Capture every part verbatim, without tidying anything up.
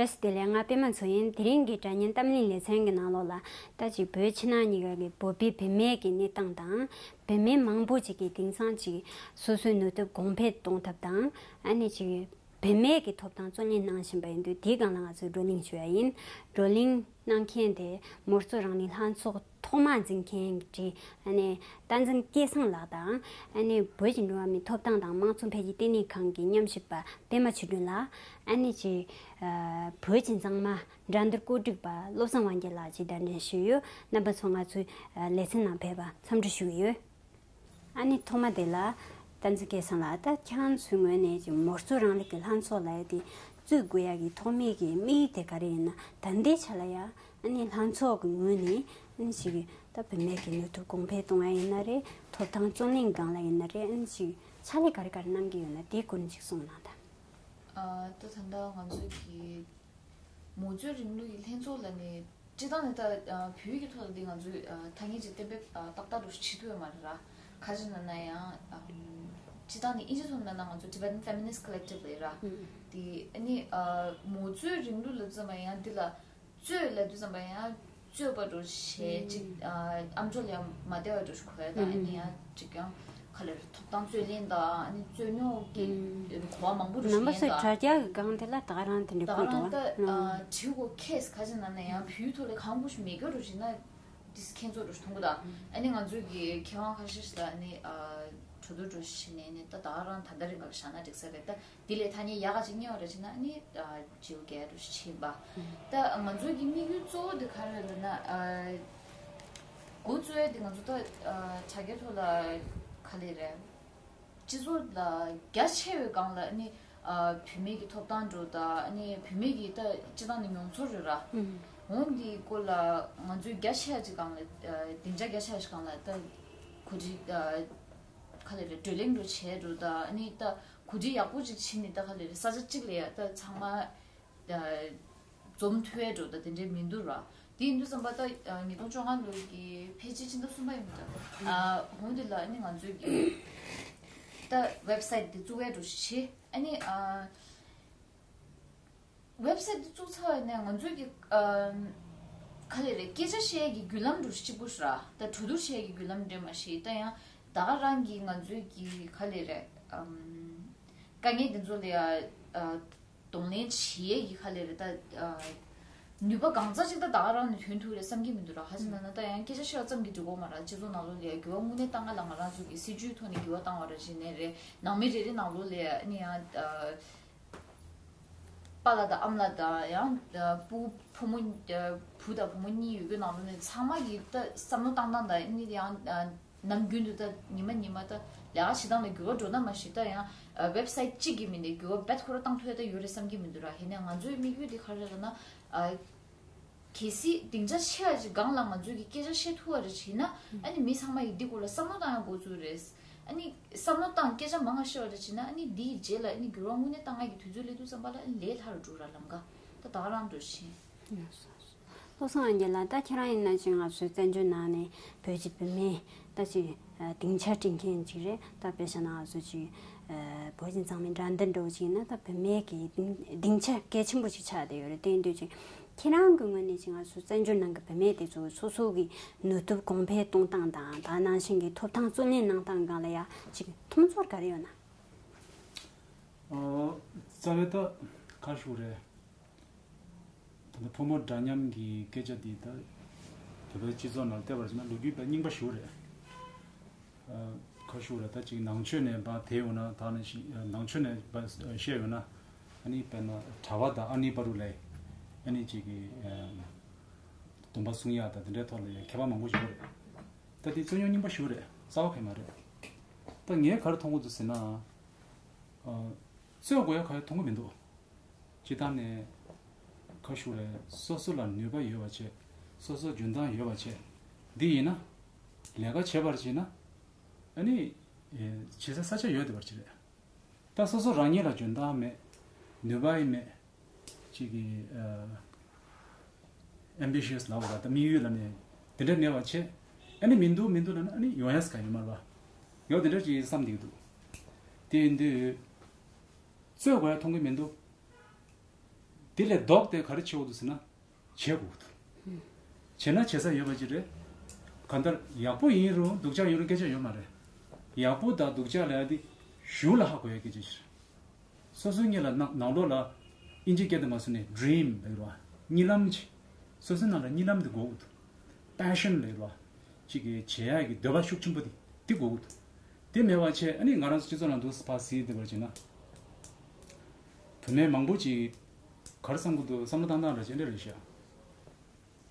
བཀྲ་ཤིས་བདེ་ལེགས། ང་པད་མ་མཚོ་ཡིན། དེ་རིང་གི་སྒྲ་སྙན་གཏམ་གླེང་ལེ་ཚན་གྱི་ནང་ལོགས་ལ་ད་ཅིག་བོད་ཕྱི་ནང་གཉིས་ཀ་གི་བོད་པའི་བུད་མེད་ཀྱི་གནས་སྟངས་དང་། བུད་མེད་མང་པོ་ཅིག་གིས་དེང་སང་ཅིག་སོ་སོའི་ནུས་སྟོབས་གོང་འཕེལ་གཏོང་ཐབས་དང་། ཨ་ནི་ཅིག་བུད་མེད་ཀྱི་ཐོབ་ཐང་རྩོད་ལེན་གནང་བཞིན་པ་ཡིན་དུས། དེའི་སྒང་ལ་ང་ཚོས་བགྲོ་གླེང་ཞུ་ཡ་ཡིན། བགྲོ་གླེང་གནང་མཁན་དེ་མོར་ཙོ་རང་ལུས་ལྷན་ཚོགས་ཐོག་མ་འཛིན་མཁན་གྱི་ཨ་ནི་བསྟན་འཛིན་སྐལ་བཟང་ལགས་དང་། ཨ་ནི་བོད་ཀྱི་འགྲོ་བ་མིའི་ཐོབ་ཐང་དང་དམངས་གཙོ་འཕེལ་རྒྱས་ལྟེ་གནས་ཁང་གི་ཉམས་ཞིབ་པ་པད་མ་ཆོས་སྒྲོན་ལགས། ཨ་ནི་ཅིག་ཨ་བོད་ཀྱི་མཛངས་མ་འགྲན་བསྡུར་བཀོད་སྒྲིག་པ་བློ་བཟང་དབང་རྒྱལ་ལགས་ཀྱིས་གདན་འདྲེན་ཞུས་ཡོད། རྣམ་པ་ཚོ་ང་ཚོའི་ཨ་ལེ་ཚན་ནང་ཕེབས་པར་འཚམས་འདྲི་ཞུ་གི་ཡོད། ཨ་ནི་ཐོག་མ་དེ་ལ་བསྟན་འཛིན་སྐལ་བཟང་ལགས། ད་ཁྱེད་རང་ཚོའི་ངོས་ནས་ཀྱི་མོར་ཙོ་རང་ལུས་ཀྱི་ལྷན་ཚོགས་ལབ་ཡ་དེ་རྩོད་དགོས་ཡ་གི་ཐོག་མའི་གི་དམིགས་ཡུལ་དེ་ག་རེ་ཡིན་ན། ད་ལྟའི་ཆ་ལ་ཡ་ཨ་ནི་ལྷན་ཚོགས་ཀྱི་ངོས་ནས་ཨ་ནི་ཅིག་གི་ད་བུད་མེད་ཀྱི་ནུས་སྟོབས་གོང་འཕེལ་གཏོང་ཡ་ཡིན་ན་རེད། ཐོབ་ཐང་རྩོད་ལེན་སྒང་ལ་ཡིན་ན་རེད། ཨ་ནི་ཅིག་ཕྱག་ལས་ག་རེ་ག་རེ་གནང་གི་ཡོད་ན་དེའི་སྐོར་ནས་ཅིག་གསུངས་གནང་དང་། ཨ་ད་ད་ལྟ་ང་ཚོ་གི་མོ་གཙོའི་རིང་ལུགས་ཀྱི་ལྷན་ཚོགས་ལ་ནི་སྤྱི་བཏང་ནས་ད་ཨ་བོད་ཡིག་གི་ཐོག་ལ་འདི་ང་ཚོས་ཨ་ཐ་སྙད་ཅིག་གཏན་འབེབས་ཨ་ཏག་ཏག་རུ་བྱེད་ཐུབ་ཡོད་མ་རེད་ར། ག་རེ་ཟེར་ན་ན་ཡང་ཨམ་སྤྱི་བཏང་ནས་ཨིན་ཇི་ཐོག་ནས་ན་ང་ཚོ་Tibetan Feminist Collective་ལབ་ཡོད་ར། ཨུམ། དེ་ཨ་ནི་ཨ་མོ་གཙོའི་རིང་ལུགས་ལབ་ཙམ་པ་ཡང་འདི་ལ་རྩོད་ལབ་དུས་ཙམ་པ་ཡང་རྩོད་པ་འདྲ་བྱས་ཅིག་ཨ་ཨམ་ཅོག་ལ་ཡང་མ་བདེ་བ་འདྲ་ཞིག་གོ་ཡ་དང་། ཨ་ནི་ཡང་ཅིག་ཡང་ག་ལེར་ཐོབ་ཐང་རྩོད་ལེན་དང་ཨ་ནི་རྩོད་རྙོག་གི་གོ་བ་མང་པོ་རུ་ནང་པ་ཞིག་ཚོའི་ཡིན་དྲ་རྒྱ་གི་སྒང་དེ་ལ་ད་ག་རང་དེ་འདྲ་ད་ག་བཀོད་འདུག་རང་ད་ཨ་དྲི་དགོས་ཁེས་ག་ཅིག་ན་ན་ཡང་བོད་ཡིག་ཐོག་ལ་གང་པོ་ཞིག་མེད་རྒྱུ་རུ་ཞིག་ན་དིས་ཁྱེད་ཚོ་རུ་ཞིག་མཐོང་གི་ད། ཨ་ནི་ང་ཚོའི་གི་མཁས་དབང་ཁ་ཤས་ཤིག་ལ་ཨ་ནི་ཨ་གྲོས་བསྡུར་འདྲ་ཞིག་བྱས་ནས་ཨ་ནི་ད་ད་ག་རང་ད་ལྟ་རིང་ག་ལ་བཞག་ན་འགྲིག་ས་རེད་ད། དེ་ལས་ཐ་སྙད་ཡག་ག་ཅིག་རྙེད་པ་རེད་ཅེ་ན་ཨ་ནི་ཨ་བརྗེ་པོ་རྒྱག་རུ་ཕྱིན་པ། ད་ང་ཚོའི་གི་དམིགས་ཡུལ་གཙོ་བོ་དེ་ག་རེ་རེད་ལབ་ན། ཨ་འགོ་བཙུགས་ཡ་དེ་ང་ཚོ་ད་ཨ་དྲ་རྒྱའི་ཐོག་ལ་ག་ལེ་རེད། སྤྱི་ཚོགས་ལ་རྒྱ་ཆེ་བའི་སྒང་ལ་ཨ་ནི་ཨ་བུད་མེད་ཀྱི་ཐོབ་ཐང་འདྲ་ད་ཨ་ནི་བུད་མེད་ཀྱི་ད་སྤྱི་བཏང་ནས་མྱོང་ཚོར་རེད་ར། ཨུམ། འོན་ཏེ་སྐོར་ལ་ང་ཚོའི་རྒྱ་ཆེ་བ་ཅིག་སྒང་ལ་ཨ་སྡིངས་ཆ་རྒྱ་ཆེ་བ་ཞིག་སྒང་ལ་ད་གོ་སྒྲིག་ཨ་ག་ལེ་རེད། བགྲོ་གླེང་འདྲ་བྱས་འདྲ་ད་ཨ་ནི་ད་གོ་སྒྲིག་ཡག་པོ་ཅིག་བྱས་ནས་ད་ག་ལེ་རེད། ས་ཆ་གཅིག་ལ་ཡ་ད་ཚང་མ་ཨ་འཛོམས་ཐུབ་ཡ་འདྲ་ད་དེ་འདྲའི་མི་འདུག་ར། དེ་ཡིན་དུས་ཙམ་པ་ད་ཨ་ཉིས་སྟོང་བཅོ་ལྔ་ལོའི་གི་ཕལ་ཆེར་ཕྱི་ཟླ་གསུམ་པ་ཡིན་པ་འདྲ། ཨ་འོན་ཏེ་ལ་ཨ་ནི་ང་ཚོའི་གི་ད་ཝེབ་སའིཊ་དེ་བཙུགས་ཡ་འདྲ་བྱས། ཨ་ནི་ཨ་ཝེབ་སའིཊ་འདི་བཙུགས་ཚར་བ་ནས་ང་ཚོའི་གི་ཨམ་ག་ལེ་རེད། སྐད་ཆ་བཤད་ཡས་ཀྱི་བརྒྱུད་ལམ་འདྲ་གཅིག་པུ་ར། ད་གྲོས་བསྡུར་བྱེད་ཡས་ཀྱི་བརྒྱུད་ལམ་འདྲ་མ་ཤེས། ད་ཡང་ད་ག་རང་གི་ང་ཚོའི་གི་ག་ལེ་རེད། ཨམ་དཀའ་ངལ་འདི་ཚོ་ལ་ཡ་ཨ་གདོང་ལེན་བྱེད་ཡས་ཀྱི་ག་ལེ་རེད། ད་ཨ་ནུས་པ་གང་ཙམ་ཅིག་ད་ད་ག་རང་ནས་ཐོན་ཐུབ་རེད་བསམ་གྱི་མི་འདུག་ར། ཧ་ཅང་ན་ན་ད་ཡང་སྐད་ཆ་བཤད་པ་ཙམ་གྱིས་འགྲིག་གི་མ་རེད། སྤྱི་ཚོགས་ནང་ལོགས་ལ་ཡ་འགྱུར་བ་དངོས་གནས་བཏང་ག་ལ་ང་རང་ཚོ་གི་སྲིད་ཇུས་ཐོག་ནས་འགྱུར་བ་བཏང་བ་རེད། བྱས་ནས་རེད། ནང་མི་རེ་རེ་ནང་ལོགས་ལ་ཡ་ཨ་ནི་ཡང་ཨ། པཱ་ལགས་དང་ཨ་མ་ལགས་དང་ཡང་ཨ་སྤུ་བུ་མོ་ཨ་བུ་དང་བུ་མོ་གཉིས་ཡོད་རྒྱུ་ནང་ལོགས་ནས་ཚང་མ་གིས་ད་བསམ་བློ་བཏང་སྟངས་དང་ཨ་ནི་ཡང་ཨ་ནམ་རྒྱུན་དུ་ད་ཉི་མ་ཉི་མ་ད་ལས་ཀ་བྱེད་སྟངས་ལ་འགྱུར་བ་འགྲོ་ན་མ་ཤེས། ད་ཡང་ཨ་ཝེབ་སའིཊ་གཅིག་གིས་མིན་ཏེ་འགྱུར་བ་རྦད་ཁོ་རང་བཏང་ཐུབ་ཡ་ད་ཡོད་རེད་བསམ་གྱི་མི་འདུག་ར། ཡིན་ནའི་ང་ཚོའི་དམིགས་ཡུལ་དེ་ག་རེ་རེད་ལབ་ན་ཨ། གལ་སྲིད་སྡིངས་ཆ་ཆེ་བ་ཞིག་སྒང་ལ་ང་ཚོས་ཀྱི་སྐད་ཆ་བཤད་ཐུབ་པ་རེད་བྱས་ན། ཨ་ནི་མི་ཚང་མ་ཡིས་འདི་སྐོར་ལ་བསམ་བློ་བཏང་ཡ་འགོ་བཙུགས་རེད། ཨ་ནི་བསམ་བློ་བཏང་སྐད་ཆ་མང་ང་བཤད་པ་རེད་བྱས་ན། ཨ་ནི་འདིའི་རྗེས་ལ་ཨ་ནི་འགྱུར་བ་དངོས་གནས་བཏང་ཡ་གི་དུས་ཚོད་སླེབས་དུས་ཙམ་པ་ལ་ཨ་ནི་ལས་སླ་རུ་འགྲོ་ར་ལམ་ཁ་ད་ད་ག་རང་འགྲོ་བཞིན། བློ་བཟང་དབང་རྒྱལ་ལགས། ད་ཁྱེད་རང་ཡིན་ན་ཅིག་ང་ཚོའི་བཙན་བྱོལ་ནང་ནས་བོད་ཀྱི་བུད་མེད་ད་ཅིག་སྡིངས་ཆ་སྒྲིག་མཁན་ཅིག་རེད། ད་དཔེ་བཞག་ན་ང་ཚོ་ཅིག་བོད་ཀྱི་མཛངས་མའི་འགྲན་བསྡུར་འདྲ་བོ་ཅིག་ཡིན་ན་ད་བུད་མེད་ཀྱི་སྡིངས་སྡིངས་ཆ་གལ་ཆེན་པོ་ཅིག་ཆགས་བསྡད་ཡོད་རེད། དེ་ཡིན་དུས་ཅིག་ཁྱེད་རང་གི་ངོས་ནས་ཅིག་ང་ཚོ་བཙན་བྱོལ་ནང་གི་བུད་མེད་དེ་ཚོ་སོ་སོ་གི་ནུས་སྟོབས་གོང་འཕེལ་གཏོང་སྟངས་དང་། ད་ནང་བཞིན་གྱི་ཐོབ་ཐང་རྩོད་ལེན་གནང་སྟངས་སྒང་ལ་ཡ་ཅིག་མཐོང་ཚོར་ག་རེ་ཡོད་ན། ཨོ། རྩ་བའི་ད་ག་རེ་ཞུ་དགོས་རེད། ད་ལྟ་ཕོ་མོ་འདྲ་མཉམ་གྱི་སྐད་ཆ་འདི་ད་བོད་པའི་སྤྱི་ཚོགས་ནང་བལྟས་པར་བྱས་ན་ལོ་རྒྱུས་པ་རྙིང་པ་ཞིག་རེད། ཨ་ག་རེ་ཞུ་དགོས་རེད། ད་ཅིག་ནང་ཆོས་ནས་ཕར་དེད་ཡོང་ན། ད་ནི་ཞིག་ནང་ཆོས་ནས་ཕར་བཤད་ཡོང་ན། ཨ་ནི་དཔེར་ན་གྲྭ་པ་དང་ཨ་ནི་བར་དུ་ལ་ཨ་ནི་ཅིག་གི་ཨ་སྡོམ་པ་སྲུང་ཡག་དང་དེ་འདྲའི་ཐོག་ལ་ཁྱད་པར་མང་པོ་ཞིག་རེད། ད་དེ་རྩོད་རྙོག་རྙིང་པ་ཞིག་རེད། གསར་པ་གང་ཡང་མ་རེད། ད་ངས་ག་རེ་མཐོང་གི་འདུག་ཟེར་ན། ཨ་རྩོད་དགོས་ཡ་ག་ཡང་མཐོང་གི་མི་འདུག་སྤྱིར་བཏང་ནས་ག་རེ་ཞུ་དགོས་རེད། སོ་སོ་ལ་ནུས་པ་ཡོད་པ་བྱས། སོ་སོ་འཇོན་ཐང་ཡོད་པ་བྱས། འདི་ཡིན་ན་ལས་ཀ་བྱེད་པར་བྱས་ན། ཨ་ནི་ཨེ་བྱེད་ས་ས་ཆ་ཡོད་བསྡད་པ་ཅིག་རེད། ད་སོ་སོ་རང་ཉིད་ལ་འཇོན་ཐང་མེད། ནུས་པ་ཡང་མེད། ཅིག་གི་ཨ་ambitious་ལབ་དགོས་རེད། ད་དམིགས་ཡུལ་ལ་ནི་དེ་འདྲ་མེད་པ་བྱས། ཨ་ནི་མི་འདུག་མི་འདུག་ལབ་ན་ཨ་ནི་ཡོང་ཡ་ས་གང་ཡོད་མ་རེད་པ། ཡང་དེ་འདྲ་ཅིག་བསམ་བསྡད་ཀྱི་འདུག་དེ་ཡིན་དུས་རྩོད་དགོས་ཡ་མཐོང་གི་མི་འདུག་དེ་ལས་ལྡོག་སྟེ་ག་རེ་བྱེད་དགོས་འདུག་ཟེར་ན། བྱེད་དགོས་འདུག་བྱས་ན་བྱེད་ས་ཡོད་པ་ཅིག་རེད། གང་ལྟར་ཡག་པོ་ཡིན་རུང་སྡུག་ཅག་ཡོད་རུང་སྐད་ཆ་ཡོད་མ་རེད། ཡག་པོ་དང་སྡུག་ཅག་ལབ་ཡ་དེ་གཞུང་ལ་ཧ་གོ་ཡ་སྐད་ཆ་ཞིག་རེད། སོ་སོའི་སྔོན་ལ་ནང་ནང་ལོགས་ལ་ཨིན་ཇིའི་སྐད་དུ་མ་སོང་ནས་ཌི་རིམ་ལབ་ཀྱི་རེད་བ། གཉིད་ལམ་ཅིག་སོ་སོའི་ནང་ལ་གཉིད་ལམ་དེ་དགོས་ཀྱི་འདུག་པེ་ཤན་ལབ་ཀྱི་རེད་བ། ཅིག་གི་བྱེད་ཡ་གི་འདོད་པ་ཤུགས་ཆེན་པོ་དེ་དེ་དགོས་ཀྱི་འདུག་དེ་མེད་པ་བྱས་ཨ་ནི་ང་རང་ཚོ་སྤྱི་ཚོགས་ནང་དུ་ཕར་གཟིགས་བསྡད་པར་བྱས་ན། བུད་མེད་མང་པོ་ཅིག་ག་རེ་བསམ་གྱི་འདུག་བསམ་བློ་བཏང་སྟངས་འདྲ་ཅིག་འདྲ་རེད་ཤག་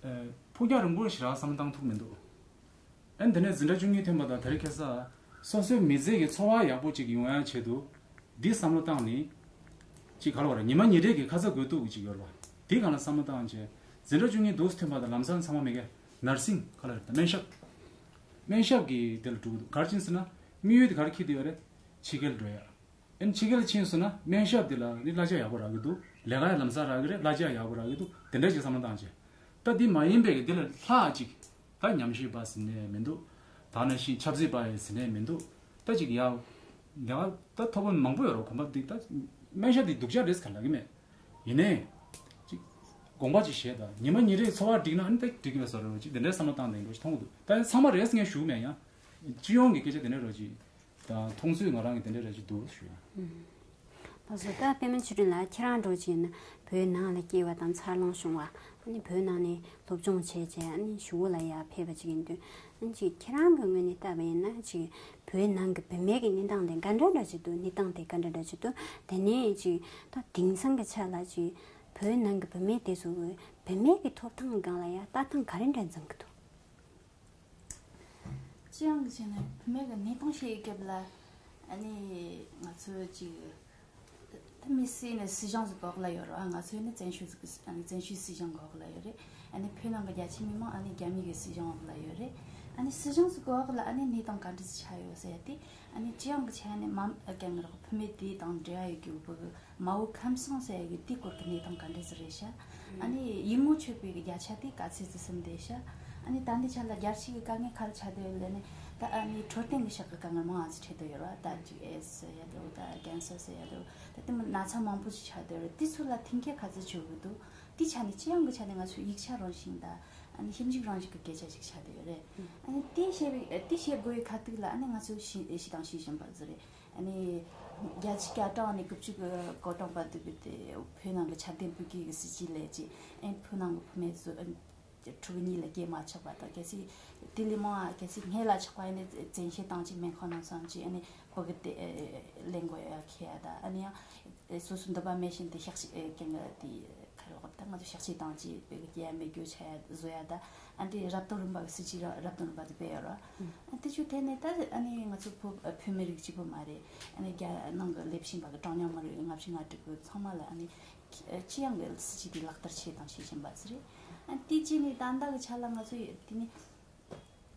ཨ། ཕུགས་རྒྱང་རིང་པོ་ཞེ་དྲག་བསམ་བློ་བཏང་ཐུབ་མི་འདུག་ཨ་ནི་དེ་ནས་འཛིན་གྲྭ་བཅུ་གཉིས་ཐོན་པ་དང་དེ་རིང་ཁ་སང་སོ་སོའི་མི་ཚེ་གི་འཚོ་བ་ཡག་པོ་ཅིག་ཡོང་ཡ་ཆེད་དུ་འདི་བསམ་བློ་བཏང་ནས་ཅིག་ག་རེ་ལབ་དགོས་རེད། ཉི་མ་ཉིན་རེ་གི་ཁ་ཚ་དགོས་གཏུགས་ཅིག་ཡོད་རེད་བ། དེའི་སྒང་ལ་བསམ་བློ་བཏང་བྱས་འཛིན་གྲྭ་བཅུ་གཉིས་འདུག་སེ་ཐོན་པ་དང་ལམ་སང་ཚང་མ་མི་ག་ནར་སིང་ག་རེ་ལབ་རེད། ད་སྨན་ཞབས། སྨན་ཞབས་ཀྱི་དེ་ལ་འགྲོ་གི་འདུག་ག་རེ་བྱས་ཟེར་ན་དམིགས་ཡུལ་དེ་ག་རེ་འཁྱེར་བསྡད་ཡོད་རེད། ཕྱི་རྒྱལ་འགྲོ་ཡ། ཨ་ནི་ཕྱི་རྒྱལ་ཕྱིན་སོང་ན་སྨན་ཞབས་དེ་ལ་ནི་གླ་ཆ་ཡག་པོ་རག་གི་འདུག་ལས་ཀ་ཡང་ལམ་སང་རག་གི་རེད། གླ་ཆ་ཡག་པོ་རག་གི་འདུག་དེ་འདྲ་ཅིག་བསམ་བློ་བཏང་བྱས། ད་འདི་མ་ཡིན་པའི་གི་འདི་ལས་ལྷག་ཅིག་ད་ཉམས་ཞིབ་པ་ཟེར་ནས་མི་འདུག་ད་ནང་བཞིན་ཆབ་སྲིད་པ་ཡིན་ཟེར་ནས་མི་འདུག་ད་ཅིག་ཡག་ལས་ཀ་ད་མཐོ་པོ་མང་པོ་ཡོད་རེད། གོམ་པ་འདི་ད་སྨན་ཞབས་འདི་སྡུག་ཅག་རེད་ཟེར་ག་ལབ་གི་མེད། ཡིན་ནའི། ཅིག་དགོངས་པ་ཅིག་བཞེས་དང་ཉི་མ་ཉིན་རེའི་འཚོ་བ་འགྲིག་ན་ཨ་ནི་ད་འགྲིག་གི་མེད་བཟོ་འདྲ་ཅིག་དེ་འདྲའི་བསམ་བློ་བཏང་ནས་འགྲོ་ཞིག་མཐོང་གི་འདུག་ད་ཚང་མ་རེད་ཟེར་མཁན་ཞུ་གི་མེད། ཡང་སྤྱི་ཡོངས་ཀྱི་སྐད་ཆ་དེ་འདྲ་རོ་ཅིག་དང་མཐོང་ཚུལ་ང་རང་གི་དེ་འདྲ་རེ་ཅིག་འདུག་ཞུ་ཡ། ལགས་སོ། ད་པད་མ་ཆོས་སྒྲོན་ལགས་ཁྱེད་རང་འགྲོ་བྱས་ན་བོད་ནང་ལ་སྐྱེས་པ་དང་འཚར་ལོངས་བྱུང་བ། ཨ་ནི་བོད་ནང་ནས་སློབ་སྦྱོང་བྱས་བྱས་ཨ་ནི་ཞུ་བོ་ལ་ཡར་ཕེབས་པ་ཅིག་ཡིན་དུས། ཨ་ནི་ཅིག་ཁྱེད་རང་གི་ངོས་ནས་བལྟས་པ་ཡིན་ན་ཅིག་བོད་ནང་གི་བུད་མེད་ཀྱི་གནས་སྟངས་དེ་ག་འདྲ་འདྲ་ཅིག་འདུག་གནས་སྟངས་དེ་ག་འདྲ་འདྲ་ཅིག་འདུག་དེ་ནས་ཅིག་ད་དེང་སང་གི་ཆ་ལ་ཅིག་བོད་ནང་གི་བུད་མེད་དེ་ཚོ་བུད་མེད་ཀྱི་ཐོབ་ཐང་གི་སྒང་ལ་ཡང་ལྟ་སྟངས་ག་རེ་འདྲ་འཛིན་གྱི་འདུག་སྤྱི་ཡོངས་ཀྱི་ཆ་ནས་བུད་མེད་ཀྱི་གནས་སྟངས་བཤད་སྐབས་ལ། ཨ་ནི་ང་ཚོ་ཅིག་ད་མི་སེར་ནི་སྲིད་གཞུང་ཟིག་གོག་ལ་ཡོད་རེད། ང་ཚོ་ནི་བཙན་བྱོལ་ཟིག་གི་ཨ་ནི་བཙན་བྱོལ་སྲིད་གཞུང་གོག་ལ་ཡོད་རེད། ཨ་ནི་བོད་ནང་གི་རྒྱ་ཆེ་མི་མང་ཨ་ནི་རྒྱ་མི་གི་སྲིད་གཞུང་འོག་ལ་ཡོད་རེད། ཨ་ནི་སྲིད་གཞུང་ཟིག་གོག་ལ་ཨ་ནི་གནས་སྟངས་ག་འདྲ་ཟིག་ཆགས་ཡོད་ཟེར་ཡ་དེ། ཨ་ནི་སྤྱི་ཡོངས་ཀྱི་ཆ་ནས་མ་གང་རག་བུད་མེད་དེ་དང་འབྲེལ་བ་ཡོད་རྒྱུ་བུ་གི་མ་བུ་ཁམས་སངས་ཟེར་ཡ་གི་དེའི་སྐོར་གྱི་གནས་སྟངས་ག་འདྲ་ཟིག་རེད་ཤག་ཨ་ནི་ཡིག་ངོ་ཆོད་པའི་གི་བརྒྱ་ཆ་དེ་ག་ཚད་ཙམ་ཟིན་བསྡད་ཤག་ཨ་ནི་ད་ལྟའི་ཆ་ལ་རྒྱལ་སྤྱི་གི་དཀའ་ངལ་ག་རེ་ཆགས་བསྡད་ཡོད་ལབ་ན། ད་ཨ་ནི་འཕྲོད་བསྟེན་གི་ཕྱོགས་གི་དཀའ་ངལ་མང་ང་ཟིག་འཕྲད་བསྡད་ཡོད་རེད་བ། ད་ཅིག་ཨེ་ཟེར་ཡ་དོ། ད་ཀན་སར་ཟེར་ཡ་དོ། ད་དེ་མོ་ན་ཚ་མང་པོ་ཞིག་ཆགས་བསྡད་ཡོད་རེད། དེ་ཚོ་ལ་མཐུན་རྐྱེན་ག་ཚོད་བྱེད་དགོས་འདུག་དེའི་ཆ་ནས་སྤྱི་ཡོངས་ཀྱི་ཆ་ནས་ང་ཚོ་ཡིག་ཆ་རང་བཞིན་དང་ཨ་ནི་ཞིབ་འཇུག་རང་བཞིན་གྱི་སྐད་ཆ་ཞིག་ཆགས་བསྡད་ཡོད་རེད། ཨ་ནི་དེ་བཤད་པའི་དེ་བཤད་དགོས་པའི་ཁ་ཐུག་ལ་ཨ་ནི་ང་ཚོ་ཤི་ཤི་དང་ཤི་བཞིན་པ་ཟིག་རེད། ཨ་ནི་བརྒྱད་ཅུ་གྱ་གྲངས་ནས་དགུ་བཅུ་གི་གོ་གྲངས་བར་དུ་བུད་དེ་བོད་ནང་གི་ཆབ་སྡེ་བོད་སྐད་གི་སྲིད་ཇུས་ལས་ཀྱི་ཨ་ནི་བོད་ནང་གི་བུད་མེད་ཚོ་ཨ་ནི་ཕྲུ་གུ་གཉིས་ལས་སྐྱེས་མ་ཆོག་པ་དང་། གལ་སྲིད་དེ་ལས་མང་བ་གལ་སྲིད་སྔོན་ལ་ཆགས་པ་ཡིན་ན་བཙན་ཤེད་བཏང་ཅིག་སྨན་ཁང་ནང་སོང་ཅིག་ཨ་ནི་བུ་གི་དེ་ལེན་དགོས་ཡ་ཁེ་ཡ་ད། ཨ་ནི་ཡང་སོ་སོ་འདོད་པ་མེད་བཞིན་དུ་ཤག་ཤིག་ཨེ་ཀྱང་དེ་ཁ་ལོག་ད་ང་ཚོ་ཤག་ཤིག་བཏང་ཅིག་བུ་གི་སྐྱེ་ཡ་མེད་རྒྱུ་ཆ་ཡ་བཟོ་ཡ་ད། ཨ་འདི་རབ་དང་རིམ་པ་གི་སྲིད་ཇུས་ར་རབ་དང་རིམ་པ་དེ་སྤེལ་ཡོད་ར། ཨ་དེ་ཚོའི་ཐད་ནས་ད་ཨ་ནི་ང་ཚོ་བོད་བོད་མི་རིགས་གཅིག་པུ་མ་རེད། ཨ་ནི་རྒྱ་ནང་གི་སླེབས་བཞིན་པ་གི་གྲངས་ཉུང་མི་རིགས་ལྔ་བཅུ་ང་དྲུག་གི་ཚང་མ་ལ་ཨ་ནི་སྤྱི་ཡོངས་ཀྱི་སྲིད་ཇུས་དེ་ལག་བསྟར་བྱེད་དང་བྱེད་བཞིན་པ་ཟེར་རེད། ཨ་དེ་བྱས་ནས་ད་ལྟ་གི་ཆ་ལ་ང་ཚོ་དེ་ནི་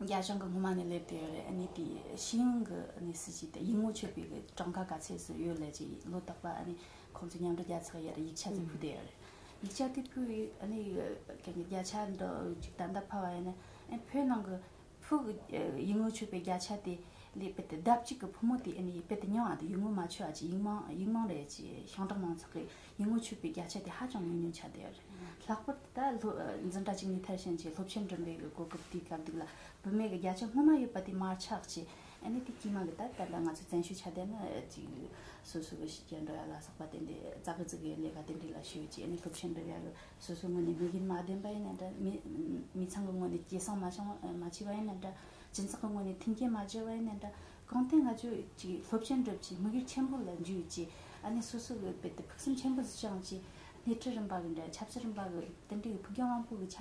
རྒྱ་གཞུང་གི་སྔོན་མ་ནས་སླེབས་བསྡད་ཡོད་རེད། ཨ་ནི་དེ་ཤེས་ཡོན་གྱི་ཨ་ནི་སྲིད་ཇུས་དེ་ཡིག་ངོ་ཆོད་པའི་གི་གྲངས་ཀ་ག་ཚད་ཟིག་ཡོད་ལབ་ཅིག་ལོ་རྟག་པ་ཨ་ནི་ཁོང་ཚོ་མཉམ་འབྲེལ་རྒྱལ་ཚོགས་ཡར་ཡིག་ཆ་ཟིག་ཕུལ་བསྡད་ཡོད་རེད། ཡིག་ཆ་དེ་ཕུལ་ཡོད། ཨ་ནི་གི་བརྒྱ་ཆ་འདི་ཅིག་ད་ལྟ་ཕབ་པ་ཡིན་ན་ཨ་ནི་བོད་ནང་གི་ཕྲུ་གུ་ཡིག་ངོ་ཆོད་པའི་བརྒྱ་ཆ་དེ་ལས་དཔེ་དེ་ལྡབ་གཅིག་གི་ཕོ་མོ་དེ་ཨ་ནི་དཔེ་དེ་ཉུང་བ་དེ་ཡིག་ངོ་མ་ཆོད་ཨ་ཅེ་ཡིག་མང་ཡིག་མང་རེད་ཅེ་ཞིང་འབྲོག་མང་ཚོགས་ཀྱི་ཡིག་ངོ་ཆོད་པའི་བརྒྱ་ཆ་དེ་ཧ་ཅང་ཉུང་ཉུང་ཆགས་བསྡད་ཡོད་རེད། ལྷག་པར་དུ་ད་སློབ་འཛིན་གྲྭ་གཅིག་ནས་མཐར་ཕྱིན་གྱི་སློབ་ཆེན་འགྲིམ་པའི་གི་གོ་སྐབས་དེའི་སྐབས་དུས་ལ་བུད་མེད་ཀྱི་བརྒྱ་ཆ་སྔོན་མ་ཡོད་པ་དེ་མར་ཆག་ཅེ། ཨ་ནི་དེ་དཀྱུས་མ་གི་ད་ད་ལྟ་ང་ཚོ་བཙན་བྱོལ་ཆ་དེ་ནི་ཅིག་སོ་སོ་གི་ཕྱི་རྒྱལ་འགྲོ་ཡ་ལ་སོགས་པ་དེ་འདྲའི་ཙག་གི་ཙིག་གི་ལས་ཀ་དེ་འདྲའི་ལ་ཞུགས་ཅེ། ཨ་ནི་སློབ་ཆེན་འགྲིམ་ཡ་གི་སོ་སོའི་ངོས་ནས་མི་རྒན་མ་ལྡན་པ་ཡིན་ན་འདྲ། མི་མི་ཚང་གི་ངོས་ནས་སྐྱེད་སྲིང་མ་བྱུང་མ་བྱས་པ་ཡིན་ན་འདྲ། སྦྱིན་སྲེག་གི་ངོས་ནས་མཐུན་རྐྱེན་མ་བྱས་པ་ཡིན་ན་འདྲ། གང་ལྟར་ང་ཚོས་ཅིག་སློབ་ཆེན་འགྲིམ་ཅིག་དམིགས་ཡུལ་ཆེན་པོ་ལ་འཇུས་ཅིག་ཨ་ནི་སོ་སོ་གི་དཔེ་དེ་ཕུགས་བསམ་ཆེན་པོ་ཟིག་བཅངས་ཅིག་སྣེ་ཁྲིད་རིམ་པ་གི་འདྲ། ཆབ་སྲིད་རིམ་པ་གི་དེ་འདྲའི་ཕུགས་རྒྱང་རིང་པོ་གི་ཆ་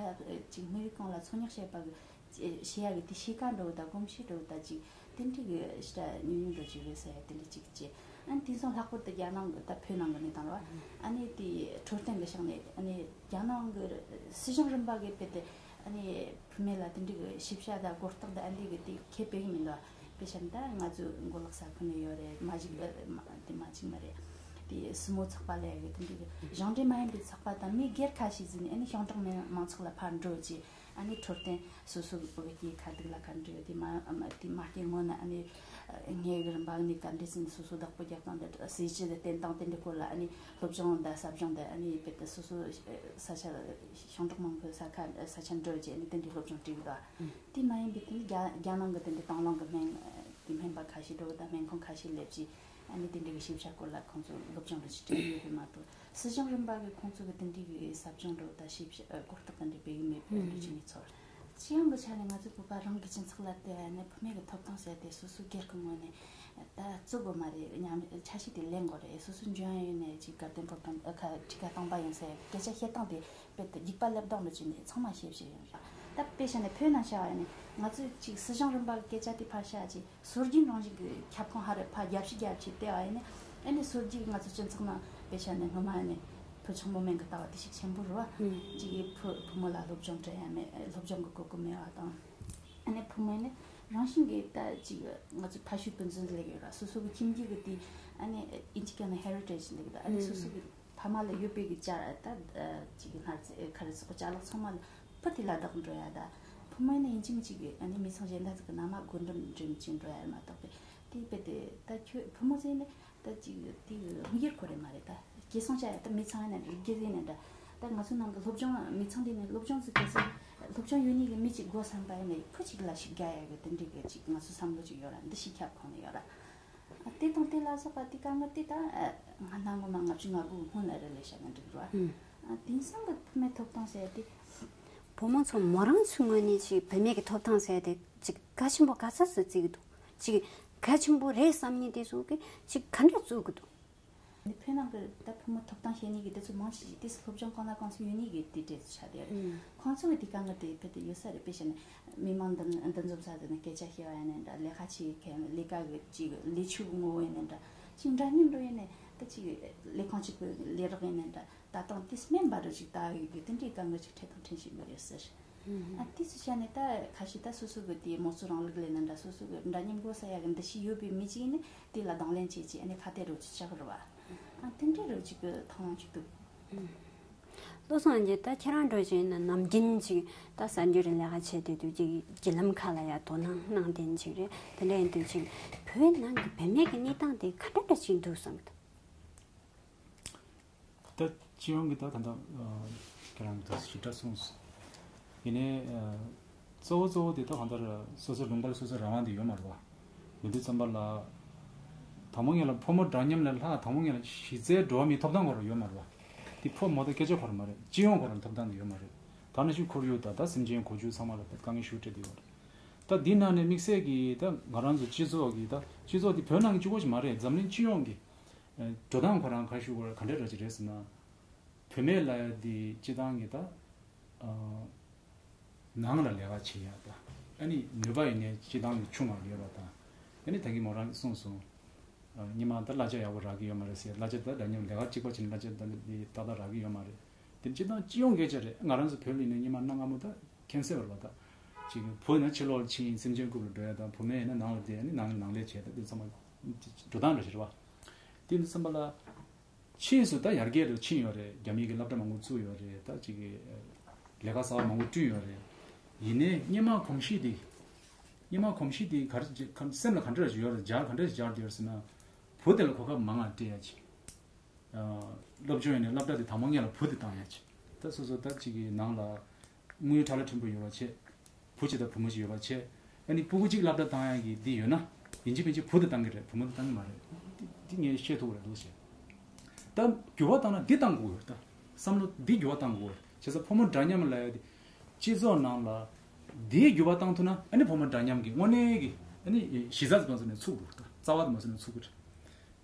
ཅིག་དམིགས་ཡུལ་གང་ལ་འཚོལ་སྙེག་བྱེད་པ་གི་བྱེད་ཡ་གི་དེ་ཤེས་ཀ་འགྲོ་གི་ད་གོམས་གཤིས་འགྲོ་གི་ད་ཅིག་དེ་འདྲའི་གི་ཞེ་དྲག་ཉུང་ཉུང་འགྲོ་གི་རེད་ཟེར་ཡ་དེ་འདྲ་ཅིག་ཅེ། ཨ་ནི་དེང་སང་ལྷག་པར་དུ་རྒྱ་ནང་གི་ད་བོད་ནང་གི་གནས་སྟངས་རེད་བ། ཨ་ནི་དེ་འཕྲོད་བསྟེན་གི་ཕྱོགས་ནས་ཨ་ནི་རྒྱ་ནང་གི་སྲིད་གཞུང་རིམ་པ་གི་དཔེ་དེ་ཨ་ནི་བུད་མེད་ལ་དེ་འདྲའི་གི་ཞིབ་ཆ་དང་གོ་རྟོགས་དང་ཨ་འདྲའི་གི་དེ་ཁྱད་པར་གི་མི་འདུག་དཔེ་བཤད་ན་ད་ང་ཚོ་མགོ་ལོག་ས་ཁུལ་ནས་ཡོད་རེད། མ་གཅིག་ཨ་མ་དེ་མ་གཅིག་མ་རེད། དེ་སྲིན་མོ་ཚགས་པ་ལབ་ཡག་གི་དེ་འདྲའི་གཞུང་འབྲེལ་མ་ཡིན་པའི་ཚགས་པ་དང་མི་སྒེར་ཁ་ཤས་ཟིན་ནས་ཨ་ནི་ཞིང་འབྲོག་མི་མང་ཚོགས་ལ་ཕར་འགྲོ་རྗེས་ཨ་ནི་འཕྲོད་བསྟེན་སོ་སོ་གི་བུ་གི་སྐྱེས་ཁ་སྡུག་ལ་ཁ་འགྲོ་དེ་མ་དེ་མ་སྐྱེས་སྔོན་ན་ཨ་ནི་ངའི་གི་རིམ་པ་ནས་ག་འདྲས་ཟིན་སོ་སོ་བདག་པོ་རྒྱག་སྟངས་དེ་སྲིད་ཇུས་དེ་བསྟེན་སྟངས་དེ་འདྲའི་སྐོར་ལ་ཨ་ནི་སློབ་སྦྱོང་དང་ཟབ་སྦྱོང་དེ་ཨ་ནི་དཔེ་དེ་སོ་སོ་ས་ཆ་ཞིང་འབྲོག་མང་པོའི་ས་ཁ་ས་ཆ་འགྲོ་རྗེས་ཨ་ནི་དེ་འདྲའི་སློབ་སྦྱོང་སྤྲད་གི་འདུག་དེ་མ་ཡིན་པའི་དེ་ནི་རྒྱ་རྒྱ་ནང་གི་དེ་འདྲའི་དང་བླངས་གི་སྨན་དེ་སྨན་པ་ཁ་ཤས་འགྲོ་གི་དང་སྨན་ཁང་ཁ་ཤས་སླེབས་ཀྱིས་ཨ་ནི་དེ་འདྲའི་གི་ཤེས་བྱ་སྐོར་ལ་ཁོང་ཚོ་སློབ་སྦྱོང་རེ་ཞིག་སྤྲད་ཡོད་པས་མ་གཏོགས་སྲིད་གཞུང་རིམ་པ་གི་ཁོང་ཚོ་གི་དེ་འདྲའི་གི་ཟབ་སྦྱོང་འགྲོ་དང་ཤེས་བྱ་གོ་རྟོགས་དེ་འདྲའི་སྤེལ་གི་མེད་པའི་འདྲ་ཅིག་གནས་ཚུལ། སྤྱི་ཡོངས་ཀྱི་ཆ་ནས་ང་ཚོའི་བོད་པ་རང་གི་སྤྱི་ཚོགས་ལ་བལྟས་ནས་བུད་མེད་ཀྱི་ཐོབ་ཐང་ཟེར་དེ་སོ་སོ་སྒེར་གྱི་ངོས་ནས་ད་རྩོད་དགོས་མ་རེད། ཉམས་ཆ་ཤས་དེ་ལེན་དགོས་རེད། སོ་སོ་འཇོན་ཡོད་ནས་ཅིག་དགའ་ལྡན་ཕོ་བྲང་ཁ་ཁྲི་ཁ་སྟོང་པ་ཡིན་ཟེར་སྐད་ཆ་བཤད་སྟངས་དེ། དཔེ་དེ་རྒྱུག་པ་ལེབ་རྡོག་འདྲ་ཅིག་ནས་ཚང་མ་ཤེས་བྱས་ཡོང་ཤག་ད་དཔེ་བཤད་ན་བོད་ནང་བཤད་པ་ཡིན་ན་ང་ཚོས་ཅིག་སྲིད་གཞུང་རིམ་པ་གི་སྐད་ཆ་དེ་ཕར་བཤད་ཅིག་སྲོལ་རྒྱུན་རང་བཞིན་གྱི་ཁྱབ་ཁོངས་ཧ་རེ་ཕར་རྒྱབ་ཤིག་རྒྱབ་ཤིག་བལྟས་པ་ཡིན་ན་ཨ་ནི་སྲོལ་རྒྱུན་ང་ཚོ་སྤྱི་ཚོགས་ནང་དཔེ་བཤད་ན་སྔོན་མ་ནས་བུ་ཆུང་མོ་སྨན་གྱི་ལྟ་བ་དེ་ཞིག་ཆེན་པོ་རེད་བ། ཅིག་གིས་བུ་བུ་མོ་ལ་སློབ་སྦྱོང་སྤྲད་ཡ་མེད། སློབ་སྦྱོང་གི་གོ་སྐབས་མེད་པ་དང་། ཨ་ནི་བུ་མོ་ནི་རང་བཞིན་གྱིས་ད་ཅིག་ང་ཚོ་ཕ་ཤུལ་བུ་འཛིན་ལས་ཡོད་ར་སོ་སོ་གི་ཁྱིམ་རྒྱུད་ཀྱི་དེ་ཨ་ནི་ཨིན་ཇི་སྐད་ནང་ཧེ་རི་ཊེཇ་ལབ་ཀྱི་ད་ཨ་ནི་སོ་སོ་གི་ཕ་མ་ལ་ཡོད་པའི་གི་ཅ་ད་ཅིག་གི་སྣ་རྩེ་ཁ་རི་སོགས་ཅ་ལག་ཚང་མ་ལ་བུ་དེ་ལ་བདག་འགྲོ་ཡ་ད། བུ་མོ་ནི་ཡིན་གཅིག་མིན་གཅིག་གི་ཨ་ནི་མི་ཚང་གཞན་དག་ཅིག་གི་མནའ་མ་བགོ་འགྲེམས་འགྲེམས་ཅིག་འགྲོ་ཡ་མ་གཏོགས་པའི་དེ་དཔེ་དེ་ད་ཁྱོད་བུ་མོ་ཟེར་ནི་ད་ཅིག་དེ་དམིགས་ཡུལ་ཁོ་རེ་མ་རེད་ད། སྐྱེད་སྲིང་བྱ་ཡ་ད་མི་ཚང་ཡ་ནི་རིགས་རྒྱུད་ཡིན་ནི་འདྲ། ད་ང་ཚོ་ནང་གི་སློབ་སྦྱོང་མི་ཚང་དེ་ནི་སློབ་སྦྱོང་ཟིག་གལ་སྲིད་སློབ་སྦྱོང་ཡོད་ནི་གི་མི་གཅིག་དགོས་བསམ་པ་ཡིན་ན་བུ་གཅིག་ལ་ཞིག་རྒྱག་ཡ་གི་དེ་འདྲའི་གི་ཅིག་ང་ཚོ་བསམ་བློ་ཅིག་ཡོད་ར་འདི་ཞིག་ཁྱབ་ཁོང་ནི་ཡོད་ར། ཨ་དེ་དང་དེ་ལ་སོགས་པ་དེ་དཀའ་ངལ་དེ་ད་ང་ལ་ངོ་མ་ལྔ་བཅུ་ང་དགུ་སྔོན་ལ་རེ་ལས་བཤད་ན་འགྲིག་ར། ཨ་དེང་སང་གི་བུད་མེད་ཐོབ་ཐང་ཟེར་དེ། བུ་མོ་ཚོ་མོ་རང་ཚོའི་ངོས་ནས་ཅིག་བུད་མེད་ཀྱི་ཐོབ་ཐང་ཟེར་དེ་ཅིག་གལ་ཆེན་པོ་ག་ཚོད་ཙམ་བརྩི་གི་འདུག་ཅིག་གལ་ཆེན་པོ་རེད་བསམ་མཁན་དེ་ཚོ་གི་ཅིག་ག་འདྲ་བརྩི་གི་འདུག་ནི་བོད་ནང་གི་ད་བུ་མོ་ཐོབ་ཐང་བཤད་མཁན་གྱི་དེ་ཚོ་མང་ཆེ་ཞིག་དེ་སློབ་སྦྱོང་གང་ལ་གང་འཚམ་ཡོད་མཁན་གྱི་དེ་གྲས་སུ་ཆགས་བསྡད་ཡོད་རེད། ཁོང་ཚོ་གི་དེ་དཀའ་ངལ་དེ་དཔེ་དེ་ཡོད་ས་རེད། དཔེ་བཤད་ན་མི་མང་འདུ་འདུ་འཛོམས་ས་དེ་ནས་སྐད་ཆ་བཤད་པ་ཡིན་ནའི་འདྲ། ལས་ཀ་བྱེད་མཁན་ལས་ཀ་གི་ཅིག་ལས་ཆོད་ངོ་བོ་ཡིན་ནའི་འདྲ། ཅིག་འདྲ་མཉམ་འགྲོ་ཡིན་ནའི་ད་ཅིག་ལས་ཁང་གཅིག་པུའི་ལས་རོགས་ཡིན་ནའི་འདྲ། ད་དུང་དེ་སྨན་པ་རུ་ཅིག་ལྟ་ཡོད་རྒྱུ་དེ་འདྲའི་དཀའ་ངལ་ཅིག་འཕྲད་དང་འཕྲད་བཞིན་པ་ཡོད་ཟེར། ཨ་དེ་ཚོ་བྱས་ནས་ད་ཁ་ཤས་ད་སོ་སོ་གི་དེ་དམངས་གཙོ་རིང་ལུགས་ལས་ནི་འདྲ་སོ་སོ་གི་འདྲ་མཉམ་དགོས་ས་ཡ་གི་འདུ་ཤེས་ཡོད་པའི་མི་ཅིག་ནི་དེ་ལ་གདོང་ལེན་བྱེད་ཅིག་ཨ་ནི་ཁ་གཏད་རུ་ཅིག་ཆགས་རུ་བ། ཨ་དེ་འདྲའི་རུ་ཅིག་གི་མཐོང་ཡོང་ཅིག་འདུག་བློ་བཟང་རྒྱལ། ད་ཁྱེད་རང་འགྲོ་བྱས་ན་ནམ་རྒྱུན་ཅིག་ད་གསར་འགྱུར་ལས་ཀ་བྱས་དུས་དུས་ཀྱི་བརྒྱུད་ལམ་ཁག་ལ་ཡ་དོ་སྣང་གནང་བསྡད་ཅིག་རེད། དེ་འདྲ་ཡིན་དུས་ཅིག་བོད་ནང་གི་བུད་མེད་ཀྱི་གནས་སྟངས་དེ་ག་འདྲ་འདྲ་ཅིག་འདུག་བསམ་གི་འདུག་ད་སྤྱི་ཡོངས་ཀྱི་ད་ད་ལྟ་ཁྱེད་རང་གིས་ད་ཞིབ་ཕྲ་གསུངས་སོང་། ཡིན་ནའི་གཙོ་བོ་གཙོ་བོ་དེ་ད་གང་ལྟར་སོ་སོའི་ལུང་པ་ལ་སོ་སོའི་རང་དབང་དེ་ཡོད་མ་རེད་བ། མི་དུས་ཙམ་པ་ལ་དང་པོ་ངེད་ལ་ཕོ་མོ་འདྲ་མཉམ་ལས་ལྷག་དང་པོ་ངེད་ལ་གཞི་རྩའི་འགྲོ་བ་མིའི་ཐོབ་ཐང་སྐོར་ཡོད་མ་རེད་བ། དེ་ཕོ་མོ་དང་སྐད་ཆ་ཁོ་རང་མ་རེད། སྤྱི་ཡོངས་ཁོ་རང་ཐོབ་ཐང་དེ་ཡོད་མ་རེད། ད་ནང་བཞིན་ཁོར་ཡུག་དང་ད་སེམས་ཅན་གོ་རྒྱུ་ཚང་མ་ལ་དཀའ་ངལ་ཤུགས་སྤྲད་དེ་ཡོད་རེད། ད་འདི་ནང་ནས་དམིགས་བསལ་གྱི་ད་ང་རང་ཚོ་སྤྱི་ཚོགས་ཀྱི་ད་སྤྱི་ཚོགས་དེ་བོད་ནང་གི་གཅིག་པོ་ཞིག་མ་རེད། འཛམ་གླིང་སྤྱི་ཡོངས་ཀྱི་འགྲོ་སྟངས་ཁོ་རང་ཁ་ཤུ་ཁོ་རང་ག་འདྲ་འདྲ་ཅིག་རེད་ཟེར་ན། བུད་མེད་ལ་དེ་སྤྱི་བཏང་གི་ད་ནང་ལ་ལས་ཀ་བྱེད་ཡ་ད་ཨ་ནི་ནུས་པ་ཡིན་ནའི་སྤྱི་བཏང་གི་ཆུང་བ་ཡོད་པ་དང་། ཨ་ནི་ད་གིན་མོ་རང་གིས་གསུངས་སོང་། ཉི་མ་ད་གླ་ཆ་ཡག་པོ་རག་གི་ཡོད་མ་རེད་ཟེར། གླ་ཆ་ད་འདྲ་མཉམ་ལས་ཀ་གཅིག་པ་བྱས་ནས་གླ་ཆ་ད་འདི་ཏག་ཏག་རག་གི་ཡོད་མ་རེད། དེ་སྤྱི་བཏང་སྤྱི་ཡོངས་སྐད་ཆ་རེད། ང་རང་ཚོ་བོད་ལ་ཡིན་ན་ཉི་མ་གནའ་སྔ་མོ་ད་ཁེན་སེ་བར་བ་ད་ཅིག་བུ་ཡིན་ན་ཕྱི་ལོགས་ལ་ཕྱིན་ཡིན་སེམས་ཅན་རྐུབ་ལ་འགྲོ་ཡ་དང་བུ་མོ་ཡིན་ན་ནང་ལ་བསྡད་ནི་ནང་ནང་ལས་བྱས་ད་དེ་ཚང་མ་འགྲོ་སྟངས་འདྲ་ཞིག་རེད་བ། དེ་ཡིན་དུས་ཙམ་པ་ལ། ཕྱིས་སུ་ད་ཡར་རྒྱས་རུ་ཕྱིན་ཡོད་རེད། རྒྱ་མི་གི་སློབ་གྲྭ་མང་པོ་བཙུགས་ཡོད་རེད། ད་ཅིག་གི་ལས་ཀ་གསར་པ་མང་པོ་བསྐྲུན་ཡོད་རེད། ཡིན་ནའི་སྔོན་མ་གོམས་གཤིས་དེ་སྔོན་མ་གོམས་གཤིས་དེ་ག་རེ་ག་སེམས་ལ་ག་འདྲ་ཞིག་ཡོད་རེད། སྦྱར་ག་འདྲ་ཞིག་སྦྱར་བསྡད་ཡོད་རེད་ཟེར་ན། བུ་དེ་ལ་གོ་སྐབས་མང་བ་སྤྲད་ཡ་ཅིག་སློབ་སྦྱོང་ཡིན་ནའི་སློབ་གྲྭ་དེ་དང་པོ་སྔོན་ལ་བུ་དེ་བཏང་ཡ་ཅིག་ད་སོ་སོ་ད་ཅིག་གི་ནང་ལ་དངུལ་ཁྲ་ལ་ཕྲན་བུ་ཡོད་པ་བྱས། བུ་གཅིག་དང་བུ་མོ་གཅིག་ཡོད་པ་བྱས། ཨ་ནི་སྤུ་གུ་གཅིག་སློབ་གྲྭ་བཏང་ཡག་གི་འདི་ཡོད་ན། ཡིན་གཅིག་མིན་གཅིག་བུ་དེ་བཏང་གི་རེད། བུ་མོ་དེ་བཏང་གི་མ་རེད། འདི་འདི་ངས་བཤད་ཐུབ་ཀྱི་རེད་འདུག་ཟེར། ད་འགྱུར་བ་བཏང་ན་འདི་བཏང་དགོས་ཀྱི་རེད། ད་བསམ་བློ་འདི་འགྱུར་བ་བཏང་དགོས་ཀྱི་རེད། བྱས་ཙང་ཕོ་མོ་འདྲ་མཉམ་ལབ་ཡག་འདི། སྤྱི་ཚོགས་ནང་ལ་འདིའི་འགྱུར་བ་བཏང་ཐུབ་ན་ཨ་ནི་ཕོ་མོ་འདྲ་མཉམ་གྱི་དངོས་གནས་ཀྱི་ཨ་ནི་གཞི་རྩ་དེ་མ་བཟོས་ནས་ཚུགས་དགོས་ཀྱི་རེད། ད་རྩ་བ་དེ་མ་བཟོས་ནས་ཚུགས་ཀྱི་རེད།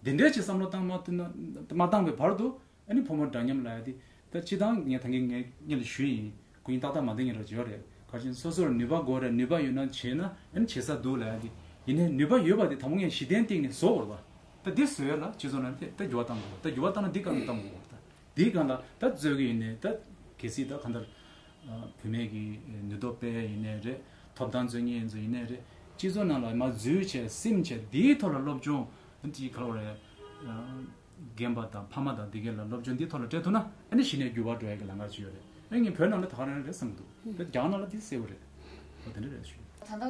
འདི་འདྲའི་ཅིག་བསམ་བློ་བཏང་མ་ཐུབ་ན། མ་བཏང་བའི་བར་དུ། ཨ་ནི་ཕོ་མོ་འདྲ་མཉམ་ལབ་ཡག་དེ། ད་སྤྱི་བཏང་ངས་ད་གིན་ངས་སྔོན་ལ་ཞུས་ཡིན། སྐུ་ཉིད་ཏག་ཏག་མ་བསྡད་མཁན་ར་ཅིག་ཡོད་རེད། ག་རེ་ཟེར་ན་སོ་སོར་ནུས་པ་དགོས་རེད། ནུས་པ་ཡོད་ན་བྱས་ན་ཨ་ནི་བྱེད་ས་འདུག་ལབ་ཡག་དེ། ཡིན་ནའི་ནུས་པ་ཡོད་པ་དེ་དང་པོ་ངས་གཞི་རྟེན་བཏིང་ནས་བཟོ་དགོས་རེད་པ། ད་འདི་བཟོ་ཡག་ལ་སྤྱི་ཚོགས་ནང་དེ་ད་འགྱུར་བ་བཏང་དགོས། ད་འགྱུར་བ་བཏང་ན་འདི་གང་ནས་བཏང་དགོས་རེད། ད་འདིའི་སྒང་ལ་ད་རྩོད་གི་ཡིན་ནའི་ད་གལ་སྲིད་ད་གང་ལྟར་བུད་མེད་ཀྱི་ནུས་སྟོབས་སྤེལ་ཡག་ཡིན་ནའི་རེད། ཐོབ་ཐང་རྩོད་མཁན་ཚོ་ཡིན་ནའི་རེད། སྤྱི་ཚོགས་ནང་ལ་མར་འཛུལ་བྱས་སིམ་བྱས་འདིའི་ཐོག་ལ་སློབ་སྦྱོང་ཅིག་ག་རེ་རེད། རྒན་པ་དང་ཕ་མ་དང་འདི་གས་ལ་སློབ་སྦྱོང་འདི་ཐོག་ལ་སྤྲད་ཐུབ་ན་ཨ་ནི་གཞི་ནས་འགྱུར་བ་འགྲོ་ཡ་གི་ལམ་ཁ་ཅིག་ཡོད་རེད། ཨ་ངས་བོད་ནང་ལ་ད་ག་རང་རེད་བསམ་གི་འདུག་དེ་རྒྱ་གར་ནང་ལ་དེ་གསལ་པོ་རེད། འོ་དེ་འདྲ་རེད་ཞུ། ད་ལྟ་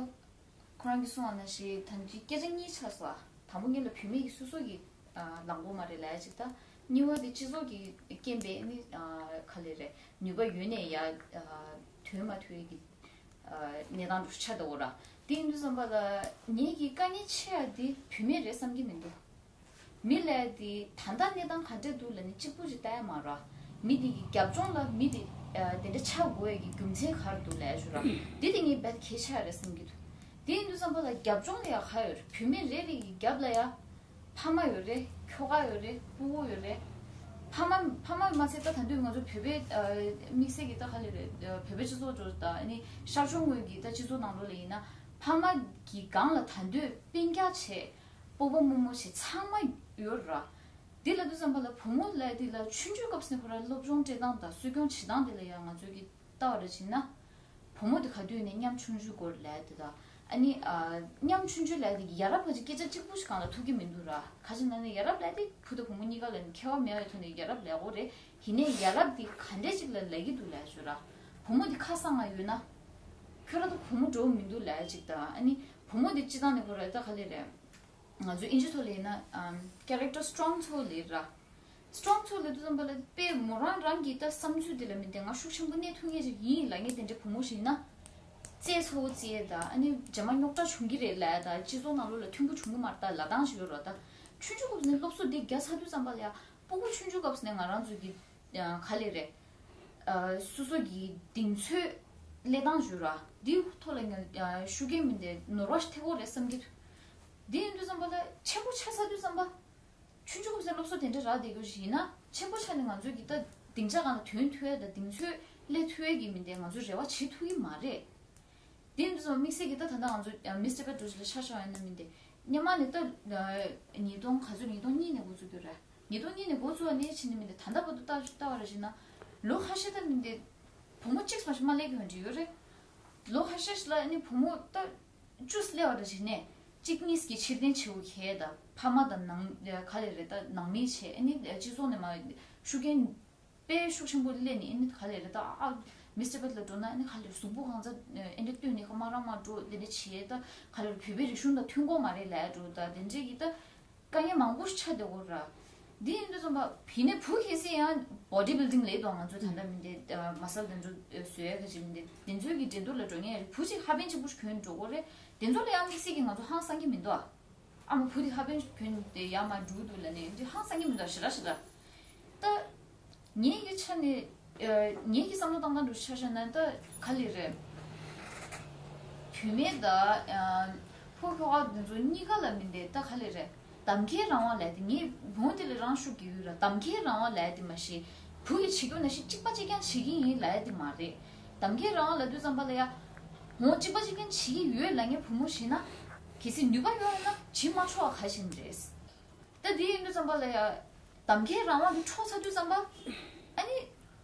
ཁོ་རང་གིས་གསུངས་པ་ནང་བཞིན་ད་ཅི་སྐད་ཆ་གཉིས་ཆགས་སོང་ཨ། དང་པོ་ངེད་ལ་བུད་མེད་ཀྱི་སོ་སོ་གི་ཨ་ལངས་ཕོགས་མ་རེད་ལབ་ཡ་ཅིག་དང་། གཉིས་པ་དེ་སྤྱི་ཚོགས་ཀྱི་རྐྱེན་པས་ནི་ཨ་ག་ལེ་རེད། ནུས་པ་ཡོད་ནས་ཡ་ཨ་དོན་མ་མཐུན་གྱི་ཨ་གནས་སྟངས་འདྲ་ཆགས་འདུག་ར། དེ་ཡིན་དུས་ཙམ་པ་ལ་ངེད་ཀྱི་དཀའ་ངལ་ཆེ་བ་དེ་བུད་མེད་རེད་བསམ་གྱི་མི་འདུག་མི་ལབ་དེ་ད་ལྟ་གནས་སྟངས་ག་འདྲ་འདུག་ལབ་ནས་གཅིག་པུ་ཅིག་ལྟ་ཡ་མ་རེད། མི་དེ་གི་རྒྱབ་ལྗོངས་ལ་མི་དེ་ཨ་དེ་འདྲ་ཆགས་དགོས་ཡ་གི་རྒྱུ་མཚན་ག་རེ་འདུག་ལབ་ཡ་ཞུ་ར། དེ་དེ་ངས་རྦད་གལ་ཆེ་བ་རེད་བསམ་གྱི་འདུག་དེ་ཡིན་དུས་ཙམ་པ་ལ་རྒྱབ་ལྗོངས་ལ་ཡ་ག་ཡོད་རེད། བུད་མེད་རེ་རེ་གི་རྒྱབ་ལ་ཡ་ཕ་མ་ཡོད་རེད། ཁྱོ་ག་ཡོད་རེད། སྤུ་གུ་ཡོད་རེད། ཕ་མ་ཕ་མ་མ་ཚད་ད་ད་དུང་ང་ཚོ་བོད་པའི་ཨ་དམིགས་བསལ་གྱི་ད་ག་ལེ་རེད། ཨ་བོད་པའི་སྤྱི་ཚོགས་འགྲོ་ད་ཨ་ནི་ཤར་ཕྱོགས་ངོས་ཀྱི་ད་སྤྱི་ཚོགས་ནང་ལོགས་ལ་ཡིན་ན་ཕ་མ་གི་སྒང་ལ་ད་དུང་སྤུན་ཀྱག་བྱས། སྤོ་བོ་རྨོ་མོ་བྱས་ཚང་མ་ཡོད་ར། འདི་ལབ་དུས་ཙམ་པ་ལ་བུ་མོ་ལབ་དེ་ལ་ཆུང་ཆུང་སྐབས་སུ་ནས་ཁོ་རང་སློབ་སྦྱོང་སྤྲད་སྟངས་དང་གསོ་སྐྱོང་བྱེད་སྟངས་དེ་ལ་ཡང་ང་ཚོས་ཀྱི་ལྟ་བ་རེ་བྱེད་ན། བུ་མོ་དེ་ག་དུས་ནས་ཉམ་ཆུང་ཆུང་སྐོར་ལབ་དེ་དང་ཨ་ནི་ཨ་ཉམ་ཆུང་ཆུང་ལབ་དེ་ཡ་རབས་ཁ་ཅིག་སྐད་ཆ་གཅིག་པུ་ཞིག་གང་ལ་ཐུག་གི་མི་འདུག་ར། ག་ཅི་ན་ནི་ཡ་རབས་ལབ་དེ་བུ་དང་བུ་མོ་གཉིས་ཀ་ལ་ནི་ཁྱད་པར་མེད་པའི་ཐོག་ནས་ཡ་རབས་ལབ་དགོས་རེད། ཡིན་ནའི་ཡ་རབས་དེ་ག་འདྲས་ཅིག་ལ་ལབ་ཀྱི་འདུག་ལབ་ཞུ་ར། བུ་མོ་དེ་ཁ་གསང་ང་ཡོད་ན། ཁྱོད་ར་ད་བུ་མོ་འགྲོ་མི་འདུག་ལབ་ཅིག་དང་ཨ་ནི་བུ་མོ་དེ་སྤྱི་བཏང་ནས་ཁོ་ར་ད་ག་ལེ་རེད། ང་ཚོ་ཨིན་ཇི་ཐོག་ལ་ཡིན་ན་ཨམ་character strong་ཚོ་ལབ་ར། strong་ཚོ་ལབ་དུས་ཙམ་པ་ལ་དཔེ་མོ་རང་རང་གི་ད་བསམ་ཚུལ་དེ་ལ་མི་བདེ་ང་ཤུགས་ཆེན་པོ་གནས་ཐུབ་ངེས་ཅིག་ཡིན་ལབ་ངེས་དེ་འདྲའི་བུ་མོ་ཞིག་ཡིན་ན། རྩེད་ཚ་བོ་རྩེད་ད་ཨ་ནི་རྗེས་མ་རྙོག་དྲ་བྱུང་གི་རེད་ལབ་ད་སྤྱི་ཚོགས་ནང་ལོགས་ལ་མཐུན་པོ་བྱུང་གི་མ་རེད་ད་ལབ་སྟངས་ཞིག་ཡོད་ར། ད་ཆུང་ཆུང་སྐབས་ནས་སློབ་གསོ་འདི་བརྒྱབ་ཚར་དུས་ཙམ་པ་ལ་ཡ་སྤུ་གུ་ཆུང་ཆུང་སྐབས་ནས་ང་རང་ཚོ་གི་ཨ་ག་ལེ་རེད། ཨ་སོ་སོ་གི་གདེང་ཚོད་ལས་སྟངས་ཞུ་ར་འདིའི་ཐོག་ལ་ང་ཨ་ཤུགས་རྐྱེན་མི་འདི་ནོར་བ་ཞིག་ཐེབས་ཀྱི་རེད་བསམ་གྱི་འདུག་འདི་ཡིན་དུས་ཙམ་པ་ལ་ཆེན་པོ་ཆགས་ཚར་དུས་ཙམ་པ། ཆུང་ཆུང་སྐབས་སུ་སློབ་གསོ་དེ་འདྲ་རག་བསྡད་རྒྱུ་ཞིག་ཡིན་ན་ཆེན་པོ་ཆགས་ནས་ང་ཚོ་གི་ད་སྡིངས་ཆ་སྒང་ལ་ཐོན་ཐུབ་ཡ་དང་གདེང་ཚོད་སླེབས་ཐུབ་ཡ་གི་མི་འདི་ང་ཚོ་རེ་བ་བྱེད་ཐུབ་ཀྱི་མ་རེད། དེ་ཡིན་དུས་ཙམ་མིག་སེར་གྱི་ད་ད་ལྟ་ང་ཚོ་མི་སི་ཊར་པེ་ཊོ་ལ་ཆ་བཞག་ཡིན་ན་མི་འདི་སྔོན་མ་ནས་ད་ཉིས་སྟོང་ག་ཚོད་ཉིས་སྟོང་གཉིས་ནས་འགོ་བཙུགས་རྒྱུ་རེད། ཉིས་སྟོང་གཉིས་ནས་འགོ་བཙུགས་པ་ནས་ཕྱིན་ནས་མི་འདི་ད་ལྟ་བར་དུ་ལྟ་ལྟ་བ་རེ་བྱས་ན་ལོ་ཁ་ཤས་ད་མི་འདི་བུ་མོ་གཅིག་ཙམ་ཞིག་མ་སླེབས་ཀྱི་ཡོད་འདྲ་ཡོད་རེད། ལོ་ཁ་ཤས་ཤིག་ལ་ནི་བུ་མོ་ད་བཅུ་སླེབས་པ་འདྲ་བྱས་ནས་གཅིག་གཉིས་ཀྱི་ཕྱིར་འཐེན་བྱེད་དགོས་ཁེལ་ད་ཕ་མ་དང་ནང་ག་ལེ་རེད་ད་ནང་མི་བྱས་ཨ་ནི་སྤྱི་ཚོགས་ནས་མ་ཤུགས་རྐྱེན་དཔེ་ཤུགས་ཆེན་པོ་སླེབས་ནས་ཨ་ནི་ག་ལེ་རེད་ད་ཨ་མི་སི་ཊར་པེ་ཊོ་ལ་འགྲོ་ན་ཨ་ནི་ག་ལེ་གཟུགས་པོ་གང་ཚ་ཨེ་འདྲ་བཏོན་ནས་ཁ་མ་རང་མ་འགྲོ་དེ་འདྲ་བྱས་ད་ག་ལེ་རེད་བོད་པའི་རིག་གཞུང་དང་མཐུན་གོ་མ་རེད་ལབ་འགྲོ་ད་དེ་འདྲས་ཀྱི་ད། དཀའ་ངལ་མང་པོ་ཞིག་ཆགས་བསྡད་ཡོད་ར། འདི་ཡིན་དུས་ཙམ་པ་ཕི་ནས་བུ་གལ་སྲིད་ཡང་བོ་ཌི་བིལ་ཌིང་ལས་དང་ང་ཚོ་ད་ལྟ་མི་འདི་མ་སལ་དེ་ཚོ་བཟོ་ཡ་ག་ཅིག་མི་འདི་དེ་ཚོའི་གི་འགྲན་བསྡུར་ལ་འགྲོ་མཁན་ཡ་རེད། བུ་གཅིག་ཧ་པན་གཅིག་པུ་ཞིག་གྱོན་འགྲོ་གོ་རེད། དེ་ཚོ་ལ་ཡང་དམིགས་བསལ་གྱི་ང་ཚོ་ཧང་སང་གི་མི་འདུག་ཨ། ཨ་མ་བུ་དེ་ཧ་པན་ཞིག་གྱོན་དེ་ཡར་མར་འགྲོ་གི་འདུག་ལབ་ནས་འདི་ཧང་སང་གི་མི་འདུག་ཨ་ཞེ་དྲག་ཞེ་དྲག་ད། ངའི་གི་ཆ་ནས་ཨ་ངའི་གི་བསམ་བློ་བཏང་སྟངས་འདྲ་ཆ་བཞག་ན་ད་ག་ལེ་རེད། བུད་མེད་ད་ཨ་ཕོ་ཁྱོ་ག་འདི་ཚོ་གཉིས་ཀ་ལ་མི་འདི་ད་ག་ལེ་རེད། གདམ་ཁའི་རང་དབང་ལབ་དེ་ངས་བུ་མོ་དེ་ལ་རང་ཤུགས་རྒྱག་གི་ཡོད་ར། གདམ་ཁའི་རང་དབང་ལབ་དེ་མ་གཞི་བུ་གིས་བྱེད་རྒྱུ་ནང་བཞིན་གཅིག་པ་གཅིག་རྐྱང་བྱེད་ཀྱི་ཡིན་ལབ་དེ་མ་རེད། གདམ་ཁའི་རང་དབང་ལབ་དུས་ཙམ་པ་ལ་ཡ་འོ་གཅིག་པ་གཅིག་རྐྱང་བྱེད་ཀྱི་ཡོད་ལབ་མཁན་བུ་མོ་ཞིག་ན་གལ་སྲིད་ནུས་པ་ཡོད་ན་བྱེད་མ་ཆོག་པ་ག་ཞིག་རེད། ད་དེ་ཡིན་དུས་ཙམ་པ་ལ་ཡ་གདམ་ཁའི་རང་དབང་དེ་འཕྲོག་ཚར་དུས་ཙམ་པ། ཨ་ནི་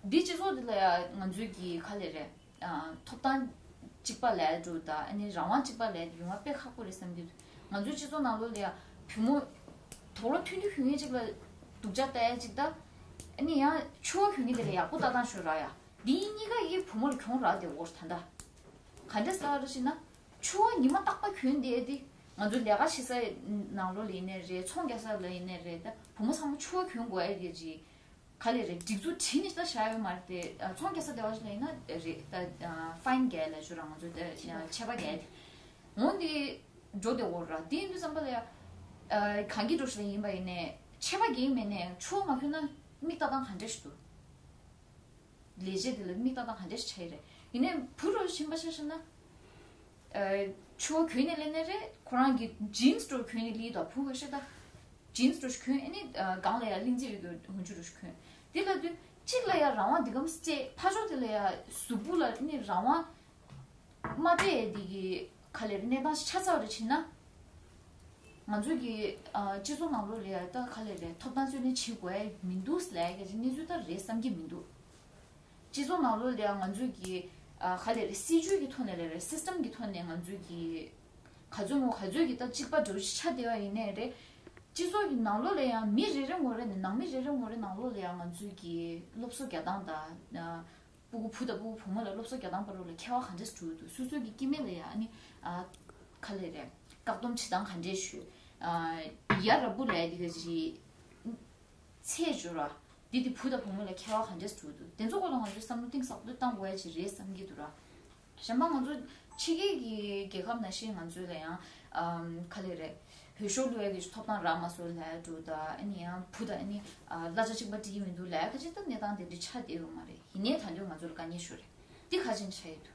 འདི་སྤྱི་ཚོགས་འདི་ལ་ཡ་ང་ཚོའི་གི་ག་ལེ་རེད། ཨ་ཐོབ་ཐང་གཅིག་པ་ལས་འགྲོ་ད་ཨ་ནི་རང་དབང་གཅིག་པ་ལས་ཡོང་བ་དཔེ་ཁག་པོ་རེད་བསམ་གྱི་འདུག་ང་ཚོའི་སྤྱི་ཚོགས་ནང་ལོགས་ལ་ཡ་བུ་མོ་དོག་ལོ་ཐུང་ཐུང་གྱོན་མཁན་གཅིག་ལ་སྡུག་ཅག་ལྟ་ཡ་གཅིག་ད། ཨ་ནི་ཡང་ཕྱུ་པ་གྱོན་མཁན་དེ་ལ་ཡག་པོ་ལྟ་སྟངས་ཤོད་ར་ཡ། འདི་གཉིས་ཀ་ཡི་བུ་མོ་ལ་གྱོང་རག་བསྡད་ཡོད་རེད་ད་ལྟ། ག་འདྲས་ལབ་ར་ཞེ་ན། ཕྱུ་པ་ཉི་མ་རྟག་པར་གྱོན་བསྡད་དེ། ང་ཚོ་ལས་ཀ་བྱེད་ས་ནང་ལོགས་ལ་ཡིན་ནའི་རེད། ཚོང་རྒྱག་ས་ལ་ཡིན་ནའི་རེད། ད་བུ་མོ་ཚང་མ་ཕྱུ་པ་གྱོན་དགོས་ཡ་གི་ཅིག་ག་ལེ་རེད། སྒྲིག་འཛུགས་བྲིས་ནས་ད་བཞག་ཡོད་མ་རེད་དེ། ཨ་ཚོང་རྒྱག་ས་དེ་བ་ཞིག་ལ་ཡིན་ན་རེད་ད། ཨ་ཕ་ཡིན་རྒྱག་ལབ་ཞུ་ར་ང་ཚོ་ད་ཆད་པ་རྒྱག་དེ། འོ་འདི་འགྲོ་བསྡད་ཡོད་ར། དེ་ཡིན་དུས་ཙམ་པ་ལ་ཡ། ཨ་གང་གི་འགྲོ་ཞིག་ལ་ཡིན་པ་ཡིན་ནའི་ཆད་པ་རྒྱག་མེད་ནའི་ཕྱུ་པ་མ་གྱོན་ན་མིག་ལྟ་སྟངས་ག་འདྲས་ཞིག་འདུག་ལས་བྱེད་དེ་ལ་མིག་ལྟ་སྟངས་ག་འདྲས་ཤིག་ཆགས་ཡི་རེད། ཡིན་ནའི་བུ་རུ་ཕྱིན་པ་ཆ་བཞག་ན། ཨ་ཕྱུ་པ་གྱོན་ནས་སླེབས་ནའི་རེད། ཁོ་རང་གི་ཇིན་སི་འདྲ་གྱོན་ནས་སླེབས་དང་བུ་ག་ཤེད་ད། ཇིན་སི་འདྲ་གྱོན་ཨ་ནི་ཨ་སྒང་ལ་ཡ་གླིང་རྗེས་ཡོད་རྒྱུ་འོན་ཆུ་འདྲ་གྱོན། དེ་ལབ་དུས་གཅིག་ལ་ཡ་རང་དབང་འདི་གམ་སྤྲད་ཕར་ཕྱོགས་དེ་ལ་ཡ་གཟུགས་པོ་ལ་ཨ་ནི་རང་དབང་མ་སྤྲད་ཡ་དེ་གི་ག་ལེ་རེད་གནས་སྟངས་ཤིག་ཆགས་ཚར་བ་རེད་བྱས་ན། ང་ཚོ་གི་ཨ་སྤྱི་ཚོགས་ནང་ལོགས་ལ་ཡ་ད་ག་ལེ་རེད་ཐོབ་ཐང་རྩོད་ལེན་བྱེད་དགོས་ཡ་མི་འདུག་ལབ་ཡ་གི་གནས་ཚུལ་ད་རེད་བསམ་གྱི་མི་འདུག་སྤྱི་ཚོགས་ནང་ལོགས་ལ་ཡ་ང་ཚོ་གི་ཨ་ག་ལེ་རེད་སྲིད་ཇུས་ཀྱི་ཐོག་ནས་ལ་རེད་སི་སི་ཊམ་གྱི་ཐོག་ནས་ང་ཚོ་གི་ག་ཚོད་མོ་ག་ཚོད་ཀྱི་ད་གཅིག་པ་འདྲ་བོ་ཞིག་ཆགས་བསྡད་པ་ཡིན་ནའི་རེད། སྤྱི་ཚོགས་ཀྱི་ནང་ལོགས་ལ་ཡང་མི་རེ་རེ་ངོ་རེ་ནས། ནང་མི་རེ་རེ་ངོ་རེ་ནང་ལོགས་ལ་ཡང་ང་ཚོས་ཀྱི་སློབ་གསོ་རྒྱག་སྟངས་དང་། ཨ། སྤུ་གུ་བུ་དང་སྤུ་གུ་བུ་མོ་ལ་སློབ་གསོ་རྒྱག་སྟངས་བར་ལ་ཁྱད་པར་ག་འདྲས་འགྲོ་འདུག་སོ་སོ་གི་སྐྱེ་དམན་ལ་ཡང་ཨ་ནི། ཨ། ག་རེ་ལབ་རེད། བཀག་སྡོམ་བྱེད་སྟངས་ག་འདྲས་ཞུ། ཨ། ཡ་རབས་པོ་ལབ་ཡ་དེ་ག་ཅིག་རེད། ཚད་འཇོག་ར། འདི་དེ་བུ་དང་བུ་མོ་ལ་ཁྱད་པར་ག་འདྲས་འགྲོ་འདུག་དེ་ཚོ་སྐོར་ལ་ང་ཚོས་བསམ་བློ་གཏིང་ཟབ་པོ་བཏང་དགོས་ཡ་ཅིག་རེད་བསམ་གྱི་འདུག་ར། གཞན་པ་ང་ཚོ་ཕྱི་རྒྱལ་གྱི་རྒྱལ་ཁབ་ནང་བཞིན་ང་ཚོ་ལ་ཡང་། ཨམ། ག་རེ་ལབ་རེད། འོས་ཤོག་བླུག་ཡ་གི་ཐོབ་ཐང་རག་མ་སོང་ལབ་ཡ་འདྲ་བོ་དང་། ཨ་ནི་ཡང་བུ་དང་ཨ་ནི། ཨ། གླ་ཆ་གཅིག་པ་སྤྲད་ཀྱི་མི་འདུག་ལབ་ཡ་ག་ཅིག་ད་གནས་སྟངས་དེ་འདྲ་ཆགས་བསྡད་ཡོད་མ་རེད། ཡིན་ནའི་ད་དུང་ང་ཚོ་ལ་དཀའ་ངལ་ཤོར་རེད། འདི་ག་ཅིག་ཆགས་ཡོད་འདུག་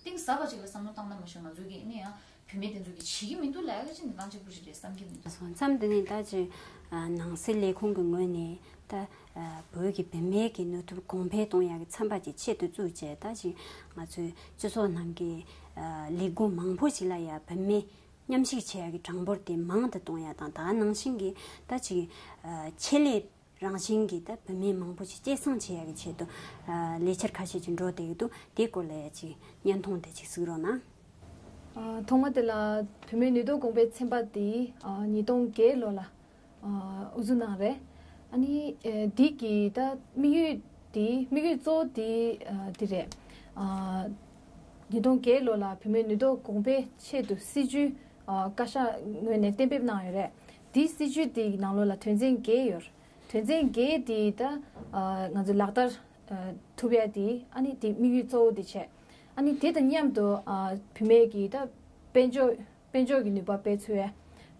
གཏིང་ཟབ་པ་ཅིག་ལ་བསམ་བློ་བཏང་ན་མ་གཞི་ང་ཚོ་གིས་ཨ་ནི་ཡང་བུད་མེད་དེ་ཚོ་གིས་བྱེད་ཀྱི་མི་འདུག་ལབ་ཡ་ག་ཅིག་འདི་སྟངས་གཅིག་པུ་ཞིག་རེད་བསམ་གྱི་མི་འདུག་སོང་མཚམས་འདི་ནས་ད་ཅིག་ཨ། ནང་སྲིད་ལས་ཁུངས་ཀྱི་ངོས་ནས་ད། ཨ། བོད་ཀྱི་བུད་མེད་ཀྱི་ནུས་སྟོབས་གོང་འཕེལ་གཏོང་ཡག་གི་ཚན་པ་ཅིག་ཆེད་དུ་བཙུགས་བྱས། ད་ཅིག་ང་ཚོའི་སྤྱི་ཚོགས་ནང་གི། ཨ། ལས་འགུལ་མང་པོ་ཞིག་ལ་ཡང་བུད་མེད་མཉམ་ཞུགས་བྱེད་ཡག་གི་གྲངས་འབོར་དེ་མང་དུ་གཏོང་ཡག་དང་། ད་ག་ནང་བཞིན་གྱི་ད་ཅིག་ཨ། ཆེད་ལས་རང་བཞིན་གྱི་ད་བུད་མེད་མང་པོ་ཞིག་སྐྱེད་སྲིང་བྱེད་ཡག་གི་ཆེད་དུ། ཨ། ལས་འཆར་ཁ་ཤས་ཅིག་འགྲོ་བསྡད་ཀྱི་འདུག་དེའི་སྐོར་ལ་ཡང་ཅིག་བརྙན་ཐུང་དེ་ཅིག་གཟིགས་རོགས་གནང་། ཨ། ཐོག་མ་དེ་ལ་བུད་མེད་ནུས་སྟོབས་གོང་འཕེལ་ཚན་པ་དེ། ཨ། ཉིས་སྟོང་བརྒྱད་ལོ་ལ། ཨ། དབུ་འཛུགས་གནང་རེད། ཨ་ནི། ཨེ། འདི་གི་ད་དམིགས་ཡུལ་དེ། དམིགས་ཡུལ་གཙོ་བོ་དེ། ཨ། འདི་རེད། ཨ། ཉིས་སྟོང་བརྒྱད་ལོ་ལ་བུད་མེད་ནུས་སྟོབས་གོང་འཕེལ་ཆེད་དུ་སྲིད་བྱུས། ཨ། བཀའ་ཤག་ངོས་ནས་གཏན་འབེབས་གནང་ཡོད་རེད། དེའི་སྲིད་བྱུས་དེའི་ནང་ལོགས་ལ་དོན་ཚན་བརྒྱད་ཡོད། དོན་ཚན་བརྒྱད་དེ་ད། ཨ། ང་ཚོས་ལག་བསྟར། ཨ། ཐུབ་ཡ་དེ། ཨ་ནི་དེ་དམིགས་ཡུལ་གཙོ་བོ་དེ་བྱས། ཨ་ནི་དེ་དང་མཉམ་དུ། ཨ། བུད་མེད་ཀྱི་ད་དཔལ་འབྱོར། དཔལ་འབྱོར་གྱི་ནུས་པ་སྤེལ་ཚུལ་ཡ།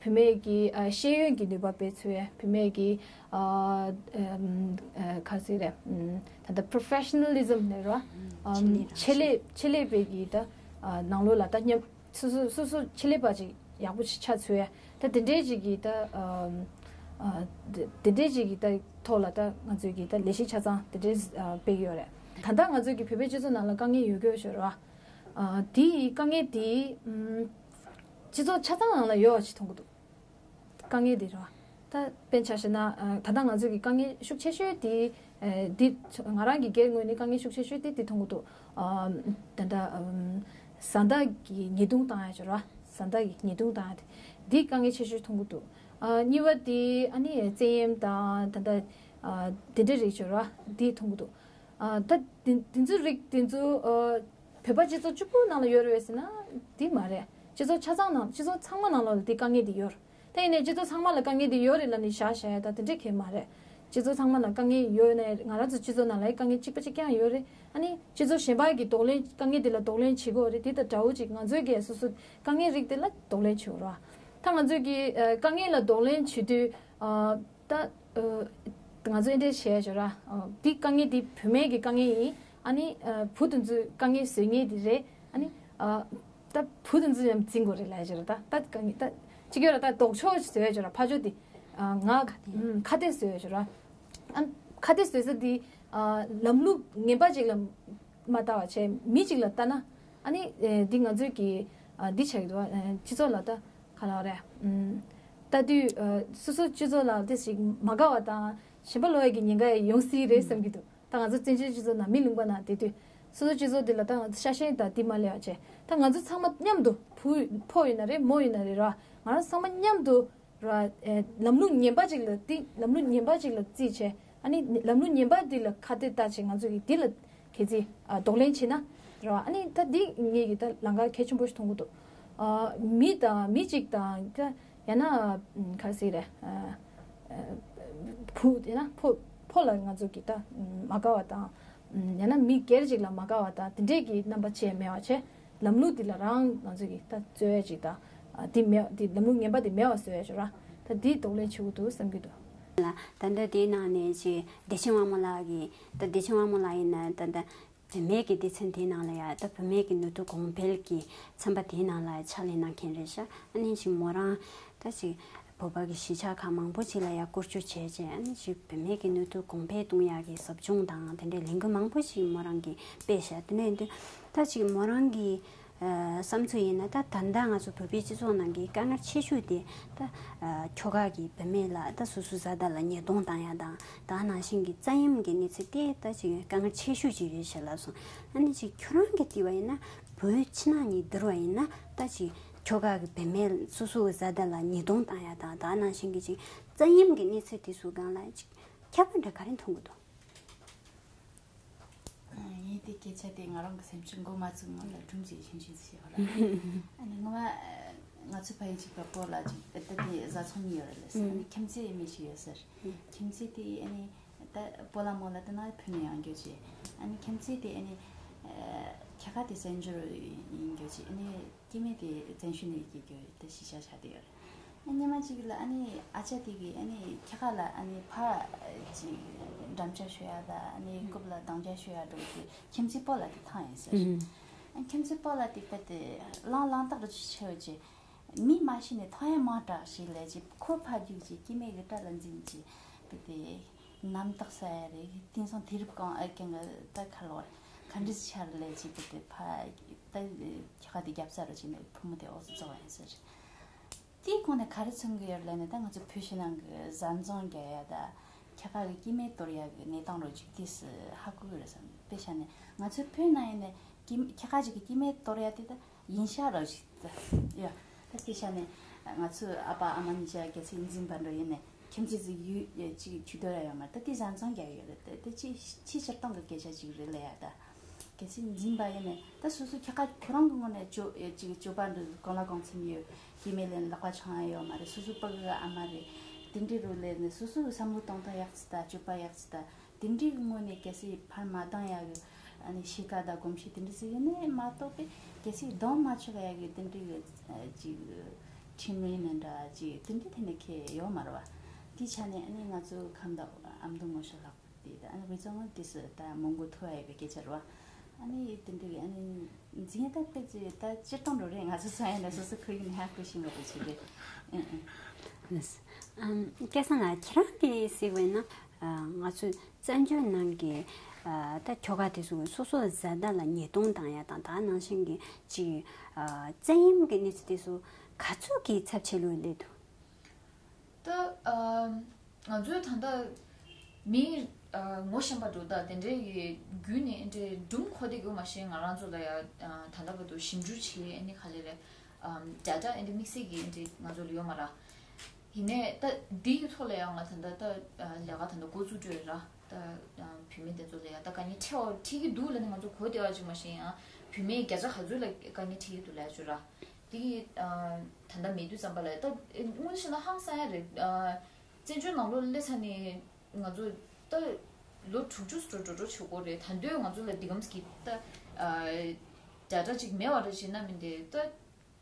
བུད་མེད་ཀྱི། ཨ། ཤེས་ཡོན་གྱི་ནུས་པ་སྤེལ་ཚུལ་ཡ། བུད་མེད་ཀྱི། ཨ། ཨམ། ཨ། ག་རེ་ཟེར་རེད། ཨམ། ད་ལྟ་professionalism ལབ་ར། ཨམ། ཆེད་ལས། ཆེད་ལས་པའི་གི་ད། ཨ། ནང་ལོགས་ལ་ད་མཉམ། སོ་སོ། སོ་སོ་ཆེད་ལས་པ་ཅིག་ཡག་པོ་ཞིག་ཆགས་ཚུལ་ཡ། ད་དེ་འདྲའི་ཅིག་གི་ད། ཨམ། ཨ། དེ། དེ་འདྲའི་ཅིག་གི་ད་ཐོག་ལ་ད་ང་ཚོས་ཀྱི་ད་ལས་གཞི་ཆ་ཚང་དེ་འདྲའི། ཨ། སྤེལ་གྱི་ཡོད་རེད། ད་ལྟ་ང་ཚོས་ཀྱི་བོད་པའི་སྤྱི་ཚོགས་ནང་ལ་དཀའ་ངལ་ཡོད་རྒྱུ་ཞིག་རེད་བ། ཨ། དེ་ཡི་དཀའ་ངལ་དེ། ཨམ། སྤྱི་ཚོགས་ཆ་ཚང་ནང་ལ་ཡོད་པ་ཞིག་མཐོང་གི་འདུག་དཀའ་ངལ་དེ་རེད་བ། ད་དཔེ་ཆ་བཞག་ན། ཨ། ད་ལྟ་ང་ཚོ་གི་དཀའ་ངལ་ཤུགས་ཆེ་ཤོས་དེ། ཨ། འདི་ང་རང་གི་སྒེར་ངོས་ནས་དཀའ་ངལ་ཤུགས་ཆེ་ཤོས་དེ་འདི་མཐོང་གི་འདུག་ཨ། ད་ལྟ། ཨམ། བཟའ་ཟླ་གི་ཉེས་རྡུང་བཏང་ཡ་ཅིག་རེད་བ། བཟའ་ཟླ་གི་ཉེས་རྡུང་བཏང་ཡ་དེ། འདི་དཀའ་ངལ་ཆེ་ཤོས་མཐོང་གི་འདུག་ཨ། གཉིས་པ་དེ་ཨ་ནི་བཙན་གཡེམ་དང་ད་ལྟ། ཨ། དེ་འདྲའི་རིགས་ཅིག་རེད་བ། འདི་མཐོང་གི་འདུག་ཨ། ད་དེ། དེ་ཚོའི་རིགས་དེ་ཚོ། ཨ། བོད་པ་སྤྱི་ཚོགས་གཅིག་པུ་ནང་ལ་ཡོད་རེད་ཟེར་ན་འདི་མ་རེད། སྤྱི་ཚོགས་ཆ་ཚང་ནང་། སྤྱི་ཚོགས་ཚང་མ་ནང་ལོགས་ལ་འདི་དཀའ་ངལ་འདི་ཡོད་རེད། ད་ཡིན་ནའི་སྤྱི་ཚོགས་ཚང་མ་ལ་དཀའ་ངལ་འདི་ཡོད་རེད་ལབ་ནས་བཞག་བཞག་ཡ་ད་དེ་འདྲས་གང་ཡང་མ་རེད། སྤྱི་ཚོགས་ཚང་མ་ལ་དཀའ་ངལ་ཡོད་ནའི། ང་རང་ཚོ་སྤྱི་ཚོགས་ནང་ལ་དཀའ་ངལ་གཅིག་པ་གཅིག་རྐྱང་ཡོད་རེད། ཨ་ནི་སྤྱི་ཚོགས་གཞན་པ་གི་གདོང་ལེན། དཀའ་ངལ་འདི་ལ་གདོང་ལེན་བྱེད་དགོས་རེད། དེ་དང་འདྲ་བོ་ཅིག་ང་ཚོའི་གི་སོ་སོ་དཀའ་ངལ་རིགས་དེ་ལ་གདོང་ལེན་བྱེད་དགོས་རེད་བ། ད་ང་ཚོའི་གི། ཨ། དཀའ་ངལ་ལ་གདོང་ལེན་བྱེད་དུས། ཨ། ད། ཨ། ང་ཚོ་འདི་འདྲས་བྱས་ཞོར་ར། ཨ། འདི་དཀའ་ངལ་འདི་བུད་མེད་ཀྱི་དཀའ་ངལ་ཡིན། ཨ་ནི། ཨ། བུ་དེ་ཚོའི་དཀའ་ངལ་བཟོ་མཁན་འདི་རེད། ཨ་ནི། ཨ། ད་བུ་དེ་ཚོ་ཡང་འཛིན་དགོས་རེད་ལབ་ཞོར་ར། ད། ད་དཀའ་ངལ་ད་ཅིག་ཡོད་ར། ད་ལྡོག་ཕྱོགས་བཟོས་ཞོར་ར། ཕར་ཕྱོགས་འདི། ཨ། ང་། ཁ་གཏད། ཨུམ། ཁ་གཏད་བཟོས་ཞོར་ར། ཨ། ཁ་གཏད་བཟོས་ས་འདི། ཨ། ལམ་ལུགས་ངན་པ་ཅིག་ལ་མ་ལྟ་བ་བྱས། མི་ཅིག་ལ་ལྟ་ན། ཨ་ནི། ཨེ། འདི་ང་ཚོའི་གི། ཨ། འདི་ཆགས་ཀྱི་འདུག་ཨ། སྤྱི་ཚོགས་ལ་ད། ག་ལབ་རེད། ཨུམ། ལྟ་དུས། ཨ། སོ་སོ་སྤྱི་ཚོགས་ལ་དེ་ཞིག་མ་དགའ་བ་དང་ཞེན་པ་ལོག་ཡ་གི་ཉེན་ཁ་ཡང་ཡོང་སྲིད་རེད་བསམ་གྱི་འདུག་ད་ང་ཚོ་བཙན་བྱོལ་སྤྱི་ཚོགས་ནང་མི་ལུང་པ་ནང་བསྡད་དུས། སོ་སོ་སྤྱི་ཚོགས་འདི་ལ་ད་ང་ཚོ་ཤ་ཞེན་དང་འདི་མ་སླེབས་པ་བྱས། ད་ང་ཚོ་ཚང་མ་མཉམ་དུ། བུ། ཕོ་ཡིན་ན་རེད། མོ་ཡིན་ན་རེད་ར། ང་རང་ཚང་མ་མཉམ་དུ་ར། ཨེ། ལམ་ལུགས་ངན་པ་ཅིག་ལ། འདི་ལམ་ལུགས་ངན་པ་ཅིག་ལ་རྩིས་བྱས། ཨ་ནི་ལམ་ལུགས་ངན་པ་འདི་ལ་ཁ་གཏད་བལྟས་བྱས། ང་ཚོ་གིས་འདི་ལ་གལ་སྲིད། ཨ། གདོང་ལེན་བྱས་ན་ར། ཨ་ནི་ད་འདི་ངེད་ཀྱི་ད་ལམ་ཁ་གལ་ཆེན་པོ་ཞིག་མཐོང་གི་འདུག་ཨ། མི་དང་མི་གཅིག་དང་། ད་ཡང་ན། ཨམ། ག་རེ་ཟེར་རེད། ཨ། ཨ། བུ། ཡང་ན་ཕོ། ཕོ་ལ་ང་ཚོ་གིས་ད་མ་དགའ་བ་དང་། ཨམ། ཡང་ན་མི་སྒེར་ཅིག་ལ་མ་དགའ་བ་དང་དེ་འདྲས་ཀྱི་རྣམ་པ་བྱས་མེད་པ་བྱས། ལམ་ལུགས་འདི་ལ་རང་ང་ཚོ་གིས་ད་རྩོད་ཡ་ཅིག་དང་། ཨ། འདི་མེད། འདི་ལམ་ལུགས་ངན་པ་འདི་མེད་པ་བཟོ་ཡ་ཅིག་ར། ད་འདི་གདོང་ལེན་བྱེད་དགོས་འདུག་བསམ་གྱི་འདུག་ལ། ད་ལྟ་དེའི་ནང་ནས་ཅིག་བདེ་ཆེན་དབང་མོ་ལགས་ཀྱིས། ད་བདེ་ཆེན་དབང་མོ་ལགས་ཡིན་ན་ད་ལྟ་བུད་མེད་ཀྱི་སྡེ་ཚན་དེའི་ནང་ལ་ཡ། ད་བུད་མེད་ཀྱི་ནུས་སྟོབས་གོང་འཕེལ་གྱི་ཚན་པ་དེའི་ནང་ལ་ཕྱག་ལས་གནང་མཁན་རེད་ཤག་ཨ་ནི་ཅིག་མོ་རང་ད་ཅིག་བོད་པ་གི་གཞིས་ཆགས་ཁག་མང་པོ་ཅིག་ལ་ཡ་སྐོར་སྐྱོད་བྱས་རྗེས། ཨ་ནི་ཅིག་བུད་མེད་ཀྱི་ནུས་སྟོབས་གོང་འཕེལ་གཏོང་ཡག་གི་ཟབ་སྦྱོང་དང་དེ་འདྲའི་ལས་འགུལ་མང་པོ་ཅིག་མོ་རང་གིས་སྤེལ་ཤག་དེ་འདྲ་ཡིན་དུས་ད་ཅིག་མོ་རང་གི། ཨ། བསམ་ཚུལ་ཡིན་ན། ད་ད་ལྟ་ང་ཚོ་བོད་པའི་སྤྱི་ཚོགས་ནང་གི་དཀའ་ངལ་ཆེ་ཤོས་དེ། ད། ཨ། ཁྱོ་ག་གིས་བུད་མེད་ལ་ད་སོ་སོའི་བཟའ་ཟླ་ལ་ཉེས་རྡུང་བཏང་ཡ་དང་། ད་ནང་བཞིན་གྱི་བཙན་གཡེམ་གྱི་གནས་ཚུལ་དེ་ད་ཅིག་དཀའ་ངལ་ཆེ་ཤོས་ཅིག་རེད་ཤག་ལབ་སོང་། ཨ་ནི་ཅིག་ཁྱོད་རང་གིས་བལྟས་པ་ཡིན་ན། བོད་ཕྱི་ནང་གཉིས་བསྡུར་བ་ཡིན་ན། ད་ཅིག་ ཁྱོ་ག་གི་བུད་མེད་སོ་སོ་གི་བཟའ་ཟླ་ལ་ཉེས་རྡུང་བཏང་ཡ་དང་ད་ནང་བཞིན་གྱི་ཅིག་བཙན་གཡེམ་གྱི་གནས་ཚུལ་དེ་ཚོའི་སྒང་ལ་ཅིག་ཁྱབ་པ་འདྲ་ག་རེ་མཐོང་གི་འདུག་ངས་དེ་སྐད་ཆ་དེ་ང་རང་གི་སེམས་ཤུགས་མགོ་མ་ཚོས་སྔོན་ལ་སྒྲུང་ཅིག་ཤིང་ཤིང་ཞིག་ཡོད་ར། ཨ་ནི་ངོ་མ་ང་ཚོའི་ཕ་ཡུལ་གཅིག་པ་པོ་ལ་ཅིག་ད་དེ་བཟའ་ཚང་གཉིས་ཡོད་ར་ལས་ཨ་ནི་ཁྱིམ་མཚེས་མི་ཞིག་ཡོད་ཟེར། ཁྱིམ་མཚེས་དེ་ཨ་ནི་ད་སྤོ་ལགས་རྨོ་ལགས་དེ་ན་ཕུ་ནས་ཡང་འགྱོ་ཅེས། ཨ་ནི་ཁྱིམ་མཚེས་དེ་ཨ་ནི་ཁྱེད་ཀ་དེ་བཙན་བྱོལ་ཡིན་འགྱོ་ཅེས། ཨ་ནི་སྐྱེ་དམན་དེ་བཙན་བྱོལ་ནས་སྐྱེས་རྒྱུ་དེ་གཞིས་ཆགས་ཆགས་བསྡད་ཡོད་རེད། སྔོན་མ་གཅིག་ལ་ཨ་ནི་ཨ་ཅག་དེ་གིས་ཨ་ནི་ཁྱེད་ཀ་ལ་ཨ་ནི་ཕར་ཅིག་འགྲམ་ལྕག་གཞུ་ཡ་དང་ཨ་ནི་རྐུབ་ལ་རྡང་རྒྱག་གཞུ་ཡ་འགྲོ་གི་ཁྱིམ་མཚེས་སྤོ་ལགས་དེ་ཐང་ཡིན་ཟེར། ཨ་ཁྱིམ་མཚེས་སྤོ་ལགས་དེ་དཔེ་དེ་གླང་གླང་སྟག་རུ་ཆེ་བ་ཅིག་མི་མ་ཤི་ནས་ཐང་ཡ་མ་དྲག་ཞིག་ལས་ཅིག་ཁོ་ཕར་རྒྱུག་ཅིག་སྐྱེ་དམན་གི་སྐྲ་ལ་འཛིན་ཅིག་དཔེ་དེ་ནམ་རྟགས་ས་ཡ་རེད། དེང་སང་དུས་རབས་གང་ཨེ་གང་གི་ད་ཁ་ལོ་རེད། ག་འདྲ་ཆར་ལས་ཅིག་དེ་དེ་ཕ་ད་ཁྱེད་ཀ་དེ་རྒྱབ་རྩ་རུ་ཅིག་ནས་བུ་མོ་དེ་འོག་ཏུ་འཛུལ་བ་ཡིན་ཟེར། དེའི་གོང་ནས་ག་རེ་མཚོན་གི་ཡོད་ལབ་ན་ད་ང་ཚོ་བོད་ཕྱི་ནང་གི་བཟའ་ཚང་རྒྱག་ཡ་ད་ཁྱེད་ཀ་གི་སྐྱེ་དམན་གཏོར་ཡ་གི་གནས་སྟངས་རུ་ཅིག་དེ་སུ་ཧ་གོ་གི་རེད་བསམ། དཔེ་བཞག་ནས་ང་ཚོའི་བོད་ནང་ཡིན་ནས་སྐྱེ་ཁྱེད་ཀ་ཅིག་གི་སྐྱེ་དམན་གཏོར་ཡ་དེ་ད་ཡིན་ཤག་རོགས་ཤིག་ད་ཡ། ད་དེ་ཆ་ནས་ང་ཚོའི་ཨ་ཕ་ཨ་མ་གཉིས་ཆ་གལ་སྲིད་འཛིན་པ་འགྲོ་ཡིན་ནས་ཁྱིམ་མཚེས་ཚོ་ཡུལ་ཅིག་ཆུ་དོར་ཡ་ཡོད་མ་རེད། ད་དེ་བཟའ་ཚང་རྒྱག་ཡོད་རེད། ད་དེ་ཅི་ཅི་སྤྱིར་བཏང་གི་སྐད་ཆ་ཅིག་རེད་ལ་ཡ། ད་གལ་སྲིད་འཛིན་པ་ཡིན་ནས་ད་སོ་སོ་ཁྱེད་ཀ་ཁོ་རང་གི་ངོས་ནས་སྤྱོད་ཅིག་སྤྱོད་པ་འདི་གང་ལ་གང་འཚམ་ཡོད། སྐྱེ་དམན་ལ་ལག་པ་འཆང་ཡ་ཡོད་མ་རེད། སོ་སོ་ཕ་གི་ཨ་མ་རེད། དེ་འདྲའི་རུ་ལས་ནས་སོ་སོ་གི་བསམ་བློ་གཏོང་སྟངས་ཡག་ཅིག་ད་སྤྱོད་པ་ཡག་ཅིག་ད། དེ་འདྲའི་ངོས་ནས་གལ་སྲིད་ཕར་མ་བཏང་ཡག་གི་ཨ་ནི་གཤིས་ཀ་དང་གོམས་གཤིས་དེ་འདྲ་ཟིག་ཡིན་ནའི་མ་གཏོགས་པའི་གལ་སྲིད་གདོང་མ་ཆོད་ཡག་གི་དེ་འདྲའི་གི་ཅིག་ཁྲིམས་ཡིན་ན་འདྲ་ཅིག་དེ་འདྲའི་ཐད་ནས་ཁེ་ཡོད་མ་རེད་བ། དེའི་ཆ་ནས་ཨ་ནི་ང་ཚོ་ཁམས་དང་ཨ་མདོ་ངོ་ཤེས་ལྷག་དེ་ཨ་ནི་རི་ཚོ་ངོ་དེ་སུ་ད་མོན་གོ་ཐུ་བ་ཡོད་པའི་སྐད་ཆ་རེད་བ། ཨ་ནི་དེ་འདྲའི་གི་ཨ་ནི་འཛིན་ཡ་ད་དཔེ་ཅིག་ད་སྤྱིར་བཏང་འགྲོ་རེད། ང་ཚོ་ཚོ་ཡིན་ན་སོ་སོ་ཁོར་ཡུག་ནས་ཧ་གོ་ཤེས་མ་རེད་ཆེ་གི། ཨ་ཨ། སྐལ་བཟང་ལགས་ཁྱེད་རང་གིས་གཟིགས་པ་ཡིན་ན་ང་ཚོས་བཙན་བྱོལ་ནང་གི་ད་ཁྱོ་ག་དེ་ཚོ་སོ་སོའི་བཟའ་ཟླ་ལ་ཉེས་རྡུང་བཏང་ཡ་དང་ད་ནང་བཞིན་གྱི་ཅིག་བཙན་གཡེམ་གྱི་གནས་ཚུལ་དེ་ཚོ་ག་ཚོད་ཀྱི་ཚབས་ཆེ་ལོས་སླེབས་འདུག་ད་ང་ཚོའི་ད་ལྟ་མི་ངོ་ཤེས་པ་འགྲོ་ད་དེ་འདྲའི་གི་བརྒྱུད་ནས་འདྲའི་སྒྲུང་གོ་བསྡད་ཡོད་མ་ཤེས། ང་རང་ཚོ་ལ་ཡ་ད་ལྟ་བར་དུ་ཞིབ་འཇུག་བྱས་ཨ་ནི་ག་ལེ་རེད། ཌེ་ཊ་ཨ་ནི་དམིགས་བསལ་གྱི་ཨ་ནི་ང་ཚོ་ལ་ཡོད་མ་རེད། ཡིན་ནའི་ད་འདི་ཡི་ཐོག་ལ་ཡང་ང་ད་ལྟ་ད་ལས་ཀ་ད་ལྟ་འགོ་བཙུགས་འགྲོ་ཡོད་ར། ད་བུད་མེད་དེ་ཚོ་ལ་ཡང་ད་དཀའ་ངལ་འཕྲད་འོ་འཕྲད་ཀྱི་འདུག་ལབ་ནས་ང་ཚོ་གོ་བདེ་བ་ཅིག་མ་ཤེས་ཡང་བུད་མེད་བརྒྱ་ཆ་ག་ཚོད་ལ་དཀའ་ངལ་འཕྲད་ཀྱི་འདུག་ལབ་ཡ་ཅིག་ཡོད་ར། དེ་གི་ད་ལྟ་མེད་དུས་ཙམ་པ་ལ་ད་དངོས་གནས་བཤད་ན་ཧང་སང་ཡ་རེད། བཙན་བྱོལ་ནང་ལོགས་སླེབས་ཚར་ནས་ང་ཚོ་ད་ལོ་དྲུག་ཅུ་འགྲོ་འགྲོ་འགྲོ་བྱེད་དགོས་རེད། ད་དུང་ང་ཚོ་ལ་འདི་གམ་གི་ད་ཌེ་ཊ་ཅིག་མེད་པ་རེད་བྱས་ན་མིན་ཏེ་ད།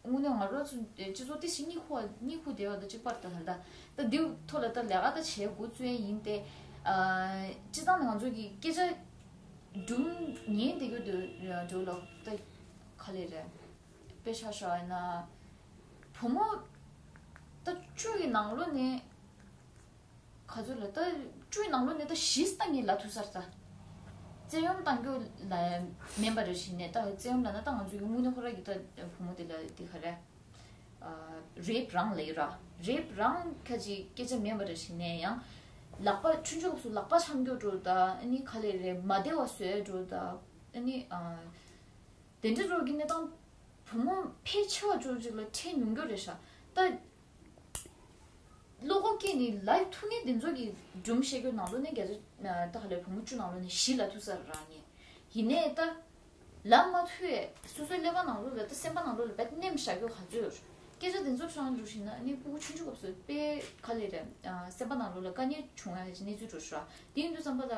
དངོས་གནས་ང་རང་ཚོ་སྤྱི་ཚོགས་དེ་ཞིག་གཉིད་ཁུག་གཉིད་ཁུག་བསྡད་པ་དང་གཅིག་པར་དུ་ད་ལྟ་ད་འདི་ཐོག་ལ་ད་ལས་ཀ་ད་བྱེད་འགོ་བཙུགས་ཡིན་ཏེ། སྤྱི་བཏང་ནས་ང་ཚོ་གི་སྐད་ཆ་སྒྲུང་ཉན་བསྡད་རྒྱུ་དུ་འགྲོ་ལོག་ད་ག་ལེ་རེད། དཔེ་ཆ་བཞག་ཡིན་ན་བུ་མོ་ད་བཅུ་ཡི་ནང་ལོགས་ནས། ག་ཚོད་ལ་ད་བཅུའི་ནང་ལོགས་ནས་ད་བཞི་ཙམ་ངས་ལབ་ཐུབ་ས་རེད་ད། བཙན་གཡེམ་བཏང་རྒྱུ་ལ་མིན་པ་རེད་བྱས་ནས་ད་བཙན་གཡེམ་ལབ་ན་ད་ང་ཚོ་ཡུལ་དངོས་གནས་ཁོ་རང་གི་ད་བུ་མོ་དེ་ལ་དེ་ག་རེ། རེབ་རང་ལབ་ཡོད་ར། རེབ་རང་ཁ་ཅིག་སྐད་ཆ་མིན་པ་རེད་བྱས་ནས་ཡང་། ལག་པ་ཆུང་ཆུང་སྐབས་སུ་ལག་པ་འཆང་རྒྱུ་འགྲོ་ད་ཨ་ནི་ག་ལེ་རེད་མ་བདེ་བ་བཟོས་འགྲོ་ད་ཨ་ནི། དེ་འདྲ་རོགས་ཀྱི་གནས་སྟངས་བུ་མོ་ཕལ་ཆེ་བ་ཅོག་ཅིག་ལ་འཕྲད་མྱོང་རྒྱུ་རེད་ཤག་ད། བློ་ཁོག་སྐྱེས་ནས་ལབ་ཐུབ་མཁན་དེ་ཚོ་གི་སྒྲུང་བཤད་རྒྱུ་ནང་ལོགས་ནས་བརྒྱ་ཆ་ད་ག་ལེར་བུ་མོ་བཅུ་ནང་ལོགས་ནས་བཞི་ལབ་ཐུབ་ས་རང་ངས། ཡིན་ནའི་ད། ལབ་མ་ཐུབ་ཡས་སོ་སོའི་ཀླད་པ་ནང་ལོགས་ལ་ད་སེམས་པ་ནང་ལོགས་ལ་བེད་མནན་བཞག་རྒྱུ་ག་ཚོད་ཡོད། སྐད་ཆ་དེ་ཚོ་ཤང་འགྲོ་བཞིན་ན་ནི་སྤུ་གུ་ཆུང་ཆུང་སྐབས་སུ་དཔེ་ག་ལེ་རེད། སེམས་པ་ནང་ལོགས་ལ་དཀའ་ངལ་བྱུང་ཡ་གི་གནས་ཚུལ་འགྲོ་ཤག་ར། དེ་ཡིན་དུས་ཙམ་པ་ལ།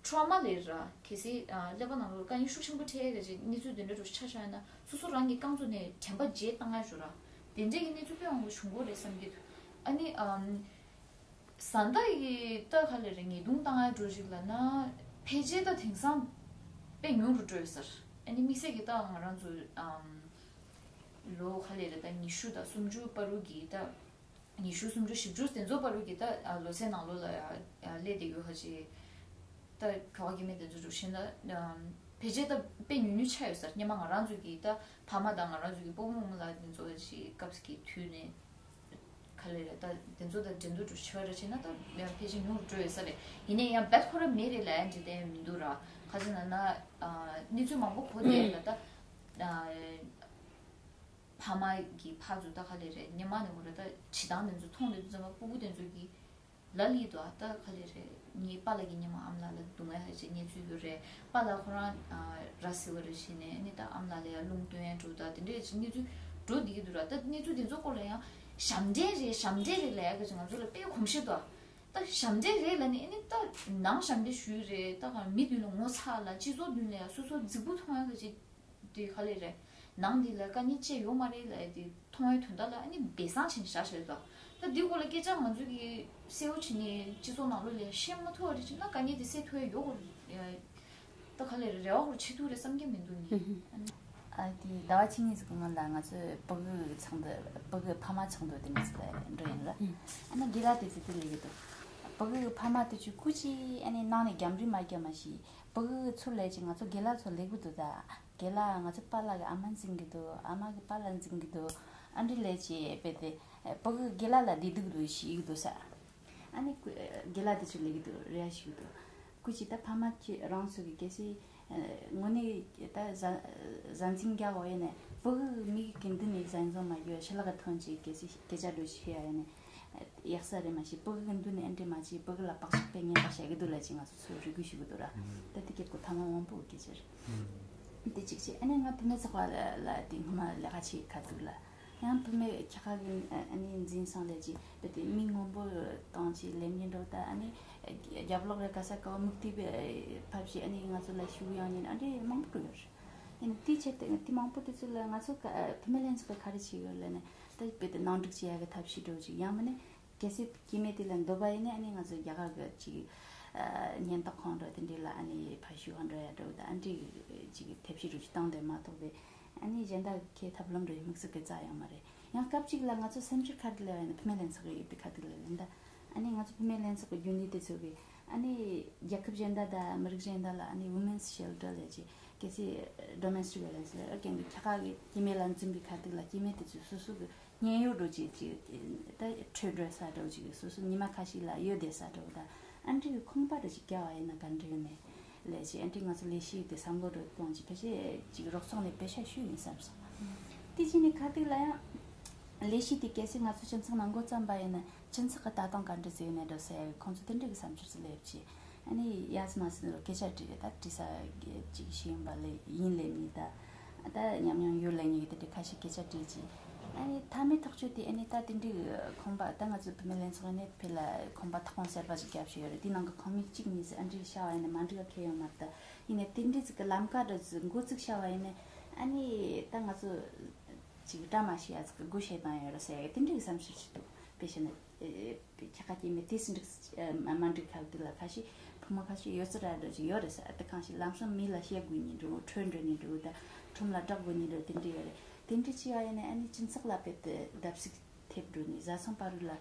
ཊོ་མ་ལབ་ར། གལ་སྲིད་ཀླད་པ་ནང་ལོགས་དཀའ་ངལ་ཤུགས་ཆེན་པོ་འཕྲད་ཡ་གི་གནས་ཚུལ་དེ་འདྲ་འདྲ་ཆ་བཞག་ན་སོ་སོ་རང་གི་རྐང་བཙུགས་ནས་དྲན་པ་བརྗེད་བཏང་ཡ་ཞུ་ར། དེ་འདྲས་ཀྱི་གནས་ཚུལ་དཔེ་མང་པོ་བྱུང་གི་རེད་བསམ་གྱི་འདུག་ཨ་ནི་བཟའ་ཟླ་ཡི་ད་ག་ལེ་རེད་ཉེས་རྡུང་བཏང་ཡ་འགྲོ་ཞིག་ལབ་ན་ཕལ་ཆེར་ད་དེང་སང་དཔེ་ཉུང་རུ་འགྲོ་ཡོད་ས་རེད། ཨ་ནི་དམིགས་བསལ་གྱི་ད་ང་རང་ཚོ་ལོ་ག་ལེ་རེད་ད་ཉི་ཤུ་དང་སུམ་ཅུ་བར་དུ་གི་ད། ཉི་ཤུ་སུམ་ཅུ་བཞི་བཅུ་དེ་ཚོ་བར་དུ་གི་ད་ལོ་ཚད་ནང་ལོགས་ལ་ཡ་སླེབས་བསྡད་ཡོད་ཧ་ཅི། ད་ཁ་བ་སྐྱེ་དམན་དེ་ཚོ་འགྲོ་བཞིན་ད་ཕལ་ཆེར་ད་དཔེ་ཉུང་ཉུང་ཆགས་ཡོད་ས་རེད། སྔོན་མ་ང་རང་ཚོ་གི་ད་ཕ་མ་དང་ང་རང་ཚོ་གི་སྤོ་བོ་རྨོ་མོ་ལ་དེ་ཚོ་ཧ་ཅི་སྐབས་ཀྱི་དུས་ནས་ག་ལེ་རེད་ད་དེ་ཚོ་ད་འགྲན་བསྡུར་འགྲོ་ཆེ་བ་ར་ཆེ་ན་ད་ཕལ་ཆེར་ཉུང་རུ་འགྲོ་ཡོད་ས་རེད། ཡིན་ནའི་ཡང་རྦད་ཁོ་ར་མེད་རེད་ལབ་ཡ་འདྲི་དེ་མི་འདུག་ར། ག་ཅི་ན་ན་གནས་ཚུལ་མང་པོ་གོ་བསྡད་ཡོད་ལ་ད། ཕ་མ་གི་ཕར་ཚུར་ད་ག་ལེ་རེད། ཉི་མ་ནས་འོ་རེད། ད་བྱེད་སྟངས་དེ་ཚོ་མཐོང་དུས་ཙམ་པ་སྤུ་གུ་དེ་ཚོ་གི་ལ་ལི་དུ་ཨ། ད་ག་ལེ་རེད། ངའི་པཱ་ལགས་ཀྱི་ཉི་མ་ཨ་མ་ལགས་ལ་སྡུག་བསྔལ་ཧ་ཅང་གནས་ཚུལ་ཡོད་རེད། པཱ་ལགས་ཁོ་རང་ཨ་ར་བཟི་བ་རེད་བྱས་ནས་ཨ་ནི་ད་ཨ་མ་ལགས་ལ་ཡང་རླུང་སྟོན་ཡ་འགྲོ། ད་དེ་འདྲས་ཅིག་གནས་ཚུལ་འགྲོ་བསྡད་ཀྱི་འདུག་ར། ད་གནས་ཚུལ་དེ་ཚོ་སྐོར་ལ་ཡང་ཞབས་འདྲེན་རེད། ཞབས་འདྲེན་རེད་ལབ་ཡ་གི་ཅིག་ང་ཚོ་ལ་དཔེ་གོམས་གཤིས་འདུག་ཨ། ད་ཞབས་འདྲེན་རེད་ལབ་ནས་ཨ་ནི་ད་ནང་ཞབས་འདྲེན་ཞུས་རེད། ད་ག་མི་མདུན་ལ་ངོ་ཚ་ལ་སྤྱི་ཚོགས་མདུན་ལ་ཡང་སོ་སོ་རྫིག་པོ་མཐོང་ཡ་གི་ཅིག་དེ་ག་ལེ་རེད། ནང་འདི་ལ་དཀའ་ངལ་ཅི་ཡོད་མ་རེད་ལབ་ཡ་དེ་མཐོང་བའི་དོན་དག་ལ་ཨ་ནི་སྦས་གསང་བྱས་ནས་བཞག་བཞག་ཡོད་དོ། ད་འདི་སྐོར་ལ་སྐད་ཆ་ང་ཚོ་གིས་གསལ་བོ་བྱས་ནས་སྤྱི་ཚོགས་ནང་ལོགས་ལ་བཤད་མ་ཐུབ་པ་རེད་བྱས་ན་དཀའ་ངལ་དེ་སེལ་ཐུབ་ཡ་ཡོད་དགོས་རེད། ད་ག་ལེ་རེད། རེ་བ་ཧོར་ཆེ་ཐུག་རེད་བསམ་གྱི་མི་འདུག་ངས། ཨ་ནི། ཨ་དེ་ཟླ་བ་གཅིག་གཉིས་ཙམ་གྱི་སྔོན་ལ་ང་ཚོས་ཕྲུ་གུ་ཚོགས་འདུ། ཕྲུ་གུ་ཕ་མ་ཚོགས་འདུ་དེ་འདྲ་ཞིག་ལ་འགྲོ་ཡིན་ལ། ཨ་ནི་རྒན་ལགས་དེ་ཚོ་དེ་ལས་ཀྱི་འདུག་ཕྲུ་གུ་ཕ་མ་དེ་ཚོས་སྐུ་མཁྱེན། ཨ་ནི་ནང་ནས་རྒྱབ་འདྲི་མ་རྒྱབ་མ་ཤེས། ཕྲུ་གུ་ཚུར་ལས་ཀྱི་ང་ཚོ་རྒན་ལགས་ཚོ་ལས་ཀྱི་འདུག་ད་རྒན་ལགས་ང་ཚོ་པཱ་ལགས་ཀྱི་ཨ་མ་འཛིན་གྱི་འདུག་ཨ་མ་གི་པཱ་ལགས་འཛིན་གྱི་འདུག་ཨ་འདྲི་ལས་ཀྱི་དཔེ་དེ་ཕྲུ་གུ་རྒན་ལགས་ལ་བདེ་སྡུག་འདུག་ཤེས་ཀྱི་འདུག་ས། ཨ་ནི་ཀུ་རྒན་ལགས་དེ་ཚོས་ལས་ཀྱི་འདུག་རེ་བ་ཞུ་གི་འདུག་ཀུ་ཅི་ད་ཕ་མ་ཁྱེད་རང་ཚོ་གི་གལ་སྲིད་དངོས་གནས་ད་གཟའ་གཟའ་འཛིན་རྒྱག་འོ་ཡིན་ནས་ཕྲུ་གུ་མིག་གི་མདུན་ནས་གཟའ་འཛིན་མ་གྱུར་ཕྱི་ལོགས་ག་ཐོན་ཅིག་གལ་སྲིད་སྐད་ཆ་འགྲོ་ཞིག་ཡ་ཡིན་ནས་ཡག་ས་རེད། མ་གཞི་ཕྲུ་གུ་གི་མདུན་ནས་ཨེ་འདྲས་མ་བྱེད། ཕྲུ་གུ་ལ་བག་ཆགས་དཔེ་ངན་པ་བྱེད་ཀྱི་འདུག་ལ་ཅིག་ང་ཚོ་ཚོ་རེ་སྐུལ་ཞུ་གི་འདུག་ར། ད་དེ་གི་གོ་ཐ་མ་མང་པོ་གི་སྐད་ཆ་རེད། དེ་གཅིག་བྱས། ཨ་ནི་ང་བུད་མེད་ཚོགས་པ་ལ་ལ་དེ་སྔོན་མ་ལས་ཀ་བྱེད་ཁ་ཐུག་ལ། ཡང་བུད་མེད་ཁྱ་ཁ་གི་ཨ་ནི་འཛིན་སོང་ལས་ཀྱི་བུད་དེ་མི་སྔོན་པོ་དང་ཅི་ལེན་གྱི་འགྲོ། ད་ཨ་ནི་རྒྱབ་ལོག་རེ་ག་ས་ག་བ་མུག་ཏི་བེ་ཕབ་ཞིག་ཨ་ནི་ང་ཚོ་ལ་ཞུ་ཡང་ཉིན་ཨ་འདྲེ་མང་པོ་འགྲོ་ཡོད་རེད། ཨ་ནི་དེའི་ཆེད་དུ་དེ་མང་པོ་དེ་ཚོ་ལ་ང་ཚོ་ཀ་བུད་མེད་ལྷན་ཚོགས་ཀྱི་ག་རེ་བྱེད་ཡོད་ལ་ནི་ད་བུད་དེ་ནང་འགྲིག་བྱེད་ཡ་གི་ཐབས་ཤེས་འགྲོ་ཅིག་ཡང་མིན་ནི་གལ་སྲིད་སྐྱེ་དམན་དེ་ལ་འདོད་པ་ཡིན་ན་ཨ་ནི་ང་ཚོ་རྒྱ་གར་གི་ཅིག་ཉེན་རྟོག་ཁང་འགྲོ་དེ་འདྲས་ལ་ཨ་ནི་ཕ་ཤུལ་བ་འགྲོ་ཡ་འགྲོ། ད་ཨ་འདྲེ་ཅིག་ཐབས་ཤེས་འགྲོ་ཅིག་བཏང་དེ་མ་གཏོགས་པའི། ཨ་ནི་གཞན་དག་གི་ཐབས་ལམ་རེ་དམིགས་བསལ་གི་རྩ་ཡང་མ་རེད། ཡང་སྐབས་གཅིག་ལ་ང་ཚོ་སེམས་ཤུགས་ཁ་བྲལ་ལ་ཡང་བུད་མེད་ལྷན་ཚོགས་ཀྱི་ཡོད་པའི་ཁ་ཐུག་ལ་ལན་ད། ཨ་ནི་ང་ཚོ་བུད་མེད་ལྷན་ཚོགས་ཀྱི་རྒྱུན་ལས་དེ་ཚོ་གིས་ཨ་ནི་རྒྱལ་ཁབ་གཞན་དག་དང་མི་རིགས་གཞན་དག་ལ་ཨ་ནི་Women's Shelter ལས་ཀྱི་གལ་སྲིད་Domestic Violence ལས་ར་རྒན་གྱི་ཁྱ་ཁ་གི་སྐྱེ་དམན་ལ་འཛིན་པའི་ཁ་ཐུག་ལ་སྐྱེ་དམན་དེ་ཚོས་སོ་སོ་གི་ཉེན་གཡོལ་འགྲོ་ཅིག་ཅིག་ད་ཁྲོད་འགྲོ་ས་འགྲོ་ཅིག་སོ་སོ་ཉི་མ་ཁ་ཤས་ལ་ཡོད་བསྡད་ས་འགྲོ། ད་ཨ་འདྲེ་གི་ཁང་པ་འགྲོ་ཅིག་བརྒྱབ་པ་ཡིན་ན་ག་འདྲ་ཡོད་མེད། ལས་བྱེད་ཨ་འདྲེ་ང་ཚོ་ལས་བྱེད་དེ་བསམ་བློ་འགྲོ་གཏོང་ཅིག་ཕལ་ཆེར་ཅིག་རོགས་ཚོགས་ནས་པེ་ཤ་ཤུ་ཡིན་བསམ་སོང་། དེ་བྱས་ནས་ཁ་ཐུག་ལ་ཡང་ལས་བྱེད་དེ་གལ་སྲིད་ང་ཚོ་སྤྱི་ཚོགས་ནང་འགོ་བརྩམས་པ་ཡིན་ན་སྤྱི་ཚོགས་ཀྱི་ལྟ་སྟངས་ག་འདྲ་ཟིག་ཡོད་ནས་འགྲོ་ཟེར་ཡ་གི་ཁོང་ཚོ་དེ་འདྲ་གི་བསམ་འཆར་ཟིག་སླེབས་ཅིག་ཨ་ནི་ཡ་ཙི་མ་ཟིག་འགྲོ་སྐད་ཆ་དྲིས་རེད། ད་དྲིས་ས་གི་ཅིག་ཤེས་ཡོན་པ་ལས་ཡིན་ལས་མིན་ད། ད་ཉམས་མྱོང་ཡོད་ལས་ངེས་ཀྱི་དེ་འདྲའི་ཁ་ཤས་སྐད་ཆ་དྲིས་ཀྱི། ཨ་ནི་མཐའ་མའི་ཐག་གཅོད་དེ་ཨ་ནི་ད་དེ་འདྲའི་ཁང་པ་ད་ང་ཚོའི་བུད་མེད་ལྷན་ཚོགས་ནས་ཕེ་ལ་ཁང་པ་ཐོག་ཁང་གསར་པ་ཞིག་བརྒྱབ་བཞག་ཡོད་རེད། དེ་ནང་གི་ཁང་མིག་གཅིག་གཉིས་ཟིག་ཨ་འདྲའི་བྱ་བ་ཡིན་ན་མ་འགྲིག་ག་ཁེལ་ཡོད་མ་རེད། ད་ཡིན་ནའི་དེ་འདྲའི་ཟིག་གི་ལམ་ཀ་འདྲ་ཟིག་འགོ་བཙུགས་བྱ་བ་ཡིན་ནའི་ཨ་ནི་ད་ང་ཚོ་ཅིག་བཀྲ་མ་ཤིས་ཡ་ཟིག་གི་སྒོ་ཕྱེ་བཏང་ཡོད་རེད་ཟེར་ཡ་དེ་འདྲའི་བསམ་འཆར་ཞིག་འདུག་དཔེ་བྱས་ན། ཨེ། ཁྱེད་ཀ་སྐྱེས་མེད་དེ་སུ་འགྲིག་ཨ་མ་མ་འགྲིག་ཁ་དེ་ལ་ཁ་ཤས་ཕོ་མོ་ཁ་ཤས་ཡོད་ཚད་ར་འགྲོ་ཅིག་ཡོད་རེད་ས། ཨ་དེ་གང་ཞིག་ལམ་སང་མི་ལ་བཤད་དགོས་ནི་འགྲོ། ཁྲོད་འགྲོ་ནི་འགྲོ། ད་ཁྲོམ་ལ་བསྒྲགས་དགོས་ནི་འགྲོ། དེ་འདྲ་ཡོད་རེད། དེ་འདྲ་ཅི་ཡ་ཡིན་ནའི་ཨ་ནི་སྤྱི་ཚོགས་ལ་དཔེ་དེ་བརྡབ་གསིག་ཐེབས་འགྲོ་ནི་བཟའ་ཚང་བར་ལ་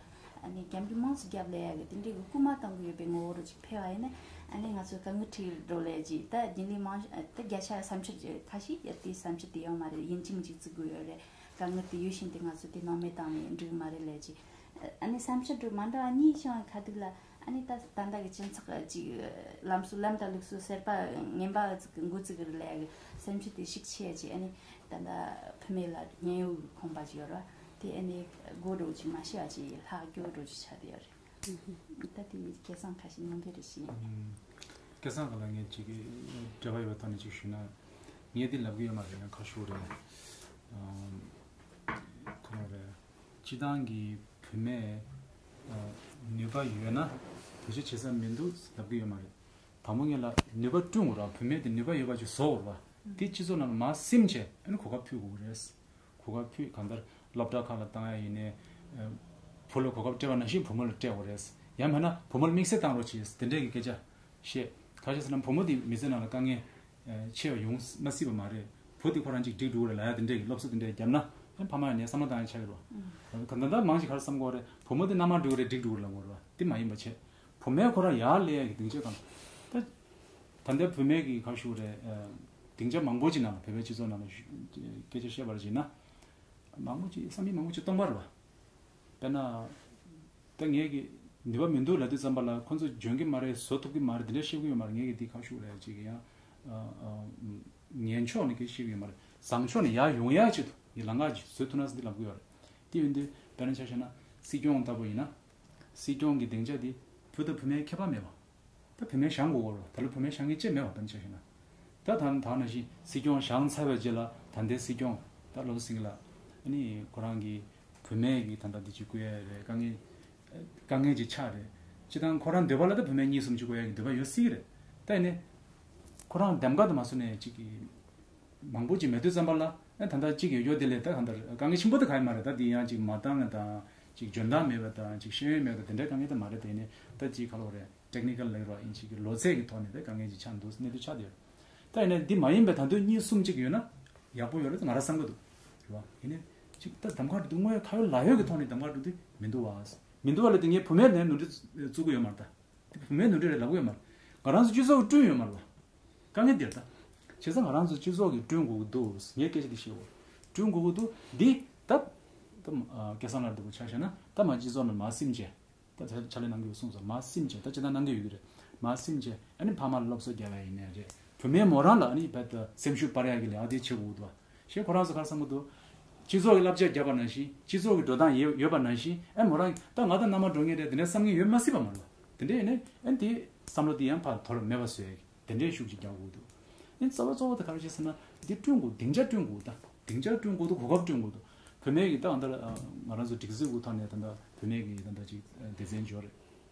ཨ་ནི་རྒྱབ་འགྲོ་མང་ཙམ་རྒྱབ་ལས་ཡ་གི་དེ་འདྲའི་གི་སྐུལ་མ་གཏོང་གི་ཡོད་པའི་ངོ་བོ་རུ་ཅིག་ཕེབས་པ་ཡིན་ནའི་ཨ་ནི་ང་ཚོ་དཀའ་ངལ་འཕྲད་འགྲོ་ལས་ཀྱི་ད་རྒྱུན་ལས་མང་ད་བརྒྱ་ཆ་བསམ་འཆར་ཁ་ཤས་ཡ་དེ་བསམ་འཆར་དེ་ཡོད་མ་རེད། ཡིན་གཅིག་མིན་གཅིག་བརྩི་དགོས་ཡོད་རེད། དཀའ་ངལ་དེ་ཡོད་བཞིན་དུ་ང་ཚོ་དེ་སྣང་མེད་བཏང་ནས་འགྲིག་མ་རེད་ལས་ཀྱི། ཨ་ནི་བསམ་འཆར་འགྲོ་མ་འདྲ་བ་གཉིས་བྱུང་བའི་ཁ་ཐུག་ལ་ཨ་ནི་ད་ད་ལྟ་གི་སྤྱི་ཚོགས་ཀྱི་ལམ་སྲོལ་ལམ་དང་ལུགས་སྲོལ་གསར་པ་ངན་པ་ཅིག་འགོ་བཙུགས་རེད་ལས་ཀྱི་བསམ་འཆར་དེ་ཤུགས་ཆེ་ཡ་ཅིག་ཨ་ནི་ད་ལྟ་བུད་མེད་ལ་ཉེན་གཡོལ་གྱི་ཁང་པ་ཅིག་ཡོད་རེད་བ། དེ་ཨ་ནི་སྒོ་འགྲོ་ཅིག་མ་ཤེས་པ་ཅིག་ལྷག་སྐྱོ་འགྲོ་ཅིག་ཆགས་བསྡད་ཡོད་རེད། ད་དེ་སྐལ་བཟང་ཁ་ཤས་མཉམ་འབྲེལ་རེ་ཞུས་ཡིན། སྐལ་བཟང་ག་ལ་ངས་ཅིག་འབྲེལ་བ་ཡོད་པ་ཐོག་ནས་ཅིག་ཞུས་ན། ངས་འདི་ལབ་གི་ཡོད་མ་རེད། ཡང་ཁ་ཤོར་རེད། ཨམ། ག་རེ་རེད། སྤྱི་བཏང་གི་བུད་མེད་ཨ་ནུས་པ་ཡོད་ན་བེད་སྤྱོད་བྱེད་ས་མི་འདུག་ལབ་གི་ཡོད་མ་རེད། དང་པོ་ངས་ལ་ནུས་པ་བསྐྲུན་དགོས་ར། བུད་མེད་དེ་ནུས་པ་ཡོད་པ་ཅིག་བཟོ་དགོས་ར། དེ་སྤྱི་ཚོགས་ནང་ལ་མར་སིམ་བྱས་ཨ་ནི་གོ་སྐབས་ཕུལ་དགོས་རེད། གོ་སྐབས་ཕུལ། གང་ལྟར་སློབ་གྲྭ་ཁག་ལ་བཏང་ཡ་ཡིན་ནའི། ཨ། བུ་ལ་གོ་སྐབས་སྤྲད་པ་ནང་བཞིན་བུ་མོ་ལ་སྤྲད་དགོས་རེད། ཡང་མིན་ན་བུ་མོ་ལ་དམིགས་བསལ་བཏང་རོགས་བྱེད་དེ་འདྲས་ཀྱི་སྐད་ཆ་བཤད། ག་རེ་ཟེར་ན་བུ་མོ་དེ་མི་ཚེ་ནང་ལ་དཀའ་ངལ་ཨ་ཆེ་བ་ཡོང་མ་སྲིད་པ་མ་རེད། བུ་དེ་ཁོ་རང་གཅིག་འགྲིག་འགྲོ་གི་རེད་ལབ་ཡ་དེ་འདྲས་ཀྱི་སློབ་གསོ་དེ་འདྲས་བརྒྱབ་ན་ཨ་ཕ་མ་ཡིན་ནའི་བསམ་བློ་བཏང་ཡ་ཆགས་ཀྱི་རེད་བ། ད་ད་ལྟ་མང་ཞིག་ག་རེ་བསམ་གྱི་ཡོད་རེད། བུ་མོ་དེ་མནའ་མ་འགྲིག་གི་རེད། འགྲིག་འགྲོ་གི་རེད་ལབ་ཀྱི་ཡོད་རེད་བ། དེ་མ་ཡིན་པ་བྱས། བུད་མེད་ཁོ་རང་ཡར་སླེབས་ཡ་གི་སྡིངས་ཆ་གང་། ད་ད་ལྟའི་བུད་མེད་ཀྱི་ག་རེ་ཞུ་དགོས་རེད། ཨ། སྡིངས་ཆ་མང་པོ་ཅིག་ནང་ལ་བོད་པའི་སྤྱི་ཚོགས་ནང་ལ་ཞུ་སྐད་ཆ་བཤད་པར་བྱས་ན། མང་པོ་ཅིག་བསམ་ཡས་མང་པོ་ཅིག་སྟོང་པ་རེད་བ། དཔེར་ན། ད་ངས་ཀྱི་ནུས་པ་མི་འདུག་ལབ་དུས་ཙམ་པ་ལ་ཁོ་ཚོ་འཇོན་གྱི་མ་རེད། བཟོ་ཐུབ་ཀྱི་མ་རེད། འདི་འདྲ་བཤད་ཀྱི་ཡོད་མ་རེད། ངས་ཀྱི་འདི་ག་རེ་ཞུ་དགོས་རེད། ཅིག་ཡང་། ཨ། ཨ། ངན་ཕྱོགས་ནས་ཀྱི་བཤད་ཀྱི་ཡོད་མ་རེད། བཟང་ཕྱོགས་ནས་ཡར་ཡོང་ཡ་ཆེད་དུ། གི་ལམ་ཁ་ཅིག་བཟོ་ཐུབ་ན་ཟེར་འདི་ལབ་གི་ཡོད་རེད། དེ་ཡིན་དུས་དཔེར་ན་ཆ་བཞག་ན་སྲིད་སྐྱོང་ལྟ་བུ་ཡིན་ན། སྲིད་སྐྱོང་གི་སྡིངས་ཆ་དེ་བུ་དང་བུ་མོའི་ཁྱད་པར་མེད་པ། ད་བུད་མེད་བཞེངས་དགོས་སྐོར་ལ། ད་ལོ་བུད་མེད་བཞེངས་མཁན་ཅིག་མེད་པ། ད་ཆ་བཞག་ན། ད་ད་ད་ནང་བཞིན་སྲིད་སྐྱོང་བཞེངས་ཚར་བའི་རྗེས་ལ་ད་ལྟའི་སྲིད་སྐྱོང་ད་བློ་བཟང་སེང་གེ་ལགས་ཨ་ནི་ཁོ་རང་གི་བུད་མེད་ཀྱི་ད་ལྟ་འདི་ཅིག་བསྐོ་ཡ་རེད། དཀའ་ངལ་དཀའ་ངལ་ཅིག་ཆགས་རེད། སྤྱིར་བཏང་ཁོ་རང་འདོད་པ་ལ་ད་བུད་མེད་གཉིས་གསུམ་ཅིག་བསྐོ་ཡ་གི་འདོད་པ་ཡོད་སྲིད་ཀྱི་རེད། ད་ཡིན་ནའི་ཁོ་རང་འདེམས་ཀ་དུ་མ་སོང་ནས་ཅིག་གི་མང་པོ་ཅིག་མེད་དུས་ཙམ་པ་ལ་ཨ་ད་ལྟ་ཅིག་ཡོད་ཡོད་དེ་ལས་ད་གང་ལྟར་དཀའ་ངལ་ཆེན་པོ་དེ་ག་ཡི་མ་རེད། ད་འདི་ཡང་ཅིག་མ་འདང་ང་དང་ཅིག་འཇོན་ཐང་མེད་པ་དང་ཅིག་ཤེས་ཡོན་མེད་པ་དེ་འདྲའི་དཀའ་ངལ་དེ་མ་རེད། དེ་ནི་ད་ཅིག་ག་ལབ་རེད། ཊེག་ནི་ཀལ་ལབ་རོགས་ཡིན་ཅིག་གི་ལོ་ཚད་ཀྱི་ཐོག་ནས་ད་དཀའ་ངལ་ཅིག་ཆགས་འདུག་གནས་ཚུལ་ཆགས་བསྡད་ཡོད། ད་ཡིན་ནའི་འདི་མ་ཡིན་པའི་ད་དུང་གཉིས་གསུམ་ཅིག་ཡོད་ན་ཡག་པོ་ཡོད་རེད་ང་རང་བསམ་གི་འདུག་རེད་བ། ཡིན་ནའི་ཅིག་ད་གདམ་ག་འགྲོ་དུས་དངོས་ཁ་ཡོད་ལག་ཡོད་ཀྱི་ཐོག་ནས་གདམ་ག་འགྲོ་དུས་མི་འདུག་བ། མི་འདུག་བ་ལབ་དུས་ངས་བུད་མེད་ནས་ནོར་འཁྲུལ་བཙུགས་ཀྱི་ཡོད་མ་རེད་ད། དེ་བུད་མེད་ནོར་འཁྲུལ་རེད་ལབ་ཀྱི་ཡོད་མ་རེད། ང་རང་ཚོ་སྤྱི་ཚོགས་བསྐྲུན་ཡོད་མ་རེད་བ། དཀའ་ངལ་འདིར་ད། བྱས་ཙང་ང་རང་ཚོ་སྤྱི་ཚོགས་ཀྱི་བསྐྲུན་དགོས་ཀྱི་འདུག་ངས་སྐད་ཆ་འདི་བཤད་འོ། བསྐྲུན་དགོས་ཀྱི་འདུག་འདི་ད། ད་སྐལ་བཟང་ལགས་འདི་གོ་ཆ་བཞག་ན་ད་མ་སྤྱི་ཚོགས་ནང་མ་སེམས་ཅན། ད་ཕྱག་ཕྱག་ལས་གནང་གི་ཡོད་གསུངས་སོང་། མ་སེམས་ཅན་ད་ཅི་ད་གནང་གི་ཡོད་ཀྱི་རེད། མ་སེམས་ཅན་ཨ་ནི་ཕ་མ་ལ་སློབ་གསོ་རྒྱབ་ཡ་ཡིན་ནའི་རེད། བུད་མེད་མོ་རང་ལ་ཨ་ནི་རྦད་དེ་སེམས་ཤུགས་སྤར་ཡ་གི་ལས་ཀ་དེ་བྱེད་དགོས་ཀྱི་འདུག་བ། ཞེས་ཁོ་རང་ཚོ་ག་རེ་བསམ་གྱི་འདུག་སྤྱི་ཚོགས་ཀྱི་བསླབ་བྱ་བརྒྱབ་པ་ནང་བཞིན་སྤྱི་ཚོགས་ཀྱི་འགྲོ་སྟངས་ཡོད་ཡོད་པ་ནང་བཞིན་ཨ་མོ་རང་ད་ང་དང་མནའ་མ་འགྲོ་མཁན་རེད་དེ་འདྲའི་བསམ་མཁན་ཡོད་མ་སྲིད་པ་མ་རེད་བ། དེ་འདྲ་ཡིན་ནའི་ཨ་ནི་དེ་བསམ་བློ་དེ་ཡང་ཕར་དོར་མེད་པ་བཟོ་ཡ་གི་དེ་འདྲའི་ཤུགས་ཅིག་རྒྱག་དགོས་འདུག་ཨ་ནི་རྩ་བ་གཙོ་བོ་དེ་ག་རེ་བྱེད་ཟེར་ན་འདི་བསྐྲུན་དགོས། སྡིངས་ཆ་བསྐྲུན་དགོས། ད་སྡིངས་ཆ་བསྐྲུན་དགོས་འདུག་གོ་སྐབས་བསྐྲུན་དགོས་འདུག་བུད་མེད་ཀྱི་ད་ང་ད་ང་རང་ཚོ་སྒྲིག་འཛུགས་ཀྱི་ཐོག་ནས་ད་ལྟ་བུད་མེད་ཀྱི་ད་ལྟ་ཅིག་སྡེ་ཚན་འབྱོར་རེད།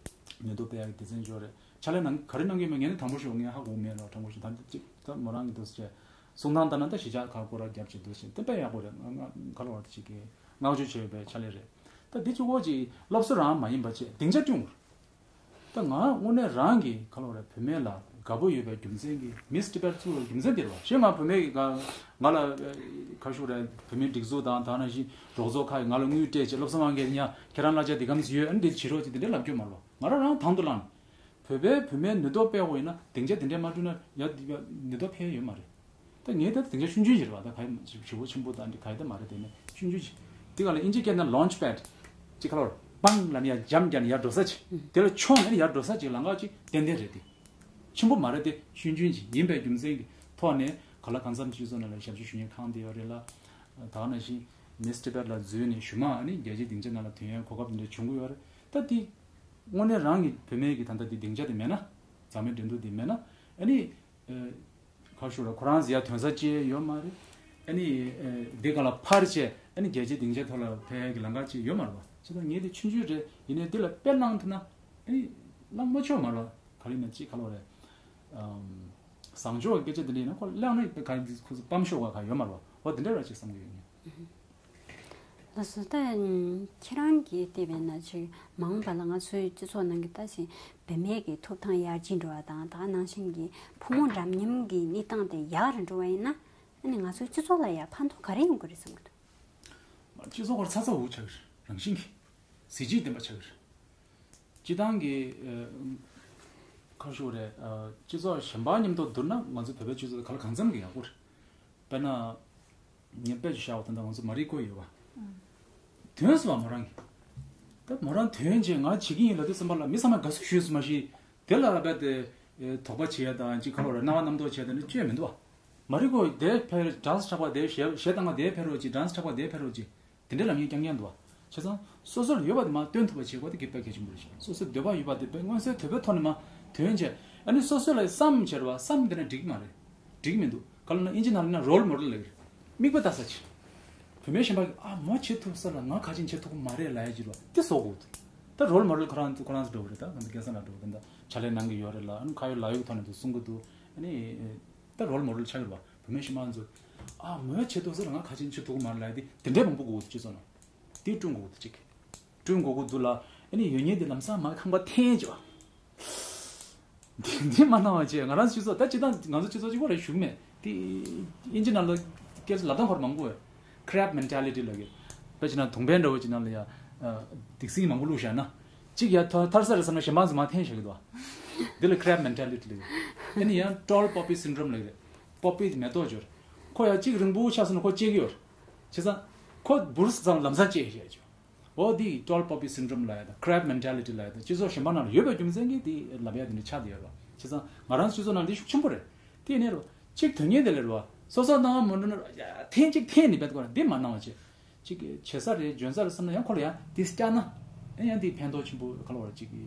ནུས་སྟོབས་སྤེལ་ཡག་གི་སྡེ་ཚན་འབྱོར་རེད། ཕྱག་ལས་གནང་ག་རེ་གནང་གི་ཡོད་མེད་ངས་ནི་དང་པོ་ཞུ་ངས་ཧ་གོ་མེད་ལ་དྲང་པོ་ཞུ། ད་འདི་གཅིག་ད་མོ་རང་གི་འདུག་ཟེར་བྱས་གསུང་སྟངས་ལྟར་ན་ད་གཞིས་ཆགས་ཁག་སྐོར་ར་རྒྱབ་ཅིག་འདུག་ཟེར་དེ་དཔེ་ཡག་པོ་རེད། ང་ང་ག་ལ་བར་དུ་ཅིག་གི་བསྔགས་བརྗོད་བྱེད་པའི་ཕྱག་ལས་རེད། ད་འདི་གཅིག་པོ་ཅིག་སློབ་གསོ་རང་མ་ཡིན་པ་བྱས་སྡིངས་ཆ་བསྐྲུན་དགོས་རེད། ད་ང་དངོས་གནས་རང་གི་ག་ལ་བར་བུད་མེད་ལ་དགའ་པོ་ཡོད་པའི་རྒྱུ་མཚན་གྱིས་མིས་ཊི་བྷེཊ་བཙུགས་པའི་རྒྱུ་མཚན་དེ་རེད་བ། ཞེས་ང་བུད་མེད་ཀྱི་ང་ང་ལ་ཁ་ཤུགས་རེད། བུད་མེད་སྒྲིག་འཛུགས་དང་ད་ནང་བཞིན་རོགས་ཚོགས་ཁག་གིས་ང་ལ་དངུལ་སྤྲད་བྱས་སློབ་གསོ་གནང་མཁན་ཉ་ཁྱེད་རང་གླ་ཆ་འདི་གམ་ཡོད་ཨ་ནི་འདི་བྱེད་རོགས་ཅིག་དེ་འདྲ་ལབ་རྒྱུ་མ་རེད་བ། ང་རང་རང་དང་དུ་བླངས་ནས། བོད་པའི་བུད་མེད་ནུས་སྟོབས་སྤེལ་དགོས་ཡིན་ན་སྡིངས་ཆ་དེ་འདྲས་མ་བསྐྲུན་ན་ཡ་འདི་ག་ནུས་སྟོབས་འཕེལ་ཡོད་མ་རེད། ད་ངས་ད་སྡིངས་ཆ་ཆུང་ཆུང་ཞིག་རེད་བ། ད་ག་ཞེ་པོ་ཆེན་པོ་དང་འདི་ག་ཡི་ད་མ་རེད། དེ་ནས་ཆུང་ཆུང་ཞིག་འདི་ག་ལ་ཨིན་ཇི་སྐད་ནང་ལོན་ཆི་པེཌ་ཅིག་ཁ་ལོར་པང་ལབ་ནས་ཡ་འཇམ་རྒྱག་ནས་ཡར་འགྲོ་ས་ཅིག་དེ་ལ་མཆོངས་ནས་ཡར་འགྲོ་ས་ཅིག་ལམ་ཁ་ཅིག་ཏན་ཏན་རེད། དེ་ཆེན་པོ་མ་རེད། དེ་ཆུང་ཆུང་ཞིག་ཡིན་པའི་རྒྱུ་མཚན་གྱི་ཐོག་ནས་ག་ལ་གང་འཚམ་སྤྱི་ཚོགས་ནང་ལ་ཞབས་ཕྱི་ཞུ་མཁན་གང་དེ་ཡོད་རེད་ལ། ད་ག་ནང་བཞིན་མིས་ཊི་བྷེཊ་ལ་འཛུལ་ནས་གཞུག་མ་ཨ་ནི་རྒྱལ་སྤྱིའི་སྡིངས་ཆ་ནང་ལ་ཐོན་ཡའི་གོ་སྐབས་དེ་འདྲ་བྱུང་གི་ཡོད་རེད། ད་དེ་དངོས་གནས་རང་གི་བུད་མེད་ཀྱི་ད་ལྟ་དེ་སྡིངས་ཆ་དེ་མེད་ན། འཛམ་གླིང་འགྲན་བསྡུར་དེ་མེད་ན། ཨ་ནི། ཁ་ཤུ་ར་ཁོ་རང་ཟེར་ཡ་ཐོན་ས་ཅི་ཡོད་མ་རེད། ཨ་ནི། དེ་ག་ལ་ཕར་བྱས་ཨ་ནི་རྒྱལ་སྤྱིའི་སྡིངས་ཆ་ཐོག་ལ་ཕེབས་ཡ་གི་ལམ་ཁ་ཅི་ཡོད་མ་རེད་བ། བྱས་ཙང་ངས་དེ་ཆུང་ཆུང་རེད། ཡིན་ནའི་དེ་ལ་དཔེ་བླངས་ཐུབ་ན་ཨ་ནི་བླངས་མ་ཆོག་མ་རེད་བ། ག་རེ་ཡིན་ན་ཅི་ག་ལ་རེད། བཟང་ཕྱོགས་ཀྱི་སྐད་ཆ་དེ་འདྲ་ཡིན་ན་ཁོ་བླངས་ན་ག་རེ་ཁོ་ཚོ་སྤམ་ཤོག་ག་ག་ཡོད་མ་རེད་བ། འོ་དེ་འདྲ་ར་ཅིག་བསམ་གི་ཡོད་ངས། ལགས་སོ། ད་ཁྱེད་རང་གིས་བལྟས་པས་ན་ཅིག་མ་འོངས་པ་ལ་ང་ཚོའི་སྤྱི་ཚོགས་ནང་གི་ད་ཅིག་བུད་མེད་ཀྱི་ཐོབ་ཐང་ཡར་རྒྱས་འགྲོ་བ་དང་ད་ནང་བཞིན་གྱི་ཕོ་མོ་འདྲ་མཉམ་གྱི་གནས་སྟངས་དེ་ཡག་རུ་འགྲོ་བ་ཡིན་ན་ཨ་ནི་ང་ཚོའི་སྤྱི་ཚོགས་ལ་ཡང་ཕན་ཐོགས་ག་རེ་ཡོང་གི་རེད་བསམ་གྱི་འདུག་སྤྱི་ཚོགས་ཁོ་རང་ཚ་ཚ་འུར་འུར་ཆགས་ཀྱི་རེད། རང་བཞིན་གྱིས་གཟི་བརྗིད་ལྡན་པ་ཆགས་ཀྱི་རེད། སྤྱི་བཏང་གི་ཁ་ཤུ་རེད། སྤྱི་ཚོགས་གཞན་པ་མཉམ་དུ་བསྡུར་ན་ང་ཚོ་བོད་པའི་སྤྱི་ཚོགས་དེ་ག་ལ་གང་འཚམ་གྱི་ཡག་པོ་རེད། དཔེར་ན། ངས་དཔེ་ཅིག་བཞག་པ་ད་ལྟ་ང་ཚོ་མ་རི་ཀོ་ཡོད་པ། ཐོན་སོང་བ་མོ་རང་གིས། ད་མོ་རང་ཐོན་རྗེས་ང་བྱེད་ཀྱི་ཡིན་ལབ་དུས་ཙམ་པ་ལ་མི་ཚང་མས་དགའ་བསུ་ཞུས་སོང་མ་གཞི། དེ་ལ་རྦད་དེ་དོགས་པ་བྱེད་ཡ་དང་ཅིག་ཁ་ལོ་ར་སྣང་བ་རྣམ་རྟོག་བྱས་དེ་ནི་བཅོས་མི་འདུག་བ། མ་རི་ཀོ་དེ་ཕེར་གྲངས་ཆག་པ་དེ་གཞས་གཞས་བཏང་བ་དེ་ཕེར་རོགས་ཀྱི་གྲངས་ཆག་པ་དེ་ཕེར་རོགས་ཀྱི། དེ་འདྲའི་ལམ་ཡིག་རྐྱང་རྐྱང་འདུག་བ། བྱས་ཙང་སོ་སོ་ལ་ཡོད་པ་དེ་མར་སྟོན་ཐུབ་པ་བྱེད་དགོས་དེ་གལ་ཆེན་པོ་རེད། སོ་སོའི་འདོད་པ་ཡོད་པ་དེ་དཔེ་མངོན་གསལ་དོད་པོའི་ཐོག་ནས་མར་ཐོན་བྱས་ཨ་ནི་སོ་སོ་ལ་བསམ་བྱས་རེད་བ། བསམ་དེ་ན་འགྲིག་མ་རེད། འགྲིག་མི་འདུག་ག་ལ་ན་ཨིན་ཇི་ནང་ལ་ན་རོལ་མོ་ཌེལ་ལབ་ཀྱི་རེད། མིག་དཔེ་ལྟ་ས་ཆེ། བུད་མེད་གཞན་པ་གིས་ཨ་མོ་བྱེད་ཐུབ་ས་ལ་ང་ག་ཅིན་བྱེད་ཐུབ་ཀྱི་མ་རེད་ལབ་ཡ་ཅིག་རེད་བ། དེ་བཟོ་དགོས་འདུག་ད་རོལ་མོ་ཌེལ་ཁོ་རང་ཁོ་རང་ཚོ་འགྲོ་གི་རེད། ད་ང་ཚོ་སྐལ་བཟང་ལགས་འགྲོ་གི་རེད། ད་ཕྱག་ལས་གནང་གི་ཡོད་རེད་ལ་ཨ་ནི་ཁ་ཡོད་ལག་ཡོད་ཀྱི་ཐོག་ནས་འདུག་གསུང་གི་འདུག་ཨ་ནི། ད་རོལ་མོ་ཌེལ་ཆགས་ཀྱི་རེད་བ། བུད་མེད་གཞན་པ་ཚོས་ཨ་མོས་བྱེད་ཐུབ་ས་ལ་ང་ག་ཅིན་བྱེད་ཐུབ་ཀྱི་མ་རེད་ལབ་ཡ་དེ་དེ་འདྲའི་མང་པོ་དགོས་འདུག་སྤྱི་ཚོགས་ནང་། དེ་བསྐྲུན་དགོས་འདུག་གཅིག་བསྐྲུན་དགོས་ཀྱི་འདུག་ལ། ཨ་ནི་ཡོད་ཉེན་དེ་ལམ་སང་མར་ཁང་པ་འཐེན་བྱས་བ། འདི་འདི་མ་གནང་བ་བྱས་ང་རང་སྤྱི་ཚོགས་ད་སྤྱི་བཏང་ང་ཚོ་སྤྱི་ཚོགས་གཅིག་པོ་རེད་ཞུ་གི་མེད། དེ་ཨིན་ཇི་ནང་ལ་སྐད་ཆ་ལབ་སྟངས་ཁོ་རང་མང་པོ་ཡོད། ཁི་རེབ་མེན་ཊེ་ལི་ཊི་ལབ་ཀྱི། དཔེ་བྱས་ན་དུང་བན་འདྲ་བོ་ཅིག་ནང་ལ་ཡ། སྡིག་སྲིན་མང་པོ་བླུགས་བཞག་ན། གཅིག་ཡ་ཐར་ཐར་ས་རེད་བསམ་ན་གཞན་པ་ཚོ་མར་འཐེན་བཞག་གི་འདུག་བ། འདི་ལ་ཁི་རེབ་མེན་ཊེ་ལི་ཊི་ལབ་ཀྱི། ཨ་ནི་ཡང་ཊོལ་པོ་པི་སིན་ཌོམ་ལབ་ཀྱི་རེད། པོ་པི་དེ་མེ་ཏོག་ཅིག་ཡོད་རེད། ཁོ་ཡ་གཅིག་རིང་པོ་ཆགས་སོང་ན་ཁོ་སྐྱེ་གི་ཡོད་རེད། བྱས་ཙང་། ཁོ་འབུར་ཙམ་ལམ་སང་སྐྱེ་བཞག་ཅིག་འོ་འདི་ཊོལ་པོ་པི་སིན་ཌོམ་ལབ་ཡ་དང་ཁི་རེབ་མེན་ཊེ་ལི་ཊི་ལབ་ཡ་དང་སྤྱི་ཚོགས་གཞན་པ་ནང་ལ་ཡོད་པའི་རྒྱུ་མཚན་གྱིས་འདི་ལབ་ཡ་དེ་འདྲ་ཆགས་བསྡད་ཡོད་རེད་བ། བྱས་ཙང་ང་རང་སྤྱི་ཚོགས་ནང་འདི་ཤུགས་ཆེན་པོ་རེད། དེ་ཡིན་ནའི་རེད་བ། གཅིག་དོན་གཉེར་དེ་ལས་རེད་བ། སོ་སོ་གནང་བ་མ་འགྲོ་ན་ཡ་ཐེངས་གཅིག་ཐེངས་ནི་བེད་ཀོ་ར་འདི་མ་གནང་བ་བྱས། གཅིག་གི་བྱེད་ས་རེད་འཇོན་ས་རེད་བསམ་ན་ཡང་ཁོ་ལ་ཡང་འདི་སྐྱག་ན་ཨེ་ཡང་འདི་ཕན་ཐོགས་ཆེན་པོ་ག་ལ་བར་གཅིག་གི་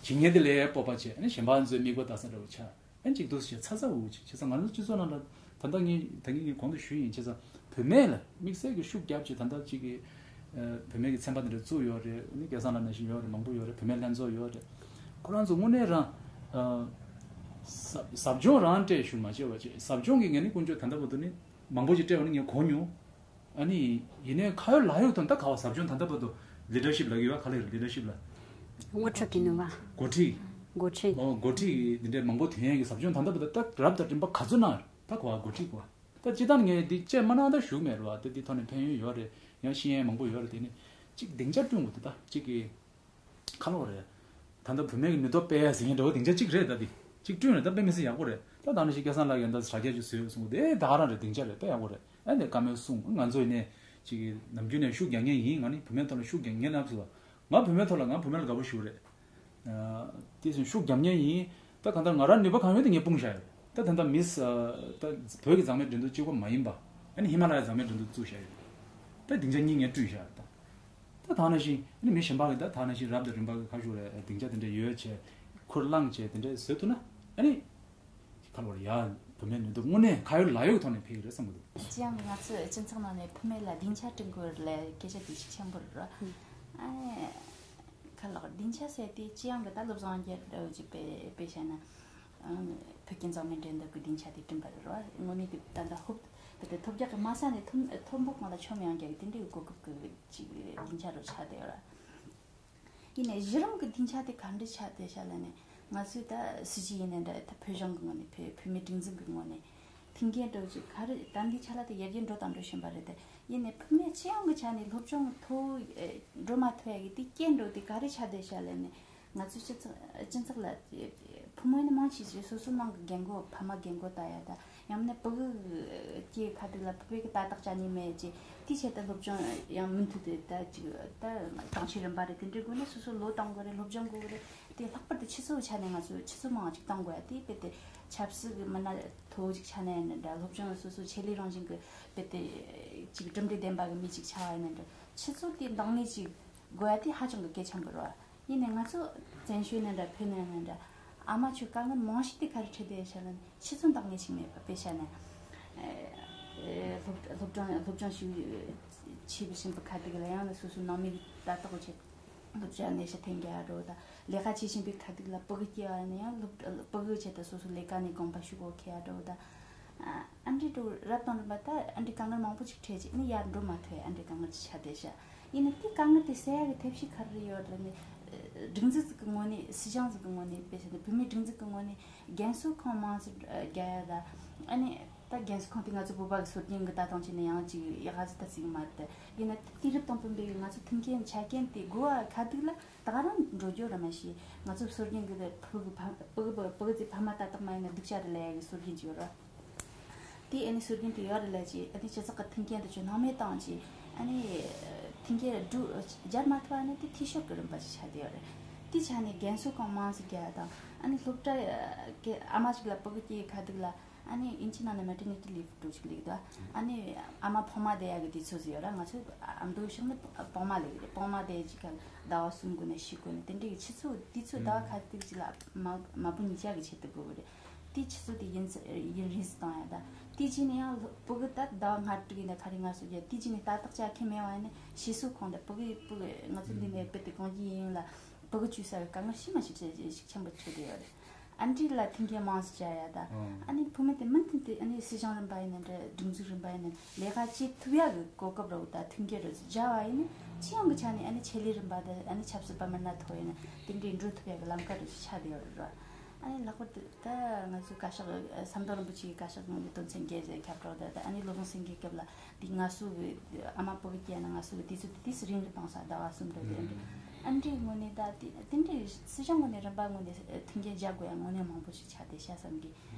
བྱེད་ཉེན་དེ་ལས་སྤོབས་པ་བྱས་ཨ་ནི་གཞན་པ་ཚོའི་མིག་པ་ལྟ་ས་འདྲ་བོ་ཆགས། ཨན་ཅིག་འདུག་ཟེར་ཚ་ཚ་འུ་འུ་ཅིག་བྱས་ཙང་ང་ཚོ་སྤྱི་ཚོགས་ནང་ལ་ད་ལྟ་ངས་ད་གིན་ངས་གོང་དུ་ཞུས་ཡིན་བྱས་ཙང་བུད་མེད་ལ་དམིགས་བསལ་གྱི་ཤུགས་རྒྱབ་ཅིག་ད་ལྟ་ཅིག་གི་ཨ་བུད་མེད་ཀྱི་ཚན་པ་དེ་འདྲ་བཙུགས་ཡོད་རེད། ཨ་ནི་སྐལ་བཟང་ལགས་ནང་བཞིན་ཡོད་རེད། མང་པོ་ཡོད་རེད། བུད་མེད་ལྷན་ཚོགས་ཡོད་རེད། ཁོ་རང་ཚོ་དངོས་གནས་རང་ཨ་ཟབ་ཟབ་སྦྱོང་རང་སྤྲད་ཞུ་མ་བྱས་པ་ཅིག་ཟབ་སྦྱོང་གི་ངས་ནི་ཀུན་སྤྱོད་ད་ལྟ་བར་དུ་ནི་མང་པོ་ཅིག་སྤྲད་པ་ནི་ངས་གོ་མྱོང་། ཨ་ནི་ཡིན་ནའི་ཁ་ཡོད་ལག་ཡོད་དང་ད་ག་བ་ཟབ་སྦྱོང་ད་ལྟ་བར་དུ་ལི་ཌར་ཤིབ་ལབ་ཀྱི་ཡོད་ག་ལ་ཡོད་ལི་ཌར་ཤིབ་ལ། འགོ་ཁྲིད་ཀྱི་ནུས་པ། འགོ་ཁྲིད། འགོ་ཁྲིད། ཨོ་འགོ་ཁྲིད་ཀྱི་འདི་འདྲའི་མང་པོ་ཐོན་ཡས་ཀྱི་ཟབ་སྦྱོང་ད་ལྟ་བར་དུ་ད་རབ་དང་རིམ་པ་ག་ཚོད་གནང་ད་ག་བ་འགོ་ཁྲིད་གོ། ད་སྤྱི་བཏང་ངས་འདི་བཅད་མ་གནང་ད་ཞུ་མེད་རེད་བ། ད་འདི་ཐོག་ནས་ཕན་ཡོན་ཡོད་རེད། ཡང་ཤེས་ཡས་མང་པོ་ཡོད་རེད། དེ་ནི་གཅིག་སྡིངས་ཆ་བསྐྲུན་དགོས་འདུག་ད་གཅིག་གི་ཁ་ལོ་རེད། ད་ལྟ་བུད་མེད་ཀྱི་ནུས་སྟོབས་སྤེལ་ཡ་ཟེར་མཁན་འདྲ་བོ་སྡིངས་ཆ་གཅིག་རེད། ད་འདི་གཅིག་བསྐྲུན་རེད། ད་དཔེ་མི་སྲིད་ཡག་པོ་རེད། ད་ད་ནང་བཞིན་སྐལ་བཟང་ལགས་ཀྱིས་ད་དྲ་རྒྱ་ཅིག་བཟོས་ཡོད་གསུངས་དེ་ད་ག་རང་རེད། སྡིངས་ཆ་རེད། དཔེ་ཡག་པོ་རེད། ཨ་ནི་བཀའ་མོལ་གསུངས། ང་ཚོ་ཡིན་ནས་ཅིག་ནམ་རྒྱུན་ནས་ཤུགས་རྒྱག་མཁན་ཡིན། ང་ནི་བུད་མེད་ཐོག་ལ་ཤུགས་རྒྱག་མཁན་ལབ་སོང་། ང་བུད་མེད་ཐོག་ལ་ང་བུད་མེད་ལ་དགའ་པོ་ཞུ་རེད། དེ་བཞིན་ཤུགས་རྒྱག་མཁན་ཡིན། ད་གང་ལྟར་ང་རང་ནུས་པ་གང་ཡོད་དེ་ངས་སྤུངས་བཞག་ཡོད། ད་ད་ལྟ་མིས་ད་བོད་ཀྱི་མཛངས་མའི་འགྲན་བསྡུར་གཅིག་པོ་མ་ཡིན་པ་ཨ་ནི་ཧི་མ་ལ་ཡའི་མཛངས་མའི་འགྲན་བསྡུར་བཙུགས་བཞག་ཡོད། ད་སྡིངས་ཆ་གཉིས་ངས་བསྐྲུན་བཞག་ཡོད། ད། ད་ཐང་ན་ཞིང་ཨ་ནི་མི་གཞན་པ་གི་ད་ཐང་ན་ཞིང་རབ་དང་རིམ་པ་གི་ཁ་ཤུ་རེ་སྡིངས་ཆ་དེ་འདྲ་ཡོད་ཆེ་ཁུར་བླངས་ཆེ་དེ་འདྲ་བཟོས་ཐུབ་ན་ཨ་ནི་ཁ་ལོར་ཡ་བུད་མེད་ནུས་སྟོབས་དངོས་གནས་ཁ་ཡོད་ལག་ཡོད་ཐོག་ནས་འཕེལ་གི་རེད་བསམ་གི་འདུག་སྤྱི་ཡོངས་ཀྱི་ང་ཚོའི་སྤྱི་ཚོགས་ནང་ནས་བུད་མེད་ལ་སྡིངས་ཆ་བསྐྲུན་དགོས་རེད་ལ་སྐད་ཆ་དེ་ཤུགས་ཆེན་པོ་རེད་ར། ཨ་ནི་ཁ་ལོར་སྡིངས་ཆ་ཟེར་དེ་སྤྱི་ཡོངས་ཀྱི་ད་སློབ་སྦྱོང་རྒྱག་འདྲ་བོ་ཅིག་དཔེ་དཔེ་བཤད་ན། ཨང་། བོད་ཀྱི་འཛམ་གླིང་འགྲན་བསྡུར་གྱི་སྡིངས་ཆ་དེ་བསྐྲུན་པ་རེད་རོ། དངོས་གནས་དེ་ད་ལྟ་ཧོབ་དེ་དེ་ཐོབ་རྒྱག་གི་མ་ས་ནས་ཐོན་ཐོན་པོ་གང་ལ་ཆོམ་ཡང་རྒྱག་གི་དེ་འདྲའི་གོ་སྐབས་ཀྱི་ཅིག་སྡིངས་ཆ་རུ་ཆགས་བསྡད་ཡོད་ར། ཡིན་ནའི་གཞི་རིམ་གྱི་སྡིངས་ཆ་དེ་ག་འདྲ་ཆགས་བསྡད་ཤག་ལབ་ནས་ང་ཚོས་ད་སྲིད་སྤྱི་ཡིན་ནའི་འདྲ་ད་བོད་གཞུང་གི་ངོས་ནས་བོད་བོད་མིའི་སྒྲིག་འཛུགས་ཀྱི་ངོས་ནས་མཐུན་རྐྱེན་འདྲ་བོ་ཅིག་ག་རེ་ད་འདི་ཆ་ལ་དེ་ཡར་རྒྱས་འགྲོ་དང་འགྲོ་བཞིན་པ་རེད་དེ། ཡིན་ནའི་བུད་མེད་སྤྱི་ཡོངས་ཀྱི་ཆ་ནས་སློབ་སྦྱོང་མཐོ་བོ་འགྲོ་མ་ཐུབ་ཡ་གི་དེ་རྐྱེན་འགྲོ་དེ་ག་རེ་ཆགས་བསྡད་ཤག་ལབ་ནས། ང་ཚོའི་སྤྱི་ཚོགས་སྤྱི་ཚོགས་ལ་ཕོ་མོ་ནི་མང་ཆེ་ཞིག་སོ་སོ་ནང་གི་རྒན་རྒོན་ཕ་མ་རྒན་རྒོན་ལྟ་ཡ་ད་ཡང་ན་ཕྲུ་གུ་སྐྱེས་ཁ་ཐུག་ལ་ཕྲུ་གུ་གི་ལྟ་རྟོག་བྱ་ཉན་མེད་ཅེས་དེའི་ཆེད་དུ་སློབ་སྦྱོང་ཡང་མུ་མཐུད་དེ་ད་ཅིག་ད་གྲོང་ཁྱེར་རིམ་པ་རེད་དེ་འདྲའི་སྒོ་ནས་སོ་སོ་བློ་གཏོང་དགོས་རེད། སློབ་སྦྱོང་དགོས་རེད། དེ་ལྷག་པར་དུ་ཆུ་ཚོད་ཆ་ནས་ང་ཚོ་ཆུ་ཚོད་མང་ཅིག་གཏོང་དགོས་ཡ་དེ་དཔེ་དེ་ཆབ་སྲིད་ཀྱི་མི་སྣ་མཐོ་བོ་ཅིག་ཆ་ནས་ཡིན་ན་འདྲ་སློབ་སྦྱོང་སོ་སོ་ཆེད་ལས་རང་བཞིན་གྱི་དཔེ་དེ་ཅིག་གྲུབ་འབྲས་ལྡན་པ་གི་མི་ཅིག་ཆགས་པ་ཡིན་ན་འདྲ་ཆུ་ཚོད་དེ་འདང་ངེས་ཅིག་དགོས་ཡ་དེ་ཧ་ཅང་གི་གལ་ཆེན་པོ་རེད་བ། ཡིན་ནའི་ང་ཚོ་བཙན་བྱོལ་ནས་འདྲ་བོད་ནས་ནས་འདྲ་ཨ་མ་ཆོས་དཀའ་ངལ་མང་ཤོས་དེ་ག་རེ་འཕྲད་བསྡད་ཤག་ལ་ནི་ཆུ་ཚོད་འདང་ངེས་ཤིག་མེད་པ་དཔེ་བཤད་ན། ཨེ་སློབ་སློབ་སྦྱོང་སློབ་སྦྱོང་ཞུ་བྱས་པའི་ཤིང་པོ་ཁ་ཐུག་ལ་ཡང་ན་སོ་སོ་ནང་མི་ལྟ་རྟོག་བྱེད་སློབ་གྲྭ་ནས་ཤ་འཐེན་རྒྱ་འགྲོ་ད་ལས་ཀ་བྱེད་བཞིན་པའི་ཁ་ཐུག་ལ་ཕྲུ་གུ་སྐྱེ་བ་ནི་ཡང་སློབ་ཕྲུ་གུ་ཆེད་དུ་སོ་སོ་ལས་ཀ་ནས་དགོངས་པ་ཞུ་དགོས་ཁེལ་ཡ་འགྲོ་ད། ཨ་འདྲི་འགྲོ་རབ་དང་རིམ་པ་ད་ཨ་འདྲི་དཀའ་ངལ་མང་པོ་ཅིག་འཕྲད་ཅིག་ནི་ཡར་འགྲོ་མ་ཐུབ་ཨ་འདྲི་དཀའ་ངལ་ཅིག་ཆགས་བསྡད་ཤག་ཡིན་ན་དེ་དཀའ་ངལ་དེ་སེལ་ཡག་གི་ཐབས་ཤེས་ག་རེ་ཡོད་རེད་ནི། སྒྲིག་འཛུགས་ཅིག་གི་ངོས་ནས་སྲིད་གཞུང་ཅིག་གི་ངོས་ནས་དཔེ་བྱས་ན་བུད་མེད་སྒྲིག་འཛུགས་ཀྱི་ངོས་ནས་རྒན་གསོ་ཁང་མང་ཙམ་རྒྱག་ཡ་ད་ཨ་ནི་ད་རྒན་གསོ་ཁང་དེ་ང་ཚོ་བོད་པ་གི་སྲོལ་རྒྱུན་གི་ད་དང་ཅིག་ནས་ཡང་ཅིག་ཡག་ག་ཚོད་ད་ཅིག་མ་རེད་དེ་ཡིན་ན་དེ་དུས་རབས་དང་བསྟུན་པའི་ང་ཚོ་མཐུན་རྐྱེན་ཆ་རྐྱེན་དེ་དགོས་པ་ཁ་ཐུག་ལ། ད་ག་རང་འགྲོ་རྒྱུ་རེད་མ་གཞི། ང་ཚོ་སྲོལ་རྒྱུན་གྱི་ཕྲུ་གུ་ཕ་ཕྲུ་གུ་ཕྲུ་གུ་ཚོའི་ཕ་མ་ལྟ་རྟོག་མ་ཡིན་ན་སྡུག་ཅག་རེད་ལབ་ཡ་གི་སྲོལ་རྒྱུན་ཅིག་ཡོད་རེད། དེ་ཨ་ནི་སྲོལ་རྒྱུན་དེ་ཡོད་རེད་ལབ་ཅིག་ཨ་ནི་སྤྱི་ཚོགས་ཀྱི་མཐུན་རྐྱེན་དེ་ཚོ་སྣང་མེད་བཏང་ཅིག་ཨ་ནི་མཐུན་རྐྱེན་སྒྲུབ་སྦྱར་མ་ཐུབ་པ་ནི་དེ་འཐུས་ཤོར་གྱི་རིམ་པ་ཅིག་ཆགས་བསྡད་ཡོད་རེད། དེ་ཆ་ནས་རྒན་གསོ་ཁང་མང་ཙམ་རྒྱག་ཡ་དང་ཨ་ནི་སློབ་གྲྭ་གི་ཨ་མ་ཅིག་ལ་ཕྲུ་གུ་སྐྱེ་ཡི་ཁ་ཐུག་ལ། ཨ་ནི་ཨིན་ཇི་ནང་ནས་མེ་ཊར་ནི་ཊི་ལིབ་འདྲ་ཅིག་ལབ་ཀྱི་འདུག་ཨ་ནི་ཨ་མ་ཕོ་མ་བསྡད་ཡག་གི་དུས་ཚོད་ཅིག་ཡོད་ར། ང་ཚོ་ཨ་མདོ་ཕྱོགས་ནི་སྤང་མ་ལབ་ཀྱི་རེད། སྤང་མ་བསྡད་ཅིག་ག་ཟླ་བ་གསུམ་དགོས་ནས་བཞི་དགོས་ནས་དེ་འདྲའི་ཆུ་ཚོད་དུས་ཚོད་ཟླ་བ་ཁ་ཐུག་ཅིག་ལ་མ་མ་བུ་གཉིས་ཆ་གི་ཆེད་དུ་དགོས་ཀྱི་རེད། དེ་ཆུ་ཚོད་དེ་ཡུན་ཡུན་རིང་ཙམ་གཏོང་ཡ་ད་དེ་རྗེས་ནས་ཡང་ཕྲུ་གུ་ད་ཟླ་བ་ལྔ་དྲུག་ཡིན་ན་ག་རེ་ང་ཚོ་རྒྱ་དེ་རྗེས་ནས་ལྟ་རྟོག་བྱ་མཁན་མེད་པ་ཡིན་ན་ཤེས་ཚོད་ཁོང་དང་ཕྲུ་གུ་ཕྲུ་གུ་ང་ཚོ་འདི་ནས་དཔེ་དེ་གང་ཅི་ཡིན་ལ། ཕྲུ་གུ་བཅུག་ས་གི་དཀའ་ངལ་ཤི་མ་ཤི་ཆེ་ཞིག་ཆེན་པོ་འཕྲད་བསྡད་ཡོད་རེད། ཨ་འདྲི་ལ་མཐུན་རྐྱེན་མང་ཙམ་སྦྱར་ཡ་ད། ཨ་ནི་བུད་མེད་དེ་མུ་མཐུད་དེ་ཨ་ནི་སྲིད་གཞུང་རིམ་པ་ཡིན་ན་འདྲ་སྒྲིག་འཛུགས་རིམ་པ་ཡིན་ན་ལས་ཀ་བྱེད་ཐུབ་ཡ་གི་གོ་སྐབས་རོགས་ད་མཐུན་རྐྱེན་རོགས་སྦྱར་བ་ཡིན་ན་སྤྱི་ཡོངས་ཀྱི་ཆ་ནས་ཨ་ནི་ཆེད་ལས་རིམ་པ་དང་ཨ་ནི་ཆབ་སྲིད་པ་མི་སྣ་ཐོ་ཡིན་ན་དེ་འདྲའི་འགྲོ་ཐུབ་ཡ་གི་ལམ་ཁ་རོགས་ཆགས་བསྡད་ཡོད་རེད་ར། ཨ་ནི་ལྷག་པར་དུ་ད་ང་ཚོའི་བཀའ་ཤག་ཟམ་གདོང་རིན་པོ་ཆེའི་བཀའ་ཤག་ནང་ནས་དོན་ཚན་བརྒྱད་ཟེར་ཁྱབ་བསྒྲགས་ད་ད་ཨ་ནི་སློབ་སྦྱོང་སེང་གེའི་སྐབས་ལ། དེ་ང་ཚོ་གི་ཨ་མ་ཕྲུ་གུ་སྐྱེས་ན་ང་ཚོ་གི་དུས་ཚོད་དེ་དུས་སུ་རིང་རུ་བཏང་ས་ཟླ་བ་གསུམ་རེ་རེ་རེ། ཨ་འདྲའི་ངོས་ནས་ད་དེ་དེ་འདྲའི་སྲིད་གཞུང་ངོས་ནས་རིམ་པ་ངོས་ནས་མཐུན་རྐྱེན་སྦྱར་དགོས་ཡ་དངོས་གནས་མང་པོ་ཞིག་ཆགས་བསྡད་ཤག་བསམ་གི།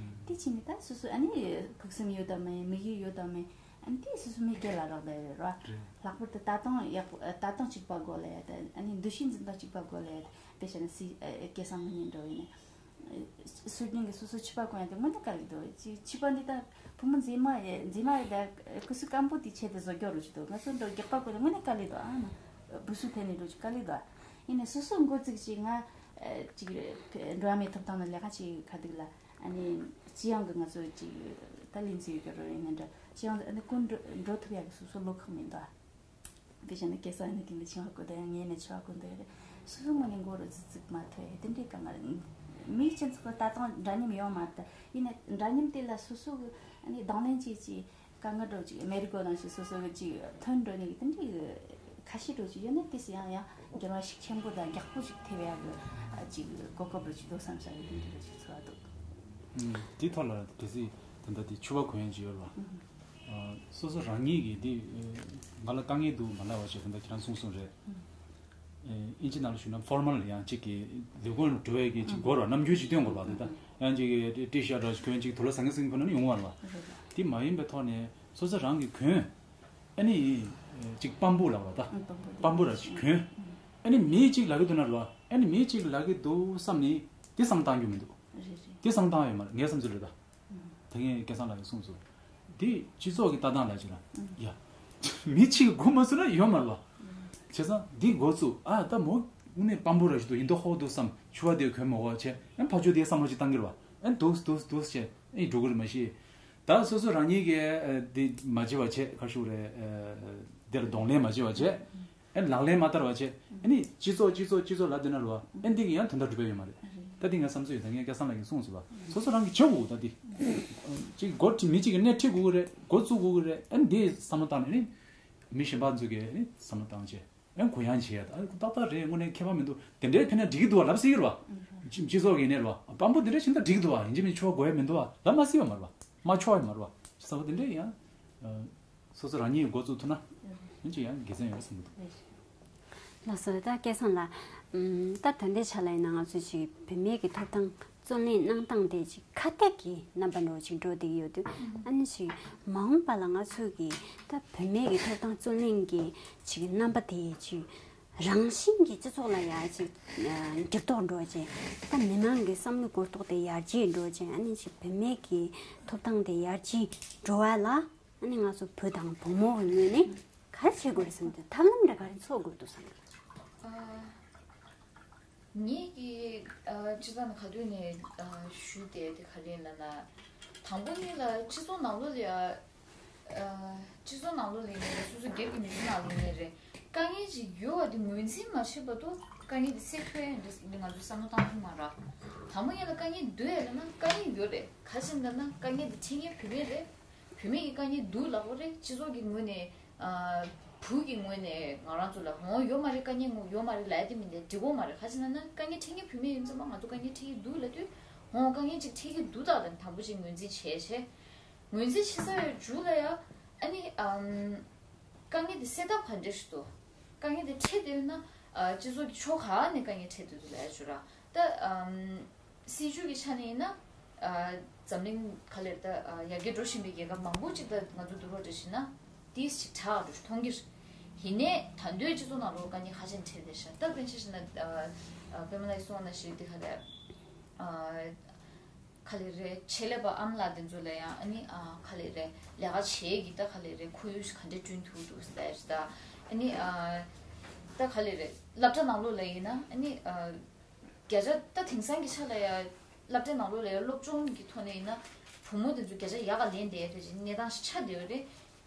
དེ་ཕྱིན་ནས་ད་སོ་སོ་ཨ་ནི་ཕུགས་བསམ་ཡོད་དམ་མེད་དམིགས་ཡུལ་ཡོད་དམ་མེད་ཨ་ནི་དེ་སོ་སོ་མི་སྒེར་ལ་རག་བསྡད་ཡོད་རེད་བ། ལྷག་པར་དུ་ད་དུང་ཡག་པོ་ད་དུང་གཅིག་པ་དགོས་ལ་ཡ་ད་ཨ་ནི་འདུ་ཤེས་འཛིན་སྟངས་གཅིག་པ་དགོས་ལ་ཡ་ད་དཔེ་བྱས་ན་སྲིད་སྐལ་བཟང་ངོས་ནས་འགྲོ་ཡིན་ན། སྲོལ་རྒྱུན་གྱི་སོ་སོའི་ཕྱུ་པ་གོན་ཡ་དེ་དངོས་གནས་དཀའ་ལས་འདུག་ཅིག་ཕྱུ་པ་འདི་ད་བུ་མོ་མཛེས་མ་ཡེ་མཛེས་མ་ཡེ་ད་སྐུ་གཟུགས་སྐམ་པོ་དེ་ཆེད་དུ་བཟོ་རྒྱུ་རུ་ཅིག་འདུག་ང་ཚོ་འདྲ་རྒྱགས་པ་གོན་ན་དངོས་གནས་དཀའ་ལས་འདུག་ཨ་ན། བུ་སུ་ཐད་ནས་འགྲོ་ཅིག་དཀའ་ལས་འདུག་ཡིན་ནའི་སོ་སོ་འགོ་བཙུགས་ཅིག་ང་ཅིག་འགྲོ་བ་མིའི་ཐོབ་ཐང་ལ་ལས་ཀ་ཅིག་ག་འདུག་ལ། ཨ་ནི་སྤྱི་ཡོངས་ཀྱི་ང་ཚོ་ཅིག་ད་ལིན་ཚེ་ཡོད་ཀྱི་རོ་ཡིན་ནའི་འདྲ་སྤྱི་ཡོངས་ཨ་ནི་ཀུན་འགྲོ་འགྲོ་ཐུབ་ཡ་གི་སོ་སོ་བློ་ཁོག་མི་འདུག་དེ་བཞིན་ནི་སྐལ་བཟང་ནི་དེ་འདྲ་ཆེ་བ་དགོས་དོན་ངས་ནི་ཆེ་བ་དགོས་འདོད་རེད། སོ་སོ་ངོས་ནས་མགོ་རུ་ཙི་ཙིག་མ་ཐོས་དེ་འདྲའི་དཀའ་ངལ། མིའི་སྤྱི་ཚོགས་ལ་ལྟ་སྟངས་འདྲ་མཉམ་ཡོད་མ་རེད། ཡིན་ན་འདྲ་མཉམ་དེ་ལ་སོ་སོ་གི་ཨ་ནི་གདོང་ལེན་བྱེད་ཀྱི་དཀའ་ངལ་འགྲོ་ཅིག་མེ་རི་ཀོ་ནང་བཞིན་སོ་སོ་གི་ཅིག་ཐོན་འགྲོ་ནི་གི་དེ་འདྲའི་གི་ཁ་ཤས་འགྲོ་ཅིག་ཡོད་ན་དེ་སི་ཡང་ཡང་འགྱུར་བ་ཞིག་ཆེན་པོ་དང་ཡག་པོ་ཞིག་ཐེབས་ཡག་གི་ཅིག་གོ་སྐབས་འགྲོ་ཅིག་འདུག་བསམ་ས་གི་དེ་འདྲའི་གི་ཅིག་ཚོར་བ་འདུག་ཨུམ། དེའི་ཐོག་ལ་གལ་སྲིད་ད་ལྟ་དེ་ཕྱུ་པ་གོན་ཡག་ཅིག་ཡོད་རེད་བ། ཨ། སོ་སོ་རང་ཉིད་ཀྱིས་འདི་ང་ལ་དཀའ་ངལ་འདུག་མ་ལབ་པ་བྱས་ད་ལྟ་ཁྱེད་རང་གསུངས་གསུངས་རེད། ཨིན་ཇི་ནང་ལ་ཞུས་ན་ཕོར་མལ་ཡང་གཅིག་གི་ལས་ཁུངས་འགྲོ་བའི་གི་གཅིག་དགོས་རེད་བ། རྣམ་འགྱུར་ཅིག་སྟོན་དགོས་རེད་བ། དེ་ད་ཡང་གཅིག་གི་ཊི་ཤར་འདྲ་ཞིག་གོན་གཅིག་དུག་ལོག་ཟ་མཁན་ཟ་མཁན་ཁོ་ན་ནི་ཡོང་བ་རེད་བ། དེ་མ་ཡིན་པའི་ཐོག་ནས་སོ་སོ་རང་གིས་གོན། ཨ་ནི་གཅིག་པམ་པོ་ལབ་རེད་བ། ད་པམ་པོ་ར་ཞིག་གོན། ཨ་ནི་མི་གཅིག་ལབ་ཀྱི་འདུག་ན་རེད་བ། ཨ་ནི་མི་གཅིག་ལབ་ཀྱི་འདུག་བསམ་ནས་དེ་བསམ་བཏང་རྒྱུ་མི་འདུག་དེ་བསམ་བཏང་ཡོད་མ་རེད། ངའི་བསམ་ཚུལ་རེད་ད། དེ་ངས་སྐལ་བཟང་ལགས་ཀྱིས་གསུངས་སོང་། འདི་སྤྱི་ཚོགས་ཀྱི་ལྟ་སྟངས་ལ་ཅི་ལ། ཡ། མི་གཅིག་གིས་མགོ་མ་ཚོས་ན་ཡོད་མ་རེད་བ། བྱས་ཙང་འདི་འགོ་བཙུགས་ཨ་ད་མོ་དངོས་གནས་པམ་པོ་ར་ཞིག་འདུག་ཡིན་མདོག་ཧོ་འདུག་བསམ། ཕྱུ་པ་དེ་གོན་མ་དགོས་བྱས་ཨ་ཕར་ཕྱོགས་དེ་བསམ་བློ་ཅིག་བཏང་གི་རེད་བ། ཨ་འདུག་འདུག་འདུག་བྱས་ཨ་འགྲོ་གི་རེད་མ་གཞི། ད་སོ་སོ་རང་ཉིད་ཀྱིས་ཨ་འདི་མ་བྱས་པ་བྱས་ག་ཞུ་རེད། ཨ་འདིར་གདོང་ལེན་མ་བྱས་པ་བྱས། ཨེ་ལག་ལེན་མ་བསྟར་བ་བྱས། ཨེ་ནི་སྤྱི་ཚོགས་སྤྱི་ཚོགས་སྤྱི་ཚོགས་ལབ་བསྡད་ན་རེད་བ། ཨེ་འདི་གི་ཡང་དོན་དག་འགྲུབ་པ་ཡོད་མ་རེད། ད་འདི་ངས་བསམ་ཚུལ་ཡོད། ད་ངས་སྐལ་བཟང་ལགས་ཀྱིས་གསུངས་ཟེར་བ། སོ་སོ་རང་གིས་བྱེད་དགོས། ད་འདི་གཅིག་སྒོ་ཁྲི་མི་གཅིག་གི་སྣེ་ཁྲིད་དགོས་ཀྱི་རེད། འགོ་བཙུགས་དགོས་ཀྱི་རེད། ཨེ་འདི་བསམ་བློ་བཏང་ནས་ནི་མི་གཞན་པ་ཚོ་གིས་ནི་བསམ་བློ་བཏང་བྱས་ཨེ་གུ་ཡངས་བྱས་ཡ། ད་ཏག་ཏག་རེད། དངོས་གནས་ཁྱད་པར་མི་འདུག་དེ་འདྲའི་ཕན་ན་འགྲིག་གི་འདུག་བ་ལབ་སྲིད་ཀྱི་རེད་བ། སྤྱི་ཚོགས་ཀྱི་ནས་རེད་བ། པམ་པོ་དེ་འདྲ་བྱས་ན་ད་འགྲིག་གི་འདུག་བ། ཡིན་གཅིག་མིན་གཅིག་ཕྱུ་པ་དགོས་ཡ་མི་འདུག་བ་ལབ་མ་སྲིད་པ་མ་རེད་བ། མ་ཆོག་ཡ་མ་རེད་བ། ས་བོ་དེ་འདྲ་ཡང་། སོ་སོ་རང་ཉིད་འགོ་བཙུགས་ཐུབ་ན། ཡིན་གཅིག་ཡང་དགེ་མཚན་ཡོད་བསམ་གྱི་འདུག་ལགས་སོ། ད་སྐལ་བཟང་ལགས། ཨམ། ད་ད་ལྟའི་ཆ་ལ་ཡིན་ན་ང་ཚོ་ཅིག་བུད་མེད་ཀྱི་ཐོབ་ཐང་རྩོད་ལེན་གནང་སྟངས་དེ་ཅིག་ཁ་གཏད་ཀྱི་རྣམ་པ་འདྲ་བོ་ཅིག་འགྲོ་བསྡད་ཀྱི་ཡོད་དུས། ཨ་ནི་ཅིག་མ་འོངས་པ་ལ་ང་ཚོ་གི་ད་བུད་མེད་ཀྱི་ཐོབ་ཐང་རྩོད་ལེན་གྱི་ཅིག་རྣམ་པ་དེ་ཅིག་རང་བཞིན་གྱི་སྤྱི་ཚོགས་ལ་ཡ་ཅིག་འགྱུར་ལྡོག་འགྲོ་བྱས། ད་མི་མང་གི་བསམ་བློ་གོ་རྟོགས་དེ་ཡར་རྒྱས་འགྲོ་བྱས། ཨ་ནི་ཅིག་བུད་མེད་ཀྱི་ཐོབ་ཐང་དེ་ཡར་རྒྱས་འགྲོ་བ་ལ། ཨ་ནི་ང་ཚོ་བུ་དང་བུ་མོ་གི་ངོས་ནས་ག་རེ་བྱེད་དགོས་རེད་བསམ་དུས་ཐབས་ལམ་འདྲ་ག་རེ་འཚོལ་དགོས་འདུག་བསམ་གི། ཨ། ངེད་ཀྱིས་ཨ་སྤྱིར་བཏང་ནས་ག་དུས་ནས་ཨ་ཞུས་བསྡད་དེ་ག་རེ་ཡིན་ལབ་ན། དང་པོ་ཉིད་ལ་སྤྱི་ཚོགས་ནང་ལོགས་ལ་ཡ་ཨ་སྤྱི་ཚོགས་ནང་ལོགས་ལ་ཡིན་ནའི་རེད། སོ་སོ་སྒེར་གྱི་མི་ཚེ་ནང་ལ་ཡིན་ནའི་རེད། དཀའ་ངལ་ཅིག་ཡོད་པ་དེ་ངོས་འཛིན་མ་བྱས་བར་དུ་དཀའ་ངལ་དེ་སེལ་ཐུབ་ཡ་འདྲ་ཟེར་གྱི་ང་ཚོས་བསམ་བློ་བཏང་ཐུབ་མ་རེད། དང་པོ་ཉིད་ལ་དཀའ་ངལ་འདུག་ཡ་ལབ་ན་དཀའ་ངལ་ཡོད་རེད། ག་རེ་ཟེར་ན་དཀའ་ངལ་དེ་འཕྲད་མཁན་བུད་མེད་རེད། བུད་མེད་ཀྱི་དཀའ་ངལ་འདུག་ལབ་དགོས་རེད། སྤྱི་ཚོགས་ཀྱི་ངོས་ནས་ཨ་བུ་གི་ངོས་ནས་ང་རང་ཚོ་ལ་འོང་ཡོད་མ་རེད། དཀའ་ངལ་ངོ་ཡོད་མ་རེད་ལབ་ཡ་དེ་མི་འདུག་འགྲིག་གི་མ་རེད། ག་རེ་ཟེར་ན་དཀའ་ངལ་འཕྲད་མཁན་བུད་མེད་ཡིན་ཙང་མ་ང་ཚོ་དཀའ་ངལ་འཕྲད་ཀྱི་འདུག་ལབ་དུས་འོང་དཀའ་ངལ་ཅིག་འཕྲད་ཀྱི་འདུག་ད་ལབ་དང་པོ་ཅིག་ངོས་འཛིན་བྱས་བྱས། ངོས་འཛིན་བྱེད་ས་ཡོད་མཇུག་ལ་ཡ་ཨ་ནི་ཨམ། དཀའ་ངལ་དེ་སེལ་ཐབས་ག་འདྲ་ཞིག་འདུག་དཀའ་ངལ་དེ་འཕྲད་བསྡད་ཡོད་ན་ཨ་སྤྱི་ཚོགས་ཀྱི་ཕྱོགས་ག་ནས་དཀའ་ངལ་འཕྲད་བསྡད་འདུག་ལབ་ཡ་ཅིག་ཡོད་ར། ད་ཨམ། སྲིད་ཇུས་ཀྱི་ཆ་ནས་ཡིན་ན། ཨ་འཛམ་གླིང་ག་ལེར་ད་ཨ་ཡར་རྒྱས་འགྲོ་བཞིན་པའི་རྒྱལ་ཁབ་མང་པོ་ཅིག་ད་ང་ཚོ་བསྡུར་བ་འདྲ་བྱས་ན་ཏོག་ཙམ་ཅིག་དྲག་འགྲོ་མཐོང་གི་རེད། ཡིན་ནའི་ད་དུང་སྤྱི་ཚོགས་ནང་ལོགས་དཀའ་ངལ་ཁ་ཤས་འཕྲད་བསྡད་ཤག་ད་དཔེར་ན་ཆ་བཞག་ན་ཨ་ཨ་པད་མ་ལགས་གསུངས་པ་ནང་བཞིན་དེ་ག་ལེར་ཨ་ག་ལེ་རེད། ཆེད་ལས་པ་ཨ་མ་ལགས་དེ་ཚོ་ལ་ཡང་ཨ་ནི་ཨ་ག་ལེ་རེད། ལས་ཀ་བྱེད་ཀྱི་ད་ག་ལེ་རེད། ཁོར་ཡུག་ག་འདྲ་བསྐྲུན་ཐུབ་འདུག་ཟེར་ད། ཨ་ནི་ཨ་ད་ག་ལེ་རེད། སློབ་གྲྭ་ནང་ལོགས་ལ་ཡིན་ན་ཨ་ནི་ཨ། བརྒྱ་ཆ་ད་དེང་སང་གི་ཆ་ལ་ཡ་སློབ་གྲྭའི་ནང་ལོགས་ལ་ཡ་སློབ་སྦྱོང་གི་ཐོག་ནས་ཡིན་ན་བུ་མོ་དེ་ཚོ་བརྒྱ་ཆ་ཡག་ག་ལེན་བསྡད་ཡ་ཐོག་ཅིག་གནས་སྟངས་ཤིག་ཆགས་བསྡད་ཡོད་རེད།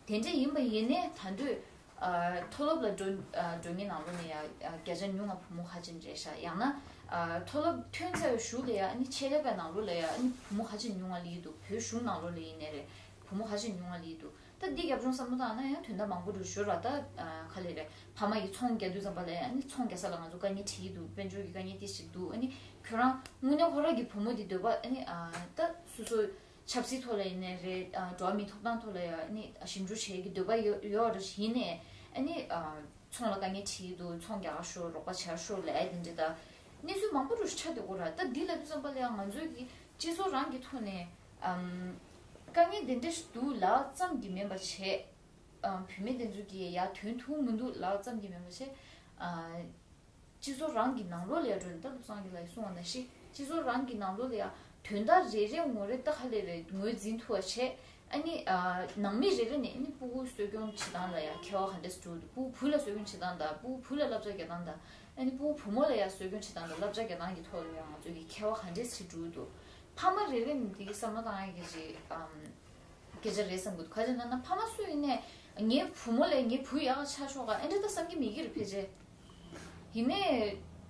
དེ་འདྲ་ཡིན་པ་ཡིན་ནའི་ད་དུང་ཨ་མཐོ་སློབ་ལ་འགྲོ་ཨ་འགྲོ་མཁན་ནང་ལོགས་ནས་ཡ་ཨ་བརྒྱ་ཆ་ཉུང་ང་བུ་མོ་ཁ་ཅིག་རེད་ཤག་ཡང་ན་ཨ་མཐོ་སློབ་ཐོན་ཚར་བའི་གཞུག་ལ་ཡ་ཨ་ནི་ཆེད་ལས་པའི་ནང་ལོགས་ལ་ཡ་ཨ་ནི་བུ་མོ་ཁ་ཅིག་ཉུང་ང་སླེབས་ཀྱི་འདུག་བོད་གཞུང་ནང་ལོགས་ལ་ཡིན་ནའི་རེད། བུ་མོ་ཁ་ཅིག་ཉུང་ང་སླེབས་ཀྱི་འདུག་ད་འདི་རྒྱབ་ལྗོངས་བསམ་བློ་བཏང་ན་ཡང་དོན་དག་མང་པོ་འདུག་ཞོར་ལ་ད་ཨ་ག་ལེ་རེད། ཕ་མ་ཡིས་ཚོང་རྒྱག་དུས་ཙམ་པ་ལ་ཡང་ཨ་ནི་ཚོང་རྒྱག་ས་ལ་ང་ཚོ་དཀའ་ངལ་འཕྲད་ཀྱི་འདུག་དཔལ་འབྱོར་གྱི་དཀའ་ངལ་ཏོག་ཙམ་འདུག་ཨ་ནི་ཁྱོད་རང་དངོས་གནས་ཁོ་རང་གི་བུ་མོ་འདི་འདོད་པ་ཨ་ནི་ཨ་ད་སོ་སོ་ཆབ་སྲིད་ཐོག་ལ་ཡིན་ནའི་རེད། ཨ་འགྲོ་བ་མིའི་ཐོབ་ཐང་ཐོག་ལ་ཡང་ཨ་ནི་ཞིབ་འཇུག་བྱེད་ཀྱི་འདོད་པ་ཡོད་ཡོད་རེད། ཡིན་ནའི་ཨ་ནི་ཨ་ཚོང་ལ་དཀའ་ངལ་འཕྲད་ཀྱི་འདུག་ཚོང་རྒྱག་ཤོག་རོགས་པ་བྱ་ཤོག་ལབ་ཡ་དེ་འདྲ་ད་གནས་ཚུལ་མང་པོ་རུ་ཆགས་བསྡད་ཀྱི་རེད། ད་འདི་ལབ་དུས་ཙམ་པ་ལ་ཡང་ང་ཚོའི་གི་སྤྱི་ཚོགས་རང་གི་ཐོག་ནས་ཨམ། དཀའ་ངལ་དེ་འདྲ་ཞིག་འདུག་ལབ་ཙམ་གྱིས་མིན་པ་བྱས། ཨ་བུད་མེད་དེ་ཚོ་གིས་ཡར་ཐོན་ཐུབ་མི་འདུག་ལབ་ཙམ་གྱིས་མིན་པ་བྱས། ཨ་སྤྱི་ཚོགས་རང་གི་ནང་ལོགས་ལ་ཡར་འགྲོ་ནས་ད་བློ་བཟང་གིས་ལ་གསུངས་པ་ནང་བཞིན་ སྤྱི་ཚོགས་རང་གི་ནང་ལོགས་ལ་ཡང་དོན་དག་རེ་རེ་ངོ་རེ་ད་ག་ལེ་རེ་ངོས་འཛིན་ཐུབ་པ་བྱས། ཨ་ནི་ཨ་ནང་མི་རེ་རེ་ནས་ཨ་ནི་སྤུ་གུ་གསོ་སྐྱོང་བྱེད་སྟངས་ལ་ཡང་ཁྱད་པར་ག་འདྲས་འགྲོ་འདུག་སྤུ་གུ་བུ་ལ་གསོ་སྐྱོང་བྱེད་སྟངས་དང་སྤུ་གུ་བུ་ལ་བསླབ་བྱ་རྒྱག་སྟངས་དང་། ཨ་ནི་སྤུ་གུ་བུ་མོ་ལ་ཡང་གསོ་སྐྱོང་བྱེད་སྟངས་དང་བསླབ་བྱ་རྒྱག་སྟངས་ཀྱི་ཐོག་ལ་ཡང་ང་ཚོ་གི་ཁྱད་པར་ག་འདྲས་ཞིག་འགྲོ་འདུག་ཕ་མ་རེ་རེ་ནས་འདི་གི་བསམ་བློ་བཏང་ཡ་གི་ཅིག་ཨམ། སྐད་ཆ་རེད་བསམ་གི་འདུག་ག་ཅི་ན་ན་ཕ་མ་སུ་ཡིན་ནས་ངའི་བུ་མོ་ལས་ངའི་བུ་ཡག་ག་ཆགས་ཤོག་ག་ཨེ་འདྲ་ད་བསམ་གི་མེད་གི་རེད་ཕལ་ཆེར། ཡིན་ནའི་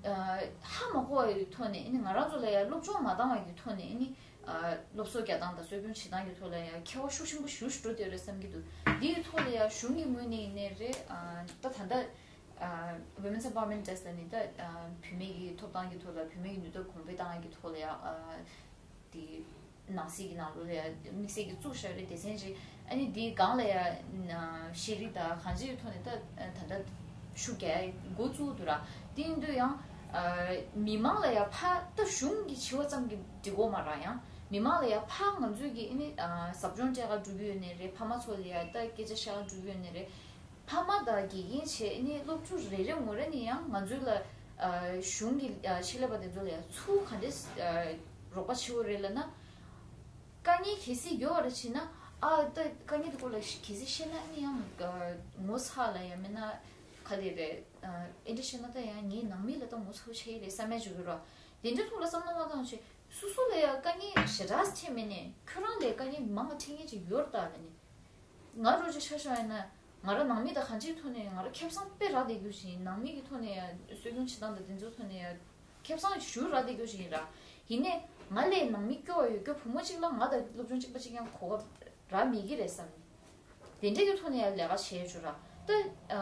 ཨ་ཧ་མ་གོ་བའི་ཐོག་ནས་ཨ་ནི་ང་རང་ཚོ་ལ་ཡང་སློབ་སྦྱོང་མ་བཏང་བ་གི་ཐོག་ནས་ཨ་ནི་ཨ་སློབ་གསོ་རྒྱག་སྟངས་དང་གསོ་སྐྱོང་བྱེད་སྟངས་ཀྱི་ཐོག་ལ་ཡང་ཁྱད་པར་ཤུགས་ཆེན་པོ་ཞེ་པོ་ཞིག་འགྲོ་བསྡད་རེད་བསམ་གྱི་འདུག་འདིའི་ཐོག་ལ་ཡང་གཞུང་གི་ངོས་ནས་ཡིན་ནའི་རེད། ཨ་ད་ད་ལྟ་ཨ་Women's Empowerment Desk ལ་ནི་ད་ཨ་བུད་མེད་ཀྱི་ཐོབ་ཐང་གི་ཐོག་ལ་བུད་མེད་ཀྱི་ནུས་སྟོབས་གོང་འཕེལ་གཏང་ཡག་གི་ཐོག་ལ་ཡང་ཨ་དེ་ནང་སྲིད་ཀྱི་ནང་ལོགས་ལ་ཡང་དམིགས་བསལ་གྱི་བཙུགས་བཞག་རེད་སྡེ་ཚན་ཅིག་ཨ་ནི་དེའི་སྒང་ལ་ཡང་ཤེས་རིག་དང་གང་ཅིའི་ཐོག་ནས་ད་ད་ལྟ་ཤུགས་རྒྱག་འགོ་བཙུགས་འདུག་ར། དེ་ཡིན་དུས་ཡང་ཨ་མི་མང་ལ་ཡང་ཕ་ད་གཞུང་གི་བྱེད་པ་ཙམ་གྱིས་འགྲིག་གོ་མ་ར། ཡང་མི་མང་ལ་ཡང་ཕ་ང་ཚོས་ཀྱི་ཨ་ནི་ཨ་ཟབ་སྦྱོང་སྤྲད་ག་འགྲོ་གི་ཡོད་ནའི་རེད། ཕ་མ་ཚོ་ལ་ཡང་ད་སྐད་ཆ་བཤད་ག་འགྲོ་གི་ཡོད་ནའི་རེད། ཕ་མ་དང་དགེ་རྒན་བྱས་ནས་སློབ་ཕྲུག་རེ་རེ་ངོ་རེ་ནས་ཡང་ང་ཚོའི་ལ་ཨ་གཞུང་གི་ཨ་ཆེད་ལས་པ་དེ་ཚོ་ལ་ཡང་ཚུར་ག་འདྲས་ཨ་རོགས་པ་བྱེད་དགོས་རེད་ལབ་ན། དཀའ་ངལ་གལ་སྲིད་ཡོད་པ་རེད་བྱས་ན་ཨ་ད་དཀའ་ངལ་དེ་སྐོར་ལ་གལ་སྲིད་བཤད་ན་ཨ་ནི་ཡང་ཨ་ངོ་ཚ་ལ་ཡང་མིན་ན་ག་ལེ་རེད། ཨ་ཨེ་འདྲ་བཤད་ན་ད་ཡང་ངའི་ནང་མི་ལ་ད་ངོ་ཚ་བོ་བྱས་རེད་བསམ་ཡ་བྱུང་གི་རོ། དེ་འདྲའི་ཐོག་ལ་བསམ་བློ་མ་བཏང་བྱས་སོ་སོ་ལ་ཡང་དཀའ་ངལ་ཞེ་དྲག་འཕྲད་མེད་ནས་ཁྱོད་རང་ལ་དཀའ་ངལ་མང་བ་འཕྲད་མཁན་ཅིག་ཡོད་རེད་ད་ལབ་ནས། ང་རང་ཅིག་ཆ་བཞག་ཡིན་ན་ང་རང་ནང་མི་དང་གང་ཅིའི་ཐོག་ནས་ང་རང་ཁེ་བཟང་དཔེ་རག་བསྡད་རྒྱུ་ཞིག་ཡིན། ནང་མི་གི་ཐོག་ནས་ཡང་གསོ་སྐྱོང་བྱེད་སྟངས་དང་དེ་ཚོའི་ཐོག་ནས་ཡང་ཁེ་བཟང་ཞེ་པོ་རག་བསྡད་རྒྱུ་ཞིག་ཡིན་ར། ཡིན་ནའི་ང་ལས་ནང་མི་སྐྱོ་བ་ཡོད་རྒྱུ་བུ་མོ་གཅིག་ལ་ང་དང་སློབ་སྦྱོང་གཅིག་པ་གཅིག་རྐྱང་གོ་སྐབས་རག་མེད་ཀྱི་རེད་བསམ་ནས། དེ་འདྲ་གི་ཐོག་ནས་ཡང་ལས་ཀ་བྱས་ཆོག་ར། ད་ཨ་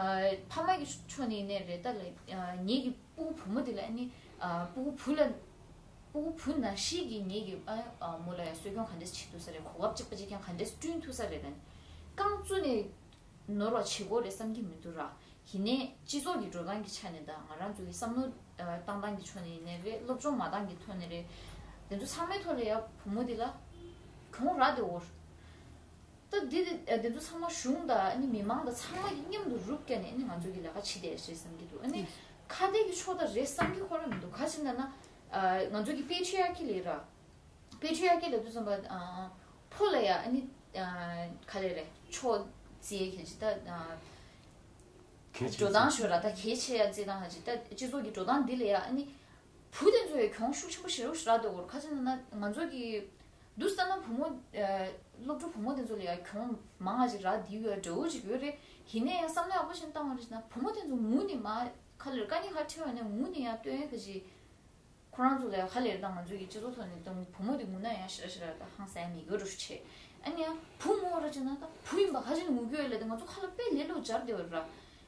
ཕ་མ་གི་ཕྱོགས་ནས་ཡིན་ནའི་རེད། ད་ལས་ཨ་ངེད་ཀྱི་སྤུ་གུ་བུ་མོ་དེ་ལ་ཨ་ནི་ཨ་སྤུ་གུ་བུ་ལ་སྤུ་གུ་བུ་ནང་བཞིན་གྱི་ངེད་ཀྱི་ཨ་ཨ་མོ་ལ་ཡང་གསོ་སྐྱོང་ག་འདྲས་བྱེད་ཐུབ་ས་རེད། གོ་སྐབས་གཅིག་པ་གཅིག་རྐྱང་ག་འདྲས་བསྐྲུན་ཐུབ་ས་རེད་ལབ་ནས་རྐང་བཙུགས་ནས་ནོར་བ་བྱེད་དགོས་རེད་བསམ་གྱི་མི་འདུག་ར། ཡིན་ནའི་སྤྱི་ཚོགས་ཀྱི་འགྲོ་སྟངས་ཀྱི་ཆ་ནས་དང་ང་རང་ཚོ་གི་བསམ་བློ་ཨ་བཏང་སྟངས་ཀྱི་ཕྱོགས་ནས་ཡིན་ནའི་རེད། སློབ་སྦྱོང་མ་བཏང་གི་ཐོག་ནས་རེད། དེ་ཚོ་ཚང་མའི་ཐོག་ལ་ཡང་བུ་མོ་འདི་ལ་གྱོང་རག་བསྡད་ཡོད་རེད། ད་འདི་འདི་འདི་ཚོ་ཚང་མ་གཞུང་དང་ཨ་ནི་མི་མང་དང་ཚང་མ་གི་མཉམ་དུ་རུབ་བཀལ་ནས་ཨ་ནི་ང་ཚོ་གི་ལས་ཀ་བྱེད་བསྡད་རེད་བསམ་གྱི་འདུག་ཨ་ནི་ཁ་གཏད་ཀྱི་ཕྱོགས་དང་རེད་བསམ་གྱི་ཁོ་རང་མི་འདུག་ག་ཅི་ན་ན་ཨ་ང་ཚོ་གི་པེ་ཊི་ཡར་ཀི་ལབ་ར། པེ་ཊི་ཡར་ཀི་ལབ་དུས་ཙམ་པ་ཨ་ཕོ་ལ་ཡ་ཨ་ནི་ཨ་ག་རེ་རེད་ཕྱོགས་བརྩི་ཡས་གལ་ཆེ་ད་ཨ་གལ་ཆེ་འགྲོ་སྟངས་ཤོད་ར། ད་གལ་ཆེ་ཡ་བརྩི་སྟངས་ཧ་ཅི་ད་སྤྱི་ཚོགས་ཀྱི་འགྲོ་སྟངས་འདི་ལ་ཡ་ཨ་ནི། བུ་དེ་ཚོ་ཡང་གྱོང་ཤུགས་ཆེན་པོ་ཞེ་པོ་ཞིག་རག་འདུག་གོ། ཁ་ཅིག་ན་ན་ང་ཚོ་གི་འདུག་ལྟ་ན་བུ་མོ་ཨ་སློབ་ཕྲུག་བུ་མོ་དེ་ཚོ་ལ་ཡང་གྱོང་མང་ང་ཅིག་རག་བསྡད་ཡོད་འདྲ་བོ་ཅིག་ཡོད་རེད། ཡིན་ནའི་ཡང་བསམ་བློ་ཡག་པོ་ཞིག་བཏང་བ་རེད་ན་བུ་མོ་དེ་ཚོ་ངུ་ནས་མ་ཁ་ལེར་དཀའ་ངལ་ཁ་འཕྲད་པ་ནས་ངུ་ནས་ཡང་སྟོན་ཡ་ག་ཅིག་ཁོ་རང་ཚོ་ལ་ཡང་ཁ་ལེར་དང་ང་ཚོ་གི་སྤྱི་ཚོགས་ཐོག་ནས་དང་བུ་མོ་དེ་ངུ་ན་ཡང་ཞེ་དྲག་ཞེ་དྲག་དང་ཧང་སང་མི་དགོས་འགྲོ་ཞིག་བྱེད། ཨ་ནི་ཡང་བུ་ངུ་བ་ར་ཅིག་ན་ད་བུ་ཡིན་པ་ཁ་ཅིག་ནས་ངུ་གི་ཡོད་ལ་དེ་ང་ཚོ་ཁ་ལ་དཔེ་ལས་སླ་པོ་སྦྱར་བསྡད་པ་རེད་ར།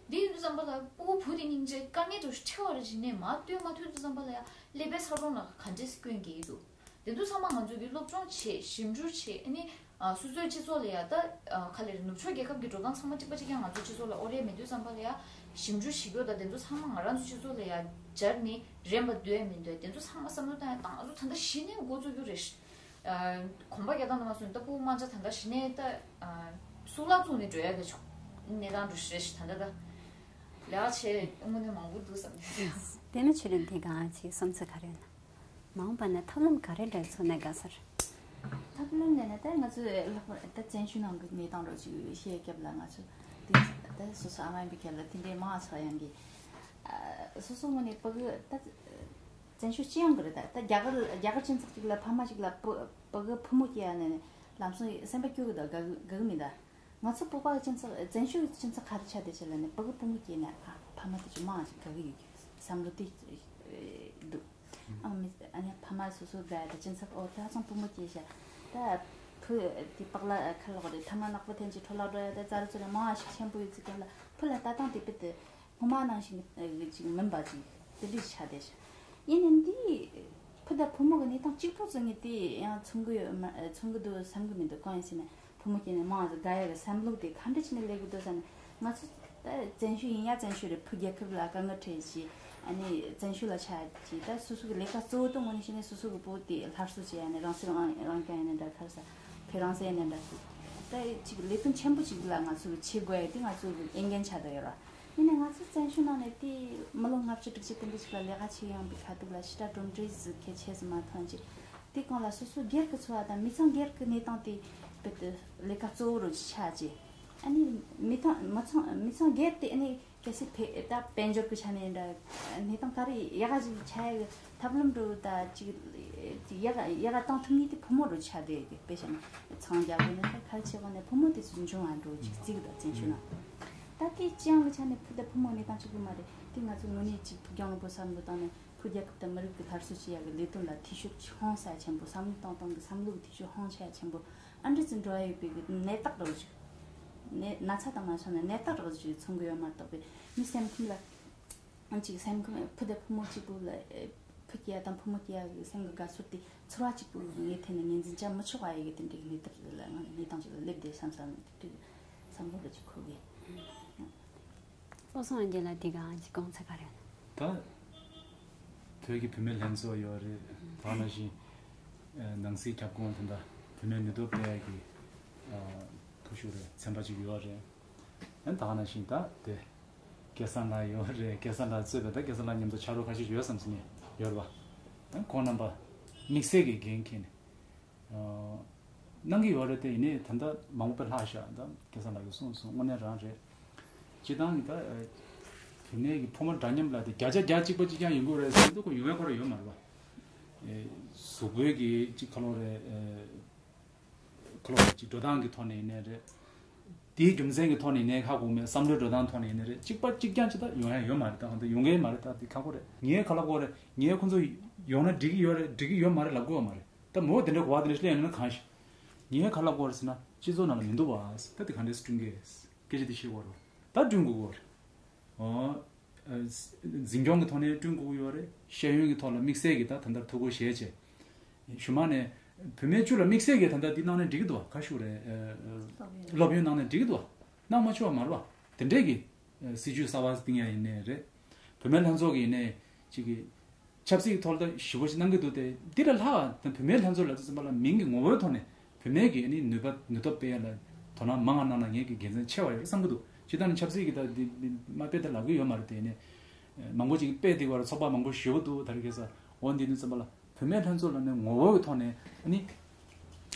འདི་ཡིན་དུས་ཙམ་པ་ལ་སྤུ་གུ་བུ་དེ་སྙིང་རྗེ་དཀའ་ངལ་འདྲ་ཞིག་འཕྲད་པ་རེད་ཅིག་ནས་མར་སྟོན་མ་ཐུབ་དུས་ཙམ་པ་ལ་ཡང་ཀླད་པའི་འཚར་ལོངས་ལ་ག་འདྲས་སྐྱོན་གྱི་ཡོད་འདུག་དེ་ཚོ་ཚང་མ་ང་ཚོ་གིས་སློབ་སྦྱོང་བྱེད་ཞིབ་འཇུག་བྱེད་ཨ་ནི་ཨ་སོ་སོའི་སྤྱི་ཚོགས་ལ་ཡང་ད་ཨ་ག་ལེར་ནུབ་ཕྱོགས་རྒྱལ་ཁབ་ཀྱི་འགྲོ་སྟངས་ཚང་མ་གཅིག་པ་གཅིག་རྐྱང་ང་ཚོའི་སྤྱི་ཚོགས་ལ་དབོར་ཡས་མེད་དུས་ཙམ་པ་ལ་ཡང་ཞིབ་འཇུག་བྱེད་རྒྱུ་དང་དེ་ཚོ་ཚང་མ་ང་རང་ཚོའི་སྤྱི་ཚོགས་ལ་ཡང་སྦྱར་ནས་རན་པ་འདོད་ཡས་མི་འདུག་དེ་ཚོ་ཚང་མ་བསམ་བློ་བཏང་ཡས་དང་ང་ཚོ་ད་ལྟ་གཞི་ནས་འགོ་བཙུགས་རྒྱུ་རེད། ཨ་གོམ་པ་རྒྱག་སྟངས་དུ་མ་སོང་ད་སྤུ་གུ་དམར་འབྱར་ད་ལྟ་གཞི་ནས་ད་ཨ་གཙུག་ལག་བཙུགས་ནས་འགྲོ་ཡ་གི་ཆོག་གནས་སྟངས་འགྲོ་ཞེས་ད་ལྟ་ད་ལས་ཀ་བྱས་དངོས་གནས་མང་པོ་འདུག་བསམ་གྱི། དེ་ནི་ཆུ་རིན་དེ་གང་ཅིག་བསམ་ཚུལ་ག་རེ་ཡོད་ན། མ་འོངས་པ་ན་ཐབས་ལམ་ག་རེ་འདྲ་འཚོལ་ན་དགའ་ས་རེད། ཐབས་ལམ་ལས་ན་ད་ང་ཚོས་ལྷག་པར་ད་བཙན་བྱོལ་ནང་གི་གནས་སྟངས་རོགས་ཅིག་བཤད་སྐབས་ལ་ང་ཚོ་དེ་ད་སོ་སོ་ཨ་མ་ཡིན་པའི་ཁྱེད་ལ་དེ་འདྲའི་མང་ཆགས་ཡང་གི་སོ་སོ་ངོས་ནས་ཕྲུ་གུ་ད། བཙན་བྱོལ་སྤྱི་ཡོངས་ཀྱི་རེད་ད། ད་རྒྱ་གར་རྒྱ་གར་སྤྱི་ཚོགས་གཅིག་ལ་ཕ་མ་གཅིག་ལ་བུ་བུ་གུ་བུ་མོ་སྐྱེས་ཡ་ནས་ལམ་སང་སེམས་པ་སྐྱོ་གི་འདུག་དགའ་གི་དགའ་གི་མི་འདུག་ང་ཚོ་བོད་པ་གི་སྤྱི་ཚོགས་བཙན་བྱོལ་གྱི་སྤྱི་ཚོགས་ག་རེ་ཆགས་བསྡད་ཆེ་ལ་ནས་བུ་གུ་བུ་མོ་སྐྱེས་ནས་ཨ་ཕ་མ་དེ་ཚོ་མང་ཞིག་དགའ་གི་ཡོད་ཀྱི་བསམ་བློ་དེ་འདུག་ཨ་མི་ཨ་ནི་ཕ་མ་སོ་སོ་དགའ་ཡ་ད་སྤྱི་ཚོགས་འོ་ད་ཚང་བུ་མོ་སྐྱེས་ཤག་ད་བུ་དེ་པགས་ལ་ཁ་ལོག་རེད་ཐ་མ་ནག་པོ་ཐེན་ཅིག་འཕྲོ་བརླག་འགྲོ་ཡ་ད་ཙ་ར་ཙུ་ར་མང་ཞིག་ཆེན་པོ་ཡོད་ཚིག་ཀྱང་ལ་བུ་ལ་ལྟ་སྟངས་དེ་དཔེ་དེ། སྔོན་མ་ནང་བཞིན་གྱི་ཅིག་མིན་པ་ཅིག་དེ་འདྲ་ཆགས་བསྡད་ཤག་ཡིན་ནའི་འདི་ཕུ་དང་བུ་མོ་གི་གནས་སྟངས་གཅིག་པོ་བཟོ་ངེས་དེ་ཡང་མཚོན་གི་ཡོད་མ་མཚོན་གི་འདུག་བསམ་གི་མི་འདུག་གང་ཡིན་ཟེར་ན་བུ་མོ་སྐྱེས་ནས་མང་ཟིག་དགའ་ཡ་གི་བསམ་བློ་དེ་ག་འདྲ་བྱས་ནས་སླེབས་གི་འདུག་ཟེར་ན་ང་ཚོ་ད་བཙན་བྱོལ་ཡིན་ཡ་བཙན་བྱོལ་རེད། ཕུ་རྒྱལ་ཁབ་ལ་དཀའ་ངལ་འཕྲད་ཅིག་ཨ་ནི་བཙན་བྱོལ་ལ་ཆགས་ཅིག་ད་སོ་སོ་གི་ལས་ཀ་གཙོ་བོ་དེ་དངོས་གནས་བྱས་ན་སོ་སོ་གི་བུ་དེ་སླར་གསོ་བྱེད་ཡ་ནས་རང་སྲིད་རང་རང་སྐྱོང་ཡ་ནས་འདྲ་ཁར་ས་ཁེ་རང་སེ་ནས་འདྲ་ད་ཅིག་ལས་དོན་ཆེན་པོ་ཅིག་ལ་ང་ཚོ་གི་བྱེད་དགོས་ཡ་དེ་ང་ཚོ་གི་འོས་འགན་ཆགས་བསྡད་ཡོད་ར། ཡིན་ནའི་ང་ཚོ་བཙན་བྱོལ་ནང་ནས་དེ་མི་ལོ་ལྔ་བཅུ་དྲུག་ཅུ་དེ་འདྲ་ཞིག་ལ་ལས་ཀ་བྱེད་ཡོང་པའི་ཁ་ཐུག་ལ་ཕྱི་དྲག་གྲུབ་འབྲས་ཟིག་གལ་ཆེ་ཟིག་མ་ཐོན་ཅིག་དེ་གང་ལ་སོ་སོ་སྒེར་གྱི་འཚོ་བ་དང་མི་ཚང་སྒེར་གྱི་གནས་སྟངས་དེ་བོད་དུ་ལས་ཀ་གཙོ་བོ་རུ་ཆགས་ཅིག་ཨ་ནི་མི་ཚང་མི་ཚང་མི་ཚང་སྒེར་དེ་ཨ་ནི་གལ་སྲིད་ཕེ་ད་དཔལ་འབྱོར་གྱི་ཆ་ནས་འདྲ་གནས་སྟངས་ག་རེ་ཡག་ག་ཅིག་ཆགས་ཡག་གི་ཐབས་ལམ་འགྲོ་ད་ཅིག་ཡག་ཡག་ག་བཏང་ཐུབ་ངེས་དེ་ཕོ་མོ་རུ་ཆགས་བསྡད་ཡོད་གི་དཔེ་བཞག་ན་ཚང་རྒྱ་དགོས་ནས་ད་ག་རེ་བྱེད་དགོས་ནས་ཕོ་མོ་དེ་ཚོ་འབྱུང་བ་འགྲོ་ཅིག་རྩིས་གི་ད་བཙན་བྱོལ་ནང་ད་དེ་སྤྱི་ཡོངས་ཀྱི་ཆ་ནས་ཕུ་ད་ཕོ་མོ་གནས་སྟངས་གཅིག་པུ་མ་རེད། དེ་ང་ཚོ་དངོས་གནས་ཅིག་ཕུགས་རྒྱང་རིང་པོ་བསམ་བློ་བཏང་ནས་ཕུ་རྒྱལ་ཁབ་དང་མི་རིགས་ཀྱི་སླར་གསོ་བྱེད་ཡག་གི་ལས་དོན་ལ་འཐུས་ཤོར་ཆེ་ཧང་ས་ཆེན་པོ་བསམ་བློ་བཏང་སྟངས་ཀྱི་བསམ་བློ་གི་འཐུས་ཤོར་ཧང་ཆ་ཆེན་པོ་ཨ་འདྲ་ཅིག་འགྲོ་ཡ་ཡོད་པའི་གི་ནད་རྟགས་རོ་ཅིག་ནད་ན་ཚ་དང་མ་སོང་ནས་ནད་རྟགས་རོ་ཅིག་མཚོན་གི་ཡོད་མ་གཏོགས་པའི་མི་སེམས་ཁམས་ལ་ཅིག་སེམས་ཁམས་ཕུ་དང་ཕུ་མོ་གཅིག་པུ་ལ་ཕུ་སྐྱེ་ཡ་དང་ཕུ་མོ་སྐྱེ་ཡ་གི་སེམས་ཀྱི་དགའ་ཚོར་དེ་ཚོར་བ་གཅིག་པུ་ངའི་ཐད་ནས་ངོས་འཛིན་བྱ་མི་ཆོག་པ་ཡི་གི་དེ་འདྲའི་གནས་སྟངས་ལ་ང་གནས་སྟངས་ཅིག་ལ་སླེབས་བསྡད་བསམ་བསམ་དེ་འདྲའི་བསམ་བློ་ར་ཅིག་འཁོར་གི། པོ་སོང་རྒྱལ་ལ་འདི་ག་ཅིག་དགོངས་ཚུལ་ག་རེ་ཡོད་ན། ད་བོད་ཀྱི་བུད་མེད་ལྷན་ཚོགས་ཡོད་རེད། ད་ནང་བཞིན་ནང་སྲིད་ཁྱབ་ཁོངས་དེ་འདྲ་བུད་མེད་ནུས་སྟོབས་སྤེལ་ཡག་གི་ཐུགས་ཤུགས་རེད་ཚན་པ་ཅིག་ཡོད་རེད། ཨ་ད་ནང་བཞིན་ད་དེ་སྐལ་བཟང་ལགས་ཡོད་རེད། སྐལ་བཟང་ལགས་གཙོས་པའི་ད་སྐལ་བཟང་ལགས་མཉམ་དུ་ཕྱག་རོགས་ཁ་ཤས་ཡོད་བསམ་ཟིན་ནས་ཡོད་རེད་པ། ཨ་ཁོང་རྣམ་པ་དམིགས་བསལ་གྱི་འགན་འཁྱེར་ནས། གནང་གི་ཡོད་རེད་དེ། ཡིན་ནའི་ད་ལྟ་མང་པོ་དཔེ་ལྷག་ཤག་ད་སྐལ་བཟང་ལགས་ཀྱིས་གསུངས་སོང་། དངོས་གནས་རང་རེད། སྤྱི་བཏང་གི་ད་དེ་ནས་ཀྱི་ཕོ་མོ་འདྲ་མཉམ་ལ་དེ་བརྒྱ་ཆ་བརྒྱ་གཅིག་པ་གཅིག་རྐྱང་ཡིན་དགོས་རེད་ཟེར་དུས་ཁོ་ཡོང་ཡ་ཁོ་རང་ཡོད་མ་རེད་པ། གཟུགས་པོའི་གི་གཅིག་ཁ་ལོ་རེད། ཁ་ལོ་རེད་ཅིག་འགྲོ་སྟངས་ཀྱི་ཐོག་ནས་ཡིན་ནའི་རེད། དེའི་རྒྱུ་མཚན་གྱི་ཐོག་ནས་ཡིན་ནའི་ཧ་གོ་མེད། བསམ་བློའི་འགྲོ་སྟངས་ཐོག་ནས་ཡིན་ནའི་རེད། གཅིག་པ་གཅིག་རྐྱང་ཅིག་ད་ཡོང་ཡ་ཡོད་མ་རེད། ད་ཧོན་ད་ཡོང་གི་མ་རེད། ད་དེ་ཁག་པོ་རེད། ངས་ཁ་ལབ་དགོས་རེད། ངས་ཁོ་ཚོ་ཡོང་ན་འགྲིག་གི་ཡོད་རེད་འགྲིག་གི་ཡོད་མ་རེད་ལབ་དགོས་པ་མ་རེད། ད་མོ་དེ་འདྲ་གོ་བ་དེ་འདྲ་ཞིག་ལ་ཡོང་ན་གང་ཞིག་ངས་ཁ་ལབ་དགོས་རེད་ཟེར་ན་སྤྱི་ཚོགས་ནང་ལ་མི་འདུག་བ། ད་དེ་ག་འདྲས་སེ་བསྐྲུན་གི། སྐད་ཆ་དེ་བཤད་དགོས་རེད། ད་བསྐྲུན་དགོས་ཀྱི་རེད། འཛིན་སྐྱོང་གི་ཐོག་ནས་བསྐྲུན་དགོས་ཀྱི་ཡོད་རེད། ཤེས་ཡོན་གྱི་ཐོག་ལ་དམིགས་བསལ་གྱི་ད་ད་ལྟར་ཐུགས་ཁུར་བཞེས་བྱས། གཞུག་མ་ནས་བུད་མེད་བཅུ་ལ་དམིགས་བསལ་གྱི་ད་ལྟ་འདི་གནང་ན་འགྲིག་གི་འདུག་བ། ག་ཞུ་རེད། སློབ་ཡོན་གནང་ན་འགྲིག་གི་འདུག་བ། གནང་མ་ཆོག་བ་མ་རེད་བ། དེ་འདྲས་ཀྱི་སྲིད་ཇུས་གསར་བ་བཏིང་ཡ་ཡིན་ནའི་རེད། བུད་མེད་ལྷན་ཚོགས་ཀྱི་ཡིན་ནའི་ཅིག་གི་ཆབ་སྲིད་ཐོག་ལ་ཞི་བོ་ཞིག་གནང་གི་འདུག་སྟེ། འདི་ལས་ལྷག་དང་བུད་མེད་ལྷན་ཚོགས་ལ་ཚོ་ཚང་མ་ལ་མིང་གི་ངོ་བོའི་ཐོག་ནས་བུད་མེད་ཀྱི་ནི་ནུས་པ་ནུས་སྟོབས་སྤེལ་ཡ་ལ་དོ་སྣང་མང་ང་གནང་ན་ངེད་ཀྱི་དགེ་མཚན་ཆེ་བ་ཡོད་བསམ་གི་འདུག་སྤྱི་བཏང་ནི་ཆབ་སྲིད་ཀྱི་ད་འདི་འདི་མ་དཔེ་ད་ལབ་གི་ཡོད་མ་རེད་དེ། ནི་མང་པོ་ཅིག་དཔེ་འདི་བར་ཚོགས་པ་མང་པོ་ཞེ་པོ་འདུག་ད་རེས་ཁ་སང་འོ་འདི་ནི་ཚང་མ་ལ་བུད་མེད་ལྷན་ཚོགས་ལ་ནི་ངོ་བོ་གི་ཐོག་ནས་ནི་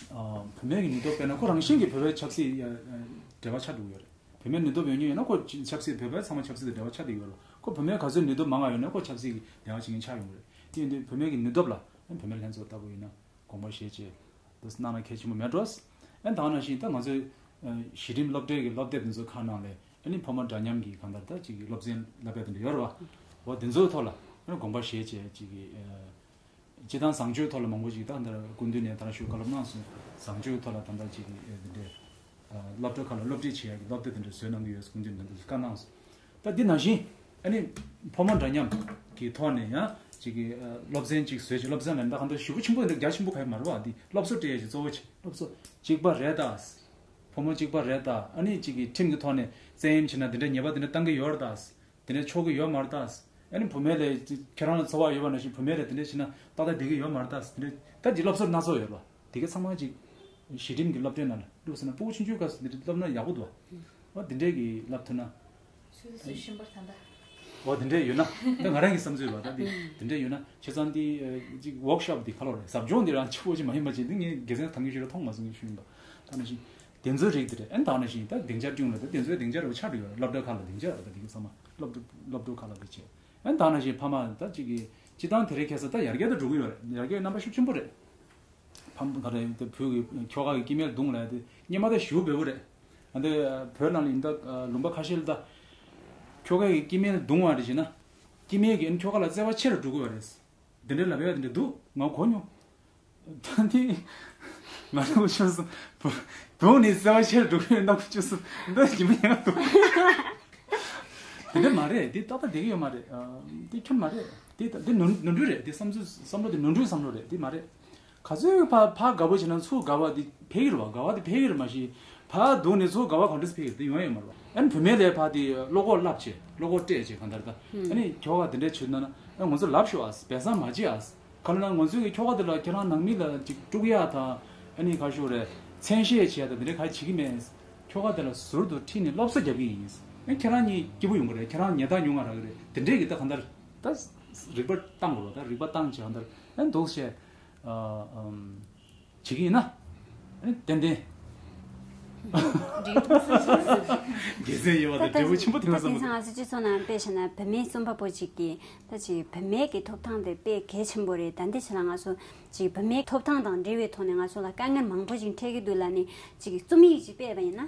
བུད་མེད་ཀྱི་ནུས་སྟོབས་སྤེལ་ན་ཁོ་རང་བཞིན་གྱིས་བོད་པའི་ཆབ་སྲིད་ཡ་འབྲེལ་བ་ཆགས་འགྲོ་གི་ཡོད་རེད། བུད་མེད་ནུས་སྟོབས་ཡོད་མཁན་ཡོད་ན་ཁོ་ཆབ་སྲིད་བོད་པའི་ཚང་མ་ཆབ་སྲིད་དང་འབྲེལ་བ་ཆགས་བསྡད་ཡོད་རེད། ཁོ་བུད་མེད་ག་ཚོད་ནུས་སྟོབས་མང་བ་ཡོད་ན་ཁོ་ཆབ་སྲིད་ཀྱི་འབྲེལ་བ་བྱེད་མཁན་ཆགས་ཡོང་གི་རེད། དེ་ཡིན་དུས་བུད་མེད་ཀྱི་ནུས་སྟོབས་ལ་བུད་མེད་ལྷན་ཚོགས་ལྟ་བུ་ཡིན་ན་དགོངས་པ་བཞེས་བྱས་འདུག་གནང་ན་གལ་ཆེན་པོ་མེད་འགྲོ། ཨ་ནི་ད་ག་ནང་བཞིན་ད་ང་ཚོའི་གཞི་རིམ་སློབ་གྲྭའི་གི་སློབ་དེབ་འདི་ཚོ་ཁག་ནང་ལས་ཨ་ནི་ཕོ་མོ་འདྲ་མཉམ་གྱི་གང་ལྟར་ད་ཅིག་སློབ་ཚན་བསླབ་པའི་དེ་འདྲ་ཡོད་རེད་བ། འོ་དེ་ཚོའི་ཐོག་ལ་ཨ་ནི་དགོངས་པ་བཞེས་བྱས་ཅིག་གི་སྤྱི་བཏང་བཟང་སྤྱོད་ཐོག་ལ་མང་པོ་ཞིག་ད་ལྟ་སྐུ་མདུན་ནས་ད་ལྟ་ཞུ་བཀའ་སློབ་གནང་སོང་། བཟང་སྤྱོད་ཐོག་ལ་ད་ལྟ་ཅིག་འདི་འདྲའི་སློབ་གྲྭ་ཁག་ལ་སློབ་ཁྲིད་བྱེད་ཡག་གི་སློབ་དེབ་དེ་འདྲ་བཟོས་གནང་གི་ཡོད། སྐུ་མདུན་ནས་བཀའ་གནང་སོང་། ད་འདི་ནང་བཞིན་ཨ་ནི་ཕོ་མོ་འདྲ་མཉམ་གྱི་ཐོག་ནས་ཡང་ཅིག་གི་སློབ་ཚན་ཅིག་བཟོས་ཅིག་སློབ་ཚན་ལ་ད་གང་ལྟར་ཞེ་པོ་ཆེན་པོ་འདི་རྒྱ་ཆེན་པོ་ག་ཡི་མ་རེད་བ། འདི་སློབ་གསོ་སྤྲད་ཡག་ཅིག་གཙོ་བོ་ཅིག་སློབ་གསོ་གཅིག་པ་རེད་ད། ཕོ་མོ་གཅིག་པ་རེད་ད། ཨ་ནི་ཅིག་གི་ཁྲིམས་ཀྱི་ཐོག་ནས་བཙན་གཡེམ་བྱས་ན་འདི་འདྲ་ཉེས་པ་འདི་འདྲ་བཏང་གི་ཡོད་རེད་ད། དེ་འདྲ་ཆོག་གི་ཡོད་མ་རེད་ད། ཨ་ནི་བུད་མེད་ལ་ཁྱེད་རང་ལ་འཚོ་བ་ཡོད་པ་ནང་བཞིན་བུད་མེད་ལ་དེ་འདྲ་བྱས་ན་ཏག་ཏག་བསྡད་ཀྱི་ཡོད་མ་རེད་ད། དེ་འདྲ་ད་ཅིག་སློབ་གསོ་སྣ་ཚོགས་ཡོད་རེད་བ། དེ་ག་ཚང་མ་ཅིག་གཞི་རིམ་གྱི་སློབ་གྲྭའི་ནང་ལ་བླུགས་ཟེར་ན་ཕྲུ་གུ་ཆུང་ཆུང་སྐབས་སུ་འདི་འདྲ་བསླབ་ན་ཡག་པོ་འདུག་བ། འོ་དེ་འདྲས་ཀྱི་བསླབ་ཐུབ་ན། སུས་སུས་ཤེས་པར་ད་ལྟ། འོ་དེ་འདྲས་ཡོད་ན་ད་ང་རང་གི་བསམ་ཚུལ་བ་ད་འདི་དེ་འདྲས་ཡོད་ན་བྱས་ཙང་འདི་ཅིག་ཝོག་ཤོབ་འདི་ག་ལོ་རེད། ཟབ་སྦྱོང་འདི་རང་ཆེ་བོ་ཅིག་མ་ཡིན་པ་ཅིག་འདི་ངས་དགེ་མཚན་ཐང་གི་ཞུ་ར་མཐོང་མ་སོང་གི་ཞུ་ཡིན་པ། ད་ནང་བཞིན་དེ་ཚོའི་རིགས་དེ་རེད། ཨན་ད་ནང་བཞིན་ད་སྡིངས་ཆ་བསྐྲུན་ལ་ད་དེ་ཚོའི་སྡིངས་ཆ་རེ་བ་ཆགས་འགྲོ་ཡོད་རེད། སློབ་གྲྭ་ཁག་ལ་སྡིངས་ཆ་རེ་བ་ད་དེ་གི་ཚང་མ་སློབ་གྲྭ་སློབ་གྲྭ་ཁག་ལ་དེ་བྱས། ཨན་ད་ནང་བཞིན་ཕ་མ་ད་ཅིག་གི་སྤྱི་བཏང་དེ་རིང་ཁ་སང་ད་ཡར་རྒྱས་ད་འགྲོ་གི་ཡོད་རེད། ཡར་རྒྱས་རྣམ་པ་ཤུགས་ཆེན་པོ་རེད། ཕམ་ག་རེ་དེ་བུ་གི་ཁྱོ་ག་གི་སྐྱེ་དམན་རྡུང་ལ་དེ་སྙེ་མ་ད་ཞུ་འབེལ་བོ་རེད། ཨ་འདི་བོད་ནང་ལ་ཡིན་ད་ལུང་པ་ཁ་ཤས་ལ་ད་ཁྱོ་ག་གི་སྐྱེ་དམན་རྡུང་བ་རེ་བྱས་ན་སྐྱེ་དམན་གྱི་ཨ་ནི་ཁྱོ་ག་ལ་བརྩེ་བ་ཆེ་རུ་འགྲོ་གི་ཡོད་རེད། འདི་འདྲའི་ལབ་ཡ་འདི་འདྲ་འདུག་ང་གོ་མྱོང་། ད་འདི་ང་ལ་གོ་ཆོད་སོང་། བུ་བུ་ནི་བརྩེ་བ་ཆེ་རུ་འགྲོ་གི་ཡོད་ན་གོ་ཆོད་སོང་། འདི་ཡིན་མ་ཡིན་འདུག་དེ་འདྲ་མ་རེད། དེ་ཏག་ཏག་བསྡད་ཀྱི་ཡོད་མ་རེད། ཨ། དེ་ཁྱོན་མ་རེད། དེ་ད་དེ་ནོར་ནོར་འཁྲུལ་རེད། དེ་བསམ་ཚུལ་བསམ་བློ་དེ་ནོར་འཁྲུལ་བསམ་བློ་རེད། དེ་མ་རེད། ག་ཚོད་ཕ་ཕ་དགའ་པོ་བྱས་ན་ཚུར་དགའ་བ་དེ་འཕེལ་གྱི་རེད་བ། དགའ་བ་དེ་འཕེལ་གྱི་རེད་མ་གཞི། ཕ་སྡུག་ནས་ཚུར་དགའ་བ་ག་འདྲ་སེ་འཕེལ་གྱི་རེད། དེ་ཡོང་ཡ་ཡོད་མ་རེད་བ། ཨ་ནི་བུད་མེད་ལས་ཕ་དེ་བློ་ཁོག་བསླབ་བྱས་བློ་ཁོག་སྤྲད་བྱས་གང་ལྟར་ད་ཨ་ནི་ཁྱོ་ག་དེ་འདྲ་བྱུང་ན་ཨ་ང་ཚོ་ལབ་ཤོག་ཨ། སྦས་གསང་མ་བྱེད་ཨ། ག་ལ་ན་ང་ཚོའི་གི་ཁྱོ་ག་དེ་ལ་ཁྱེད་རང་ནང་མི་ལ་ཅིག་དཀྲུག་ཡ་དང་ཨ་ནི་ག་ཞུ་རེད། མཚན་ཤས་བྱེད་ཡ་དང་དེ་འདྲ་ག་བྱེད་ཀྱི་མེད། ཁྱོ་ག་དེ་ལ་ཟུར་དུ་ཁྲིད་ནས་སློབ་གསོ་རྒྱབ་ཀྱི་ཡིན། ཨ་ཁྱེད་རང་གཉིས་སྐྱིད་པོ་ཡོང་གི་རེད། ཁྱེད་རང་ཉེས་རྡུང་ཉུང་བ་རག་གི་རེད། དེ་འདྲས་ཀྱི་ད་གང་ལྟར་ད་རིག་པ་བཏང་དགོས་རེད། ད་རིག་པ་བཏང་བྱས་གང་ལྟར་ཨ་འདུག་བྱས། ཨ་ཨམ། བྱེད་ཀྱི་ཡིན་ན། ཨ་ནི་ཏན་ཏན། འབྲས་བུ་ཆེན་པོ་ཐོན་ན་བསམ་གི་འདུག་དེང་སང་ང་ཚོ་སྤྱི་ཚོགས་ནང་དཔེ་བྱས་ན་བུད་མེད་རྩོམ་པ་པོ་ཅིག་གིས་ད་ཅིག་བུད་མེད་ཀྱི་ཐོབ་ཐང་དེ་དཔེ་གལ་ཆེན་པོ་རེད། ད་འདི་ཆ་ལ་ང་ཚོ་ཅིག་བུད་མེད་ཐོབ་ཐང་དང་འབྲེལ་བའི་ཐོག་ནས་ང་ཚོ་ལ་དཀའ་ངལ་མང་པོ་ཅིག་འཕྲད་ཀྱི་འདུག་ལབ་ནས་ཅིག་རྩོམ་ཡིག་ཅིག་སྤེལ་བ་ཡིན་ན།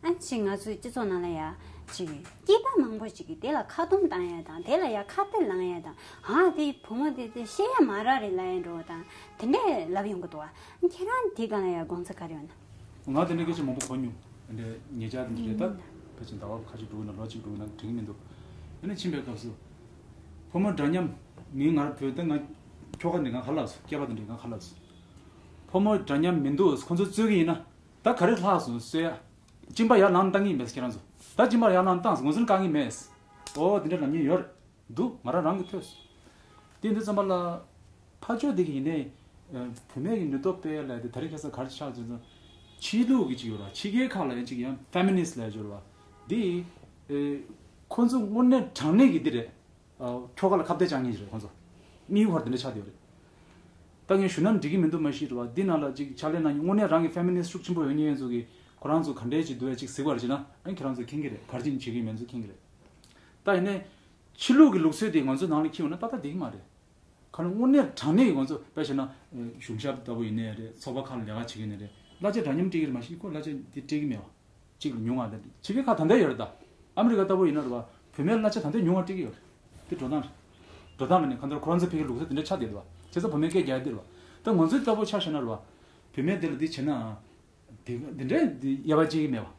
ཨ་ཅིག་ང་ཚོའི་སྤྱི་ཚོགས་ནང་ལ་ཡ་ཅིག་སྐྱེས་པ་མང་པོ་ཅིག་གིས་དེ་ལ་ཁ་སྡོམ་བཏང་ཡ་དང་དེ་ལ་ཡ་ཁ་གཏད་ལངས་ཡ་དང་ཨ་དེ་བུ་མོ་དེ་དེ་ཤེས་ཡ་མ་རག་རེད་ལབ་ཡ་འགྲོ་བ་དང་དེ་འདྲས་ལབ་ཡོང་གི་འདུག་ཨ་ཁྱེད་རང་དེ་སྒང་ལ་ཡ་དགོངས་ཚུལ་ག་རེ་ཡོད་ན། ང་དེ་འདྲའི་སྐད་ཆ་མང་པོ་གོ་མྱོང་། དེ་འདྲའི་ཉེ་ཆར་དེ་འདྲའི་ད་ཕལ་ཆེར་ཟླ་བ་ཁ་ཅིག་འགྲོ་གི་ན་ལོ་གཅིག་འགྲོ་གི་ན་དྲན་གི་མི་འདུག་ཨ་ནི་ཕྱིན་པའི་སྐབས་སུ་བུ་མོ་འདྲ་མཉམ་མིན་ང་རང་བོད་ད་ང་ཁྱོ་ག་འདི་ང་ག་ལབ་སོང་། སྐྱེས་པ་དེ་འདྲའི་ང་ག་ལབ་སོང་། བུ་མོ་འདྲ་མཉམ་མི་འདུག་ཁོ་ཚོ་རྩོད་གི་ཡིན་ན། ད་ག་རེ་ལྷག་སོང་གསོལ་ཡ། གཅིན་པ་ཡར་ལངས་བཏང་གི་ཡིན་པས་ཁྱེད་རང་ཚོ། ད་གཅིན་པ་ཡར་ལངས་བཏང་སོང་། ངོ་སོ་བཀག་གི་མེད། ཨོ་དེ་འདྲ་ལབ་མཁན་ཡོད་རེད་འདུག་ང་རང་རང་གི་ཐོས་སོང་། དེ་འདི་ཙམ་པ་ལ། ཕར་ཕྱོགས་དེ་གི་ཡིན་ནའི། ཨ་བུད་མེད་ཀྱི་ནུས་སྟོབས་སྤེལ་ཡ་ལབ་དེ་ད་རེས་ཁ་སང་ག་རེ་ཆགས་ཟེར་ན། ཕྱི་ལུགས་ཀྱི་ཅིག་ཡོད་ར། ཕྱི་རྒྱལ་ཁག་ལ་ཡང་ཅིག་ཡང་ཕེ་མི་ནིསྚ་ལབ་ཡ་ཅིག་ཡོད་ར། དེ། ཨེ། ཁོ་ཚོ་དངོས་གནས་དྲང་གནས་ཀྱི་འདི་རེད། ཨ་ཁྱོ་ག་ལ་ཁ་གཏད་བཅག་མཁན་ཞིག་རེད་ཁོ་ཚོ། དམིགས་ཡུལ་ཧོར་དེ་འདྲ་ཆགས་བསྡད་ཡོད་རེད། ད་ངས་ཞུ་ན་འགྲིག་གི་མི་འདུག་མ་ཤེས་རེད་བ། འདི་ནང་ལ་ཅིག་ཕྱག་ལས་གནང་མཁན་དངོས་གནས་རང་གི་ཕེ་མི་ནིསྚ་ཤུགས་ཆེན་པོ་ཡོད་མཁན་ཡོད་ཚོ་གིས་ཁོ་རང་ཚོ་ག་འདྲས་ཅིག་འདུག་ཡ་ཅིག་གཟིགས་པར་བྱས་ན་ཨ་ཁྱེད་རང་ཚོ་མཁྱེན་གི་རེད། ག་རེ་བྱེད་ཀྱི་མིན་ཚོ་མཁྱེན་གི་རེད། ད་ཡིན་ནའི། ཕྱི་ལུགས་ཀྱི་ལུགས་སྲོལ་དེ་ང་ཚོའི་ནང་ལ་འཁྱེར་ཡོང་ན་ཏག་ཏག་བསྡད་ཀྱི་མ་རེད། ཁ་ལ་དངོས་གནས་དྲང་གནས་ཀྱི་ང་ཚོ་དཔེ་བྱས་ན། གཞུང་ཞབས་ལྟ་བུ་ཡིན་ནའི་རེད། ཚོགས་པ་ཁག་ལ་ལས་ཀ་བྱེད་མཁན་ནི་རེད། གླ་ཆ་འདྲ་མཉམ་སྤྲད་ཀྱི་རེད། མ་གཞི་ཁོ་གླ་ཆ་དེ་སྤྲད་ཀྱི་མེད་བ། གཅིག་ལ་ཉུང་བ་དེ་ཕྱི་རྒྱལ་ཁག་ད་ལྟ་ཡོད་རེད་ད། ཨ་མི་རི་ཀ་ལྟ་བུ་ཡིན་ན་རེད་བ། བུད་མེད་གླ་ཆ་ད་ལྟ་ཉུང་བ་སྤྲད་ཀྱི་ཡོད་རེད། དེ་འགྲོ་སྟངས་རེད། འགྲོ་སྟངས་ལ་ནི་གང་ལྟར་ཁོ་རང་ཚོ་ཕ་གིའི་ལུགས་སྲོལ་དེ་འདྲ་ཆགས་བསྡད་འདུག་བ། བྱས་ཙང་བུད་མེད་སྐད་རྒྱག་ཡ་དེ་རེད་བ། ད་ང་ཚོའི་ལྟ་བུ་ཆ་བཞག་ན་རེད་བ། བུད་མེད་དེ་ལ་དེ་བྱས་ན། དེ་དེ་འདྲའི་དེ་དབྱེ་བ་འབྱེད་ཀྱི་མེད་བ།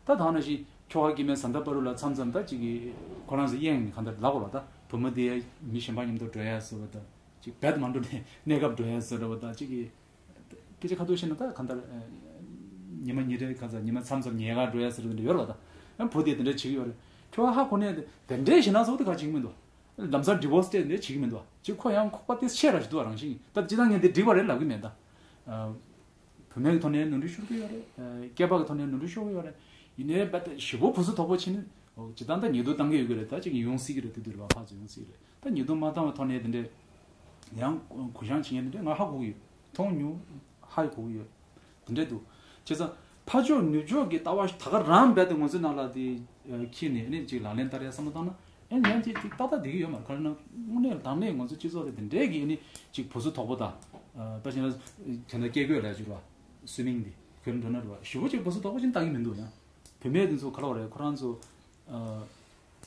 ད་ད་ནང་བཞིན་ཁྱོ་ག་སྐྱེ་དམན་བཟའ་ཟླ་བར་དུ་ལ་མཚམས་མཚམས་ད་ཅིག་གིས་ཁོ་རང་ཚོ་གཡེང་ནས་གང་ལྟར་ལབ་དགོས་ལ། ད་བུ་མོ་དེ་མི་གཞན་པ་མཉམ་དུ་འགྲོ་ཡ་བཟོ་བ་ད། ཅིག་བེད་མ་འགྲོ་ནས་གནས་སྐབས་འགྲོ་ཡ་བཟོ་འདྲ་བ་ད་ཅིག་གིས། སྐད་ཆ་ཁ་ཐུག་བཤད་ན་ད་གང་ལྟར། ཨ་ཉི་མ་ཉིན་རེ་ག་ཚ་ཉི་མ་མཚམས་མཚམས་ཉལ་ཁ་འགྲོ་ཡ་ཟེར་བ་འདི་འདྲ་ཡོད་རེད་བ་ད། ཨ་བུ་དེ་དེ་འདྲ་བྱེད་ཀྱི་ཡོད་རེད། ཁྱོ་ག་ཧ་གོ་ནས་དེ་འདྲའི་ཞེད་སྣང་ཚ་བོ་དེ་ག་བྱེད་ཀྱི་མི་འདུག་ལམ་སང་ཌི་བོར་སི་སྤྲད་ནས་བྱེད་ཀྱི་མི་འདུག་ཅིག་ཁོ་ཡང་ཁོག་པ་དེ་ཤེས་ར་ཞིག་འདུག་རང་བཞིན་གྱིས། ད་སྤྱིར་བཏང་ངས་འདི་འགྲིག་པ་རེད་ལབ་ཀྱི་མེད་ད། ཨ་བུད་མེད་ཀྱི་ཐོག་ནས་ནོར་འཁྲུལ་ཤོར་གྱི་ཡོད་རེད། ཨ་སྐྱེས་པ་གི་ཐོག་ནས་ནོར་འཁྲུལ་ཤོར་གྱི་ཡོད་རེད། ཡིན་ནའི་རྦད་དེ་ཞེ་པོ་བུ་གཟུགས་དོག་པོ་བྱས་ནས་ཨོ་སྤྱིར་བཏང་ད་ཉེས་རྡུང་བཏང་གི་ཡོད་ཀྱི་རེད། ད་ཅིག་ཡོང་སྲིད་ཀྱི་རེད། དེ་དུས་རེད་བ། ཕར་ཚུར་ཡོང་སྲིད་ཀྱི་རེད། ད་ཉེས་རྡུང་མ་བཏང་བའི་ཐོག་ནས་དེ་འདྲས་ཡང་གུ་ཡངས་བྱེད་མཁན་དེ་འདྲས་ང་ཧ་གོ་གི་ཡོད། མཐོང་མྱོང་། ཧ་གོ་གི་ཡོད། དེ་འདྲས་འདུག་བྱས་ཙང་ཕར་ཕྱོགས་ནུབ་ཕྱོགས་ཀྱི་ལྟ་བ་ད་ག་རང་རྦད་དེ་ང་ཚོའི་ནང་ལ་དེ་ཨ་འཁྱེར་ནས་ཨ་ནི་ཅིག་ལག་ལེན་བསྟར་ཡ་བསམ་བློ་བཏང་ན་ཨ་ནི་ཡང་ཅིག་ཅིག་ཏག་ཏག་བསྡད་ཀྱི་ཡོད་མ་རེད། ག་རེ་ན་དངོས་གནས་ལ་དངོས་གནས་ང་ཚོ་སྤྱི་ཚོགས་དེ་དེ་འདྲས་ཀྱི་ཨ་ནི་ཅིག་བུ་གཟུགས་དོག་པོ་དང་། ཨ་ད་བྱས་ན་དེ་འདྲ་སྐད་གོས་ལ་ཅིག་རེད་བ། སུའི་མིང་འདི་གོན་འགྲོ་ན་རེད་བ། ཞེ་པོ་ཅིག་བུ་གཟུགས་དོག་པོ་ཅིག་བཏང་གི་མི་འདུག་ཡང་བུད་མེད་དེ་ཚོ་ག་ལ་བ་རེད། ཁོ་རང་ཚོ་ཨ་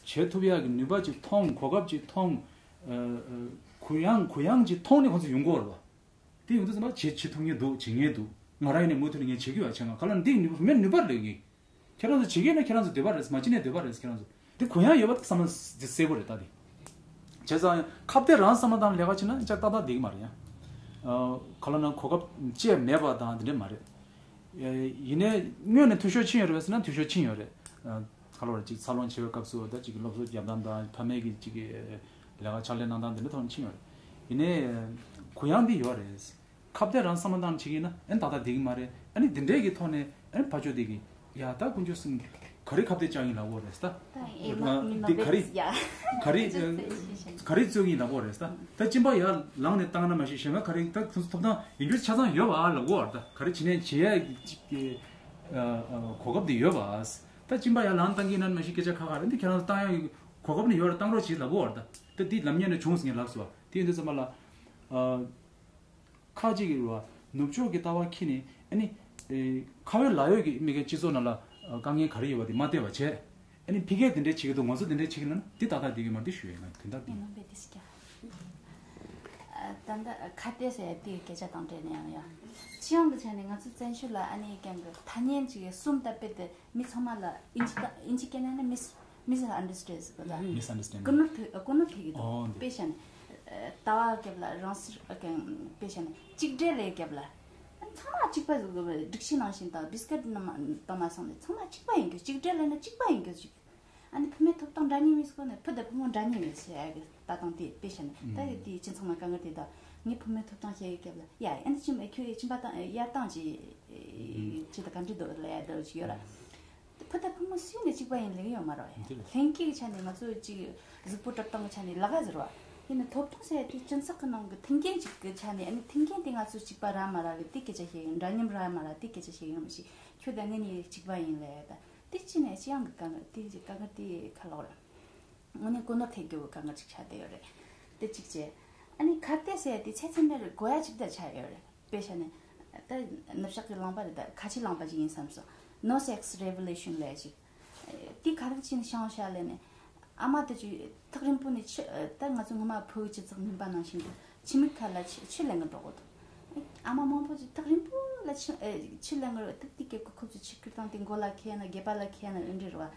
བྱེད་ཐུབ་ཡག་གི་ནུས་པ་ཅིག་མཐོང་། གོ་སྐབས་ཅིག་མཐོང་། ཨ་ཨ་གུ་ཡངས་གུ་ཡངས་ཅིག་མཐོང་ནས་ཁོ་ཚོ་ཡོང་གི་ཡོད་རེད་བ། དེ་ཡོང་དུས་ཙམ་པ་བྱེད་བྱེད་ཐུབ་མཁན་འདུག་བྱེད་མཁན་འདུག་ང་རང་ཡིན་ནའི་མུ་མཐུད་ནས་ངས་བྱེད་ཀྱི་ཡོད། བྱས་ཙང་ག་ལ་འདི་ནུས་པ་བུད་མེད་ནུས་པ་རེད་ངས། ཁྱེད་རང་ཚོ་བྱེད་ཀྱི་ཡོད་ན་ཁྱེད་རང་ཚོ་འདོད་པ་རེད། མ་བྱེད་ནའི་འདོད་པ་རེད་ཁྱེད་རང་ཚོ། འདི་གུ་ཡངས་ཡོད་པ་དེ་བསམ་བློ་འདི་གསལ་པོ་རེད་ད་དེ། བྱས་ཙང་ཁ་གཏད་རང་བསམ་བློ་བཏང་ལས་ཀ་བྱེད་ན་ཅག་ཏག་ཏག་བསྡད་ཀྱི་མ་རེད་ཡ། ཨ་ག་ལ་ན་གོ་སྐབས་བཅས་མེད་པ་དང་དེ་འདྲ་མ་རེད། ཡིན་ནའི་སྔོན་ནས་འཐུས་ཤོར་ཕྱིན་ཡོད་རེད་པས་ཟེར་ན་འཐུས་ཤོར་ཕྱིན་ཡོད་རེད། ཨ་ག་ལ་བར་ཅིག་འཚར་ལོངས་བྱེད་པའི་སྐབས་སུ་ད་ཅིག་སློབ་གསོ་རྒྱབ་སྟངས་དང་ཕ་མས་ཀྱི་ཅིག་གི་ལས་ཀ་ཕྱག་ལས་གནང་སྟངས་འདི་འདྲ་ཐོག་ནས་ཕྱིན་ཡོད་རེད། ཡིན་ནའི་གུ་ཡངས་འདི་ཡོད་རེད། ཁ་གཏད་རང་བསམ་བློ་བཏང་བྱེད་ཀྱི་ཡིན་ན་ཨེ་ཏག་ཏག་བསྡད་ཀྱི་མ་རེད། ཨ་ནི་འདི་འདྲས་ཀྱི་ཐོག་ནས་ཨ་ནི་ཕར་ཕྱོགས་དེ་གི་ཡ་ད་དཀོན་མཆོག་གསུམ་ག་རེ་ཁ་གཏད་བཅག་ཡིན་ལབ་དགོས་རེད་ད། ད་ཨེ་ལ་མི་འདི་ལ་ག་རེ་བས་ཡ། ག་རེ་ག་རེ་རྩོད་ཀྱི་ཡིན་ལབ་དགོས་རེད་ད། ད་གཅིན་པ་ཡར་ལངས་ནས་བཏང་ན་མ་གཞི་གཞན་པ་ག་རེ་ད་ཁོང་ཚོ་ཐོབ་ཐང་ཡིན་རྒྱུ་ཆ་ཚང་ཡོད་པ་ལབ་དགོས་རེད་ད། ག་རེ་བྱེད་ནས་བྱེད་ཡ་གི་གོ་སྐབས་དེ་ཡོད་པ། ད་གཅིན་པ་ཡར་ལངས་བཏང་གི་ཡིན་ན་མ་གཞི་སྐད་ཆ་ཁ་ཁ་རེད། འདི་ཁྱེད་རང་ཚོ་བཏང་ཡ་གི་གོ་སྐབས་ནི་ཡོད་རེད། བཏང་རོགས་བྱེད་ལབ་དགོས་རེད་ད། ད་འདི་ལབ་མཁན་ནས་བྱུང་ཟིན་ལབ་སོང་བ། དེ་ཡིན་དུས་ཙམ་པ་ལ། ཁ་ཅིག་གིས་རེད་བ། ནུབ་ཕྱོགས་ཀྱི་ལྟ་བ་འཁྱེར་ནས་ཨ་ནི། ཨེ་ཁ་བའི་ལག་ཡོད་ཀྱི་མི་སྒེར་སྤྱི་ཚོགས་ནང་ལ་ཨ་དཀའ་ངལ་ག་རེ་ཡོད་པ་དེ་མ་བལྟས་པ་བྱས། ཨ་ནི་ཕ་གིར་དེ་འདྲས་བྱེད་ཀྱི་འདུག་ང་ཚོ་དེ་འདྲས་བྱེད་ཀྱི་ན་འདི་ཏག་ཏག་བསྡད་ཀྱི་མ་རེད། དེ་ཞུ་ཡས་ང་དོན་དག་དེ། ཡིན་ནོ་བེ་དེ་སྐྱ། ད་ལྟ་ཁ་གཏད་ཟེར་ཡ་དེའི་སྐད་ཆ་དང་འབྲེལ་ནས་ཡང་ཡང་། སྤྱི་ཡོངས་ཀྱི་ཆ་ནས་ང་ཚོ་བཙན་བྱོལ་ལ་ཨ་ནི་ཀྱང་གི་ཐ་སྙད་ཅིག་གསུམ་ད་དཔེ་དེ། མི་ཚང་མ་ལ་ཨིན་ཇི་ད་ཨིན་ཇི་སྐད་ནང་ནས་མིས་མིས་ཨན་ཌར་སི་ཊེན་ཌ་ཟེར་གོ་ད། མིས་ཨན་ཌར་སི་ཊེན་ཌ། ཀུན་སློང་ཐེ་ཀུན་སློང་ཐེབས་ཀྱི་འདུག་ཨོ་འདི། དཔེ་བཞག་ན་ལྟ་བ་རྒྱབ་ལ་རང་སྲིད་དཔེ་བཞག་ན་གཅིག་སྒྲིལ་ལས་རྒྱབ་ལ་ཚང་མ་གཅིག་པ་ཟེར་གོ། སྒྲིག་གཞི་ནང་བཞིན་དང་བི་སི་ཀེ་ཊི་ནང་མ་དང་མ་སོང་ནས་ཚང་མ་གཅིག་པ་ཡིན་རྒྱུ། གཅིག་སྒྲིལ་ལབ་ན་གཅིག་པ་ཡིན་རྒྱུ་ཞིག་ཨ་ནི་བུད་མེད་ཐོབ་ཐང་འདྲ་མཉམ་ཡིན་ཟེར་གོ་ནས་བུ་དང་བུ་མོ་འདྲ་མཉམ་ཡིན་ཟེར་ཡ་གི་ལྟ་སྟངས་དེ་དཔེ་བཞག་ན་ད་དེ་དེའི་སྤྱི་ཚོགས་ནང་དཀའ་ངལ་དེ་དང་། ངས་བུད་མེད་ཐོབ་ཐང་བཤད་ཡི་སྐབས་ལ་ཡ་ཨ་ནི་ཅི་མ་ཁྱོད་ཡི་གཅིན་པ་དང་གཡར་སྟངས་ཅི་ཅི་ད་ག་འདྲི་འདུག་ལ་ཡ་འདྲ་ཅིག་ཡོད་ར། ཕུ་ད་ཕུ་མོ་སུས་ནས་གཅིག་པ་ཡིན་ལེགས་ཡོད་མ་རེད་ཡ། འདི་རེད། ལྷན་སྐྱེས་ཀྱི་ཆ་ནས་ང་ཚོ་གཅིག་གཟུགས་པོ་གྲུབ་སྟངས་ཀྱི་ཆ་ནས་ལག་ག་ཟེར་བ། ཡིན་ན་ཐོབ་ཐང་ཟེར་ཡ་དེ་སྤྱི་ཚོགས་ཀྱི་ནང་གི་མཐུན་རྐྱེན་གཅིག་གི་ཆ་ནས། ཨ་ནི་མཐུན་རྐྱེན་དེ་ང་ཚོ་གཅིག་པ་ར་མ་ར་གི་དེ་སྐད་ཆ་བཤད་ཡིན། འདྲ་མཉམ་ར་མ་ར་དེ་སྐད་ཆ་བཤད་ཡིན་མི་ཤེས། ཁྱོད་དང་ངེད་གཉིས་གཅིག་པ་ཡིན་ལེ་ད། དེ་ཅི་ནས་ཅི་ཡང་གི་དཀའ་ངལ་དེ་དཀའ་ངལ་དེ་ཁ་ལོག་རེད། དངོས་གནས་གོ་ནོར་ཐེབས་རྒྱུ་གི་དཀའ་ངལ་ཅིག་ཆགས་བསྡད་ཡོད་རེད། དེ་གཅིག་བྱས། ཨ་ནི་ཁ་གཏད་ཟེར་ཡ་དེ་ཚེ་ཚད་མེད་རེད། དགོས་ཡ་ཅིག་ད་ཆགས་ཡོད་རེད། དཔེ་བྱས་ནས་ད་ནུབ་ཕྱོགས་ཀྱི་ལུང་པ་རེད། ད་ཁ་ཆེ་ལུང་པ་ཅིག་ཡིན་བསམ་སོང་། No sex revolution ལབ་ཅིག་དེ་ག་རེ་ཅིག་བྱུང་ཤག་ལབ་ནས། ཨ་མ་དེ་ཚོས་ཐག་རིང་པོ་ནས་ཆུ། ད་ང་ཚོ་སྔོན་མ་བོད་སྤྱི་ཚོགས་མིན་པ་ནང་བཞིན་དུ་ཆུ་མིག་ཁ་ལ་ཆུ་ཆུ་ལེན་གི་འགྲོ་གི་འདུག་ཨ་མ་མང་པོ་ཅིག་ཐག་རིང་པོ་ལ་ཆུ་ཨེ་ཆུ་ལེན་གི་འགྲོ། ཏིག་ཏིག་སྐད་ཁོ་ཁོ་ཚོ་ཆུ་ཁུར་སྟངས་དེ་མགོ་ལ་འཁྱེར་ན་སྒལ་པ་ལ་འཁྱེར་ན་འོན་འདྲ་རེད་བ།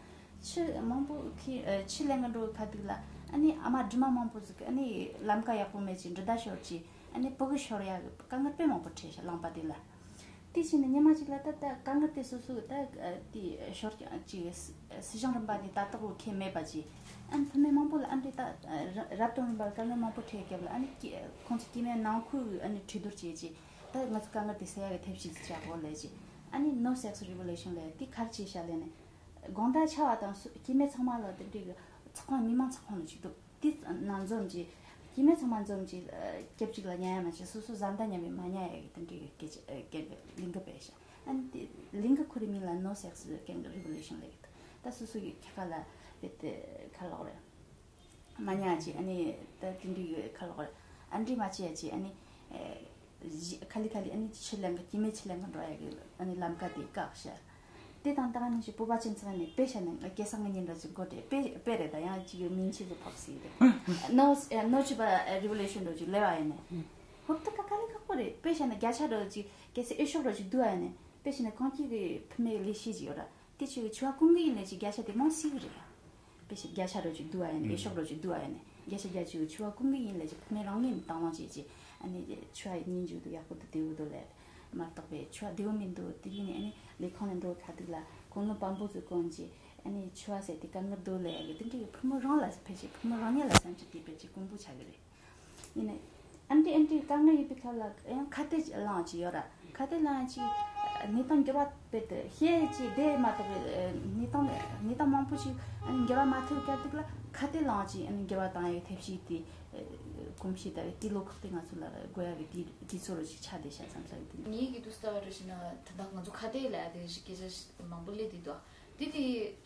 ཆུ་མང་པོ་ཁྱེར་ཨེ་ཆུ་ལེན་གི་འགྲོ་གི་ཁ་ཐུག་ལ། ཨ་ནི་ཨ་མ་སྦྲུམ་མ་མང་པོ་ཟིག་ཨ་ནི་ལམ་ཀ་ཡག་པོ་མེད་ཅིག་འགྲོ་ཟླ་ཤོར་ཅིག་ཨ་ནི་སྤུ་གུ་ཤོར་ཡ་གི་དཀའ་ངལ་དཔེ་མང་པོ་འཕྲད་ཤག་ལུང་པ་དེ་ལ། དེ་བྱས་ནས་ཉི་མ་གཅིག་ལ་ད་ལྟ་དཀའ་ངལ་དེ་སོ་སོ་གི་ད་དེ་ཞོར་ཅིག་སྲིད་གཞུང་རིམ་པ་ནས་ལྟ་རྟོག་གི་མཁན་མེད་པ་ཅིག་ཨ་ནི་ཕ་མེས་མང་པོ་ལ་ཨ་འདྲས་ད་རབ་དང་རིམ་པར་དཀའ་ངལ་མང་པོ་འཕྲད་སྐབས་ལ། ཨ་ནི་སྐྱེ་ཁོང་ཚོ་སྐྱེ་དམན་ནང་ཁུལ་གི་ཨ་ནི་གྲོས་བསྡུར་བྱས་ཅིག་ད་ང་ཚོ་དཀའ་ངལ་དེ་སེལ་ཡ་གི་ཐབས་ཤེས་ཅིག་བྱ་དགོས་ལབ་ཅིག་ཨ་ནི་No sex revolution ལབ་དེ་ག་རེ་བྱས་ཤག་ལབ་ནས། དགོང་དག་ཆ་བ་དང་སྐྱེ་དམན་ཚང་མ་ལ་དེ་འདྲའི་གི་ཚོགས་ཁང་མི་མང་ཚོགས་ཁང་ལ་ཅིག་འདུག་དེ་ནང་འཛོམས་ཀྱིས་སྐྱེ་དམན་ཚང་མ་འཛོམས་ཀྱིས་སྐབས་གཅིག་ལ་ཉལ་ཡ་མ་བྱས། སོ་སོ་བཟའ་ཟླ་མཉམ་པའི་མ་ཉལ་ཡ་གི་དེ་འདྲའི་གི་སྐད་ཆ་སྐད་གི་ལིང་ག་སྤེལ་ཤག་ཨ་ནི་དེ་ལིང་ག་ཁོ་རའི་མིང་ལ་No sex revolution ལབ་ཡོད། ད་སོ་སོ་གི་ཁྱེད་ཀ་ལ་དཔེ་དེ་ཁ་ལོག་རེད། མ་ཉལ་ཅིག་ཨ་ནི་ད་དེ་འདྲའི་གི་ཁ་ལོག་རེད། ཨ་འདྲི་མ་བྱེད་ཅིག་ཨ་ནི། ཁ་ལི་ཁ་ལི་ཨ་ནི་ཆུ་ལེན་གི་སྐྱེ་དམན་ཆུ་ལེན་གི་འགྲོ་ཡ་གི་ཨ་ནི་ལམ་ཀ་དེ་བཀག་ཤག་དེ་དང་ད་ག་ནང་བཞིན་བོད་པ་སྤྱི་ཚོགས་ནས་དཔེ་བཞག་ནས་སྐལ་བཟང་ངེད་གཉིས་འདྲ་ཅིག་མགོ་བྲེས་དཔེ་དཔེ་རེད། ད་ཡང་ཅིག་མིང་ཆེ་ཟིག་ཕོག་སྲིད་རེད། No No ཆུ་བ་revolution འགྲོ་ཅིག་ལེ་བ་ཡིན་ནས། ཧོབ་ཏེ་ཁ་ཁ་ལི་ཁག་པོ་རེད། དཔེ་བཞག་ན་རྒྱ་ཆ་འགྲོ་ཅིག་གལ་སྲིད་ཨེ་ཤོག་འགྲོ་ཅིག་བསྡུ་བ་ཡིན་ནས། དཔེ་བཞག་ན་གངས་སྐྱིད་གི་ཕུ་མེད་ལས་བྱེད་ཅིག་ཡོད་ར། དེ་ཆུ་ཆུ་བ་ཀུན་གྱི་ཡིན་ལས་ཅིག་རྒྱ་ཆ་དེ་མང་སྲིད་གི་རེད། དཔེ་བཞག་རྒྱ་ཆ་འགྲོ་ཅིག་བསྡུ་བ་ཡིན་ནས། ཨེ་ཤོག་འགྲོ་ཅིག་བསྡུ་བ་ཡིན་ནས། རྒྱ་ཆ་རྒྱ་ཆུ་ཆུ་བ་ཀུན་གྱི་ཡིན་ལས་ཅིག་ཕུ་མེད་རང་ངོས་ནས་དང་བླངས་བྱེད་ཅིག་ཨ་ནི་ཆུ་བ་ཉིན་མཇུག་ཏུ་ཡག་པོ་འདུག་བདེ་བོ་འདུག་ལས་མ་གཏོགས་པའི་ཆུ་བ་བདེ་བོ་མི་འདུག་དེ་ཡིན་ནས་ཨ་ནི་ལས་ཁང་ནས་འགྲོ་ཁ་ཐུག་ལ་གོང་ལོ་བམ་པོ་ཚོས་གོན་ཅིག་ཨ་ནི་ཆུ་བ་ཟེར་དེ་དཀའ་ངལ་འདུག་ལས་གི་དེ་འདྲའི་ཕུ་མོ་རང་ལ་ཕལ་ཆེར་ཕུ་མོ་རང་ཉིད་ལ་བསམ་ཚུལ་དེ་ཕལ་ཆེར་དཀོན་པོ་ཆགས་གི་རེད། ཡིན་ནའི། ཨ་འདྲི་ཨ་འདྲི་དཀའ་ངལ་ཡོད་པའི་ཁ་ལ་ཡང་ཁ་གཏད་བླངས་ཅིག་ཡོད་ར། ཁ་གཏད་བླངས་ཅིག་གནས་སྟངས་འགྱུར་བ་དཔེ་དེ་ཤེས་ཅིག་དེ་མ་གཏོགས་པའི་གནས་སྟངས་གནས་སྟངས་མང་པོ་ཞིག་ཨ་ནི་འགྱུར་བ་མ་ཐེབས་སྐབས་དེ་ལ་ཁ་གཏད་བླངས་ཅིག་ཨ་ནི་འགྱུར་བ་བཏང་ཡའི་ཐབས་ཤེས་དེ་གོམས་གཤིས་ལྟ་བུའི་དེ་བློ་ཁོག་དེ་ང་ཚོ་ལ་དགོས་ཡ་གི་དེ་དེ་ཚོ་རུ་ཞིག་ཆགས་བསྡད་ཤག་བསམ་ས་ཡོད་དེ། ངེད་ཀྱི་འདུག་ལྟ་བ་རུ་ཞིག་ན་ད་ལྟ་ང་ཚོ་ཁ་གཏད་ལབ་ཡ་དེ་ཞིག་སྐད་ཆ་མང་པོ་སླེབས་བསྡད་འདུག་དེ་དེ་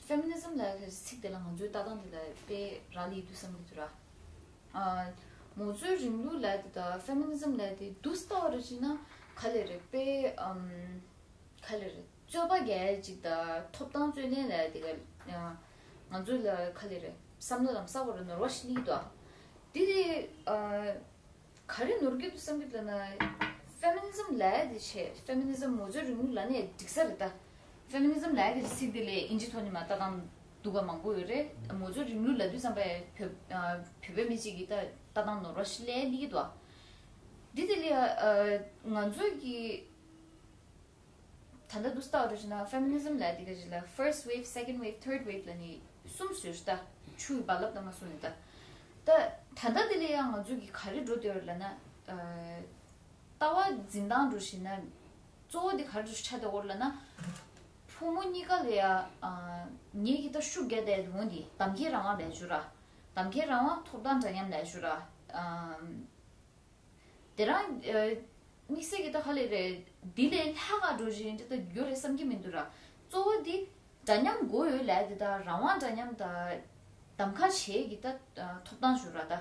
ཕེ་མི་ནི་ཛམ་ལབ་ཡ་ཚིག་དེ་ལ་ང་ཚོའི་ལྟ་སྟངས་དེ་ལ་དཔེ་རག་ལས་ཡོད་དུས་བསམ་གྱི་འདུག་ར། ཨ། མའོ་ཙེ་རིང་ལུགས་ལབ་དེ་དང་ཕེ་མི་ནི་ཛམ་ལབ་དེ་འདུག་ལྟ་བ་རེ་བྱས་ན་ག་ལེ་རེད་དཔེ། ཨམ། ག་ལེ་རེད་རྩོད་པ་རྒྱག་ཡ་ཅིག་དང་ཐོབ་ཐང་རྩོད་ལེན་ལབ་དེ་ག་ང་ཚོ་ལ་ག་ལེ་རེད་བསམ་བློ་ལམ་སང་བོ་རུ་ནོར་བ་ཞིག་སླེབས་ཀྱི་འདུག་དེ་དེ། ཨ། ག་རེ་ནོར་གྱི་འདུག་བསམ་གྱི་འདུག་ན། ཕེ་མི་ནི་ཛམ་ལབ་ཡ་དེ་བྱས་ཕེ་མི་ནི་ཛམ་མའོ་ཙེ་རིང་ལུགས་ལབ་ནས་འགྲིག་ས་རེད་ད། ཕེ་མི་ནི་ཛམ་ལབ་ཡ་དེ་ཚིག་དེ་ལས་ཨིན་ཇི་ཐོག་ནས་མར་ལྟ་སྟངས་འདུག་ག་མང་པོ་ཡོད་རེད། མའོ་ཙེ་རིང་ལུགས་ལབ་དུས་ཙམ་པ་བོད་ཨ། བོད་པའི་མི་གཅིག་གིས་ད་ལྟ་སྟངས་ནོར་བ་ཞིག་སླེབས་ཀྱི་འདུག་འདི་དེ་ལས་ཨ། ང་ཚོ་གི་ད་ལྟ་འདུག་ལྟ་བ་འདྲ་བྱས་ན་ཕེ་མི་ནི་ཛམ་ལབ་དེ་ག་ཅིག་ལ་first wave, second wave, third wave ལབ་ནས་གསུམ་བཟོས་ཤག་ད། ཆུ་ཡི་རྦ་རླབས་ལྟ་མ་གསུམ་ནས་ད། ད་ད་ལྟ་དེ་ལ་ཡང་ང་ཚོ་གི་ག་རེ་འགྲོ་བསྡད་ཡོད་ལབ་ན། ཨ། ལྟ་བ་འཛིན་སྟངས་འགྲོ་བཞིན་ན། གཙོ་བོ་དེ་ག་རེ་འགྲོ་ཆགས་བསྡད་ཡོད་ལབ་ན། ཕོ་མོ་གཉིས་ཀ་ལ་ཡ། ཨ། ངེད་ཀྱི་ད་ཤུགས་རྒྱག་བསྡད་འོང་དེ་གདམ་ཁའི་རང་དབང་ལབ་ཞུ་ར། གདམ་ཁའི་རང་དབང་ཐོབ་ཐང་འདྲ་མཉམ་ལབ་ཞུ་ར། ཨ། དེ་རང་། ཨ། དམིགས་བསལ་གྱི་ད་ག་ལེ་རེད། འདི་ལས་ལྷག་ག་འགྲོ་བཞིན་འདྲ་ད་ཡོད་རེད་བསམ་གྱི་མི་འདུག་ར། གཙོ་བོ་འདི་འདྲ་མཉམ་དགོས་ཡོད་ལབ་དེ་ད་རང་དབང་འདྲ་མཉམ་ད་གདམ་ཁ་བྱེད་ཀྱི་ད་ཐོབ་ཐང་ཞུ་ར་ད།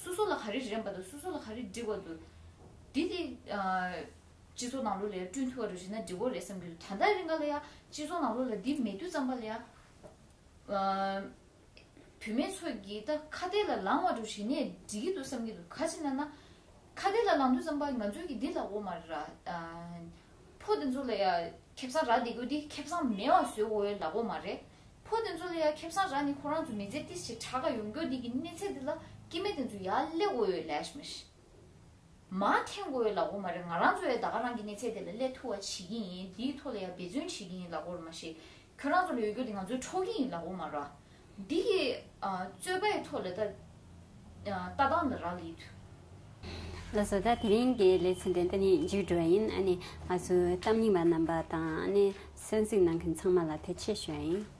སོ་སོ་ལ་ག་རེ་རན་པ་འདུག་སོ་སོ་ལ་ག་རེ་འགྲིག་པ་འདུག་འདི་དེ་ཨ། སྤྱི་ཚོགས་ནང་ལོགས་ལ་ཡ་བསྐྲུན་ཐུབ་པ་འདྲ་བྱས་ན་འགྲིག་གི་རེད་བསམ་གྱི་འདུག་ད་ལྟ་རིང་ག་ལ་ཡ་སྤྱི་ཚོགས་ནང་ལོགས་ལ་འདི་མེད་དུས་ཙམ་པ་ལ་ཡ། ཨ། བུད་མེད་ཚོ་གིས་ད་ཁ་གཏད་ལ་ལངས་པ་འདྲ་བྱས་ནས་འགྲིག་གི་འདུག་བསམ་གྱི་འདུག་ག་ཅི་ན་ན། ཁ་གཏད་ལ་ལངས་དུས་ཙམ་པ་ང་ཚོས་ཀྱི་འདི་ལབ་དགོས་མ་རེད་ར། ཨ། ཕོ་དེ་ཚོ་ལ་ཡ་ཁེ་བཟང་རག་བསྡད་དགོས་འདི་ཁེ་བཟང་མེད་པ་བཟོ་དགོས་ཡོད་ལབ་དགོས་མ་རེད། ཕོ་དེ་ཚོ་ལ་ཡ་ཁེ་བཟང་རག་ནས་ཁོ་རང་ཚོ་མི་ཚེ་ཏིས་ཞིག་དྲག་ག་ཡོང་རྒྱུ་འདི་གི་གནས་ཚད་འདི་ལ་སྐྱེ་དམན་དེ་ཚོ་ཡར་སླེབས་དགོས་ཡོད་ལབ་ཤི་མ་ཤི། མར་འཐེན་དགོས་ཡོད་ལབ་དགོས་མ་རེད། ང་རང་ཚོ་ཡང་ད་ག་རང་གི་གནས་ཚད་དེ་ལ་སླེབས་ཐུབ་པ་བྱེད་ཀྱི་ཡིན། འདིའི་ཐོག་ལ་ཡང་འབད་བརྩོན་བྱེད་ཀྱི་ཡིན་ལབ་དགོས་རེད་མ་གཞི། ཁྱོད་རང་ཚོ་ལ་ཡོད་རྒྱུ་དེ་ང་ཚོས་འཕྲོག་གི་ཡིན་ལབ་དགོས་མ་རེད། འདི་གི་ཨ། རྩོད་པའི་ཐོག་ལ་ད་ཨ། ལྟ་སྟངས་ལ་རག་ལས་ཡོད། ལགས་སོ། ད་དེ་རིང་གི་ལེ་ཚན་དེ་ད་ནི་མཇུག་འགྲོ་བ་ཡིན། ཨ་ནི་ང་ཚོའི་གཏམ་རྙིང་པ་རྣམ་པ་དང་ཨ་ནི་གསན་གཟིགས་གནང་མཁན་ཚང་མ་ལ་ཐུགས་རྗེ་ཆེ་ཞུ་ཡ་ཡིན།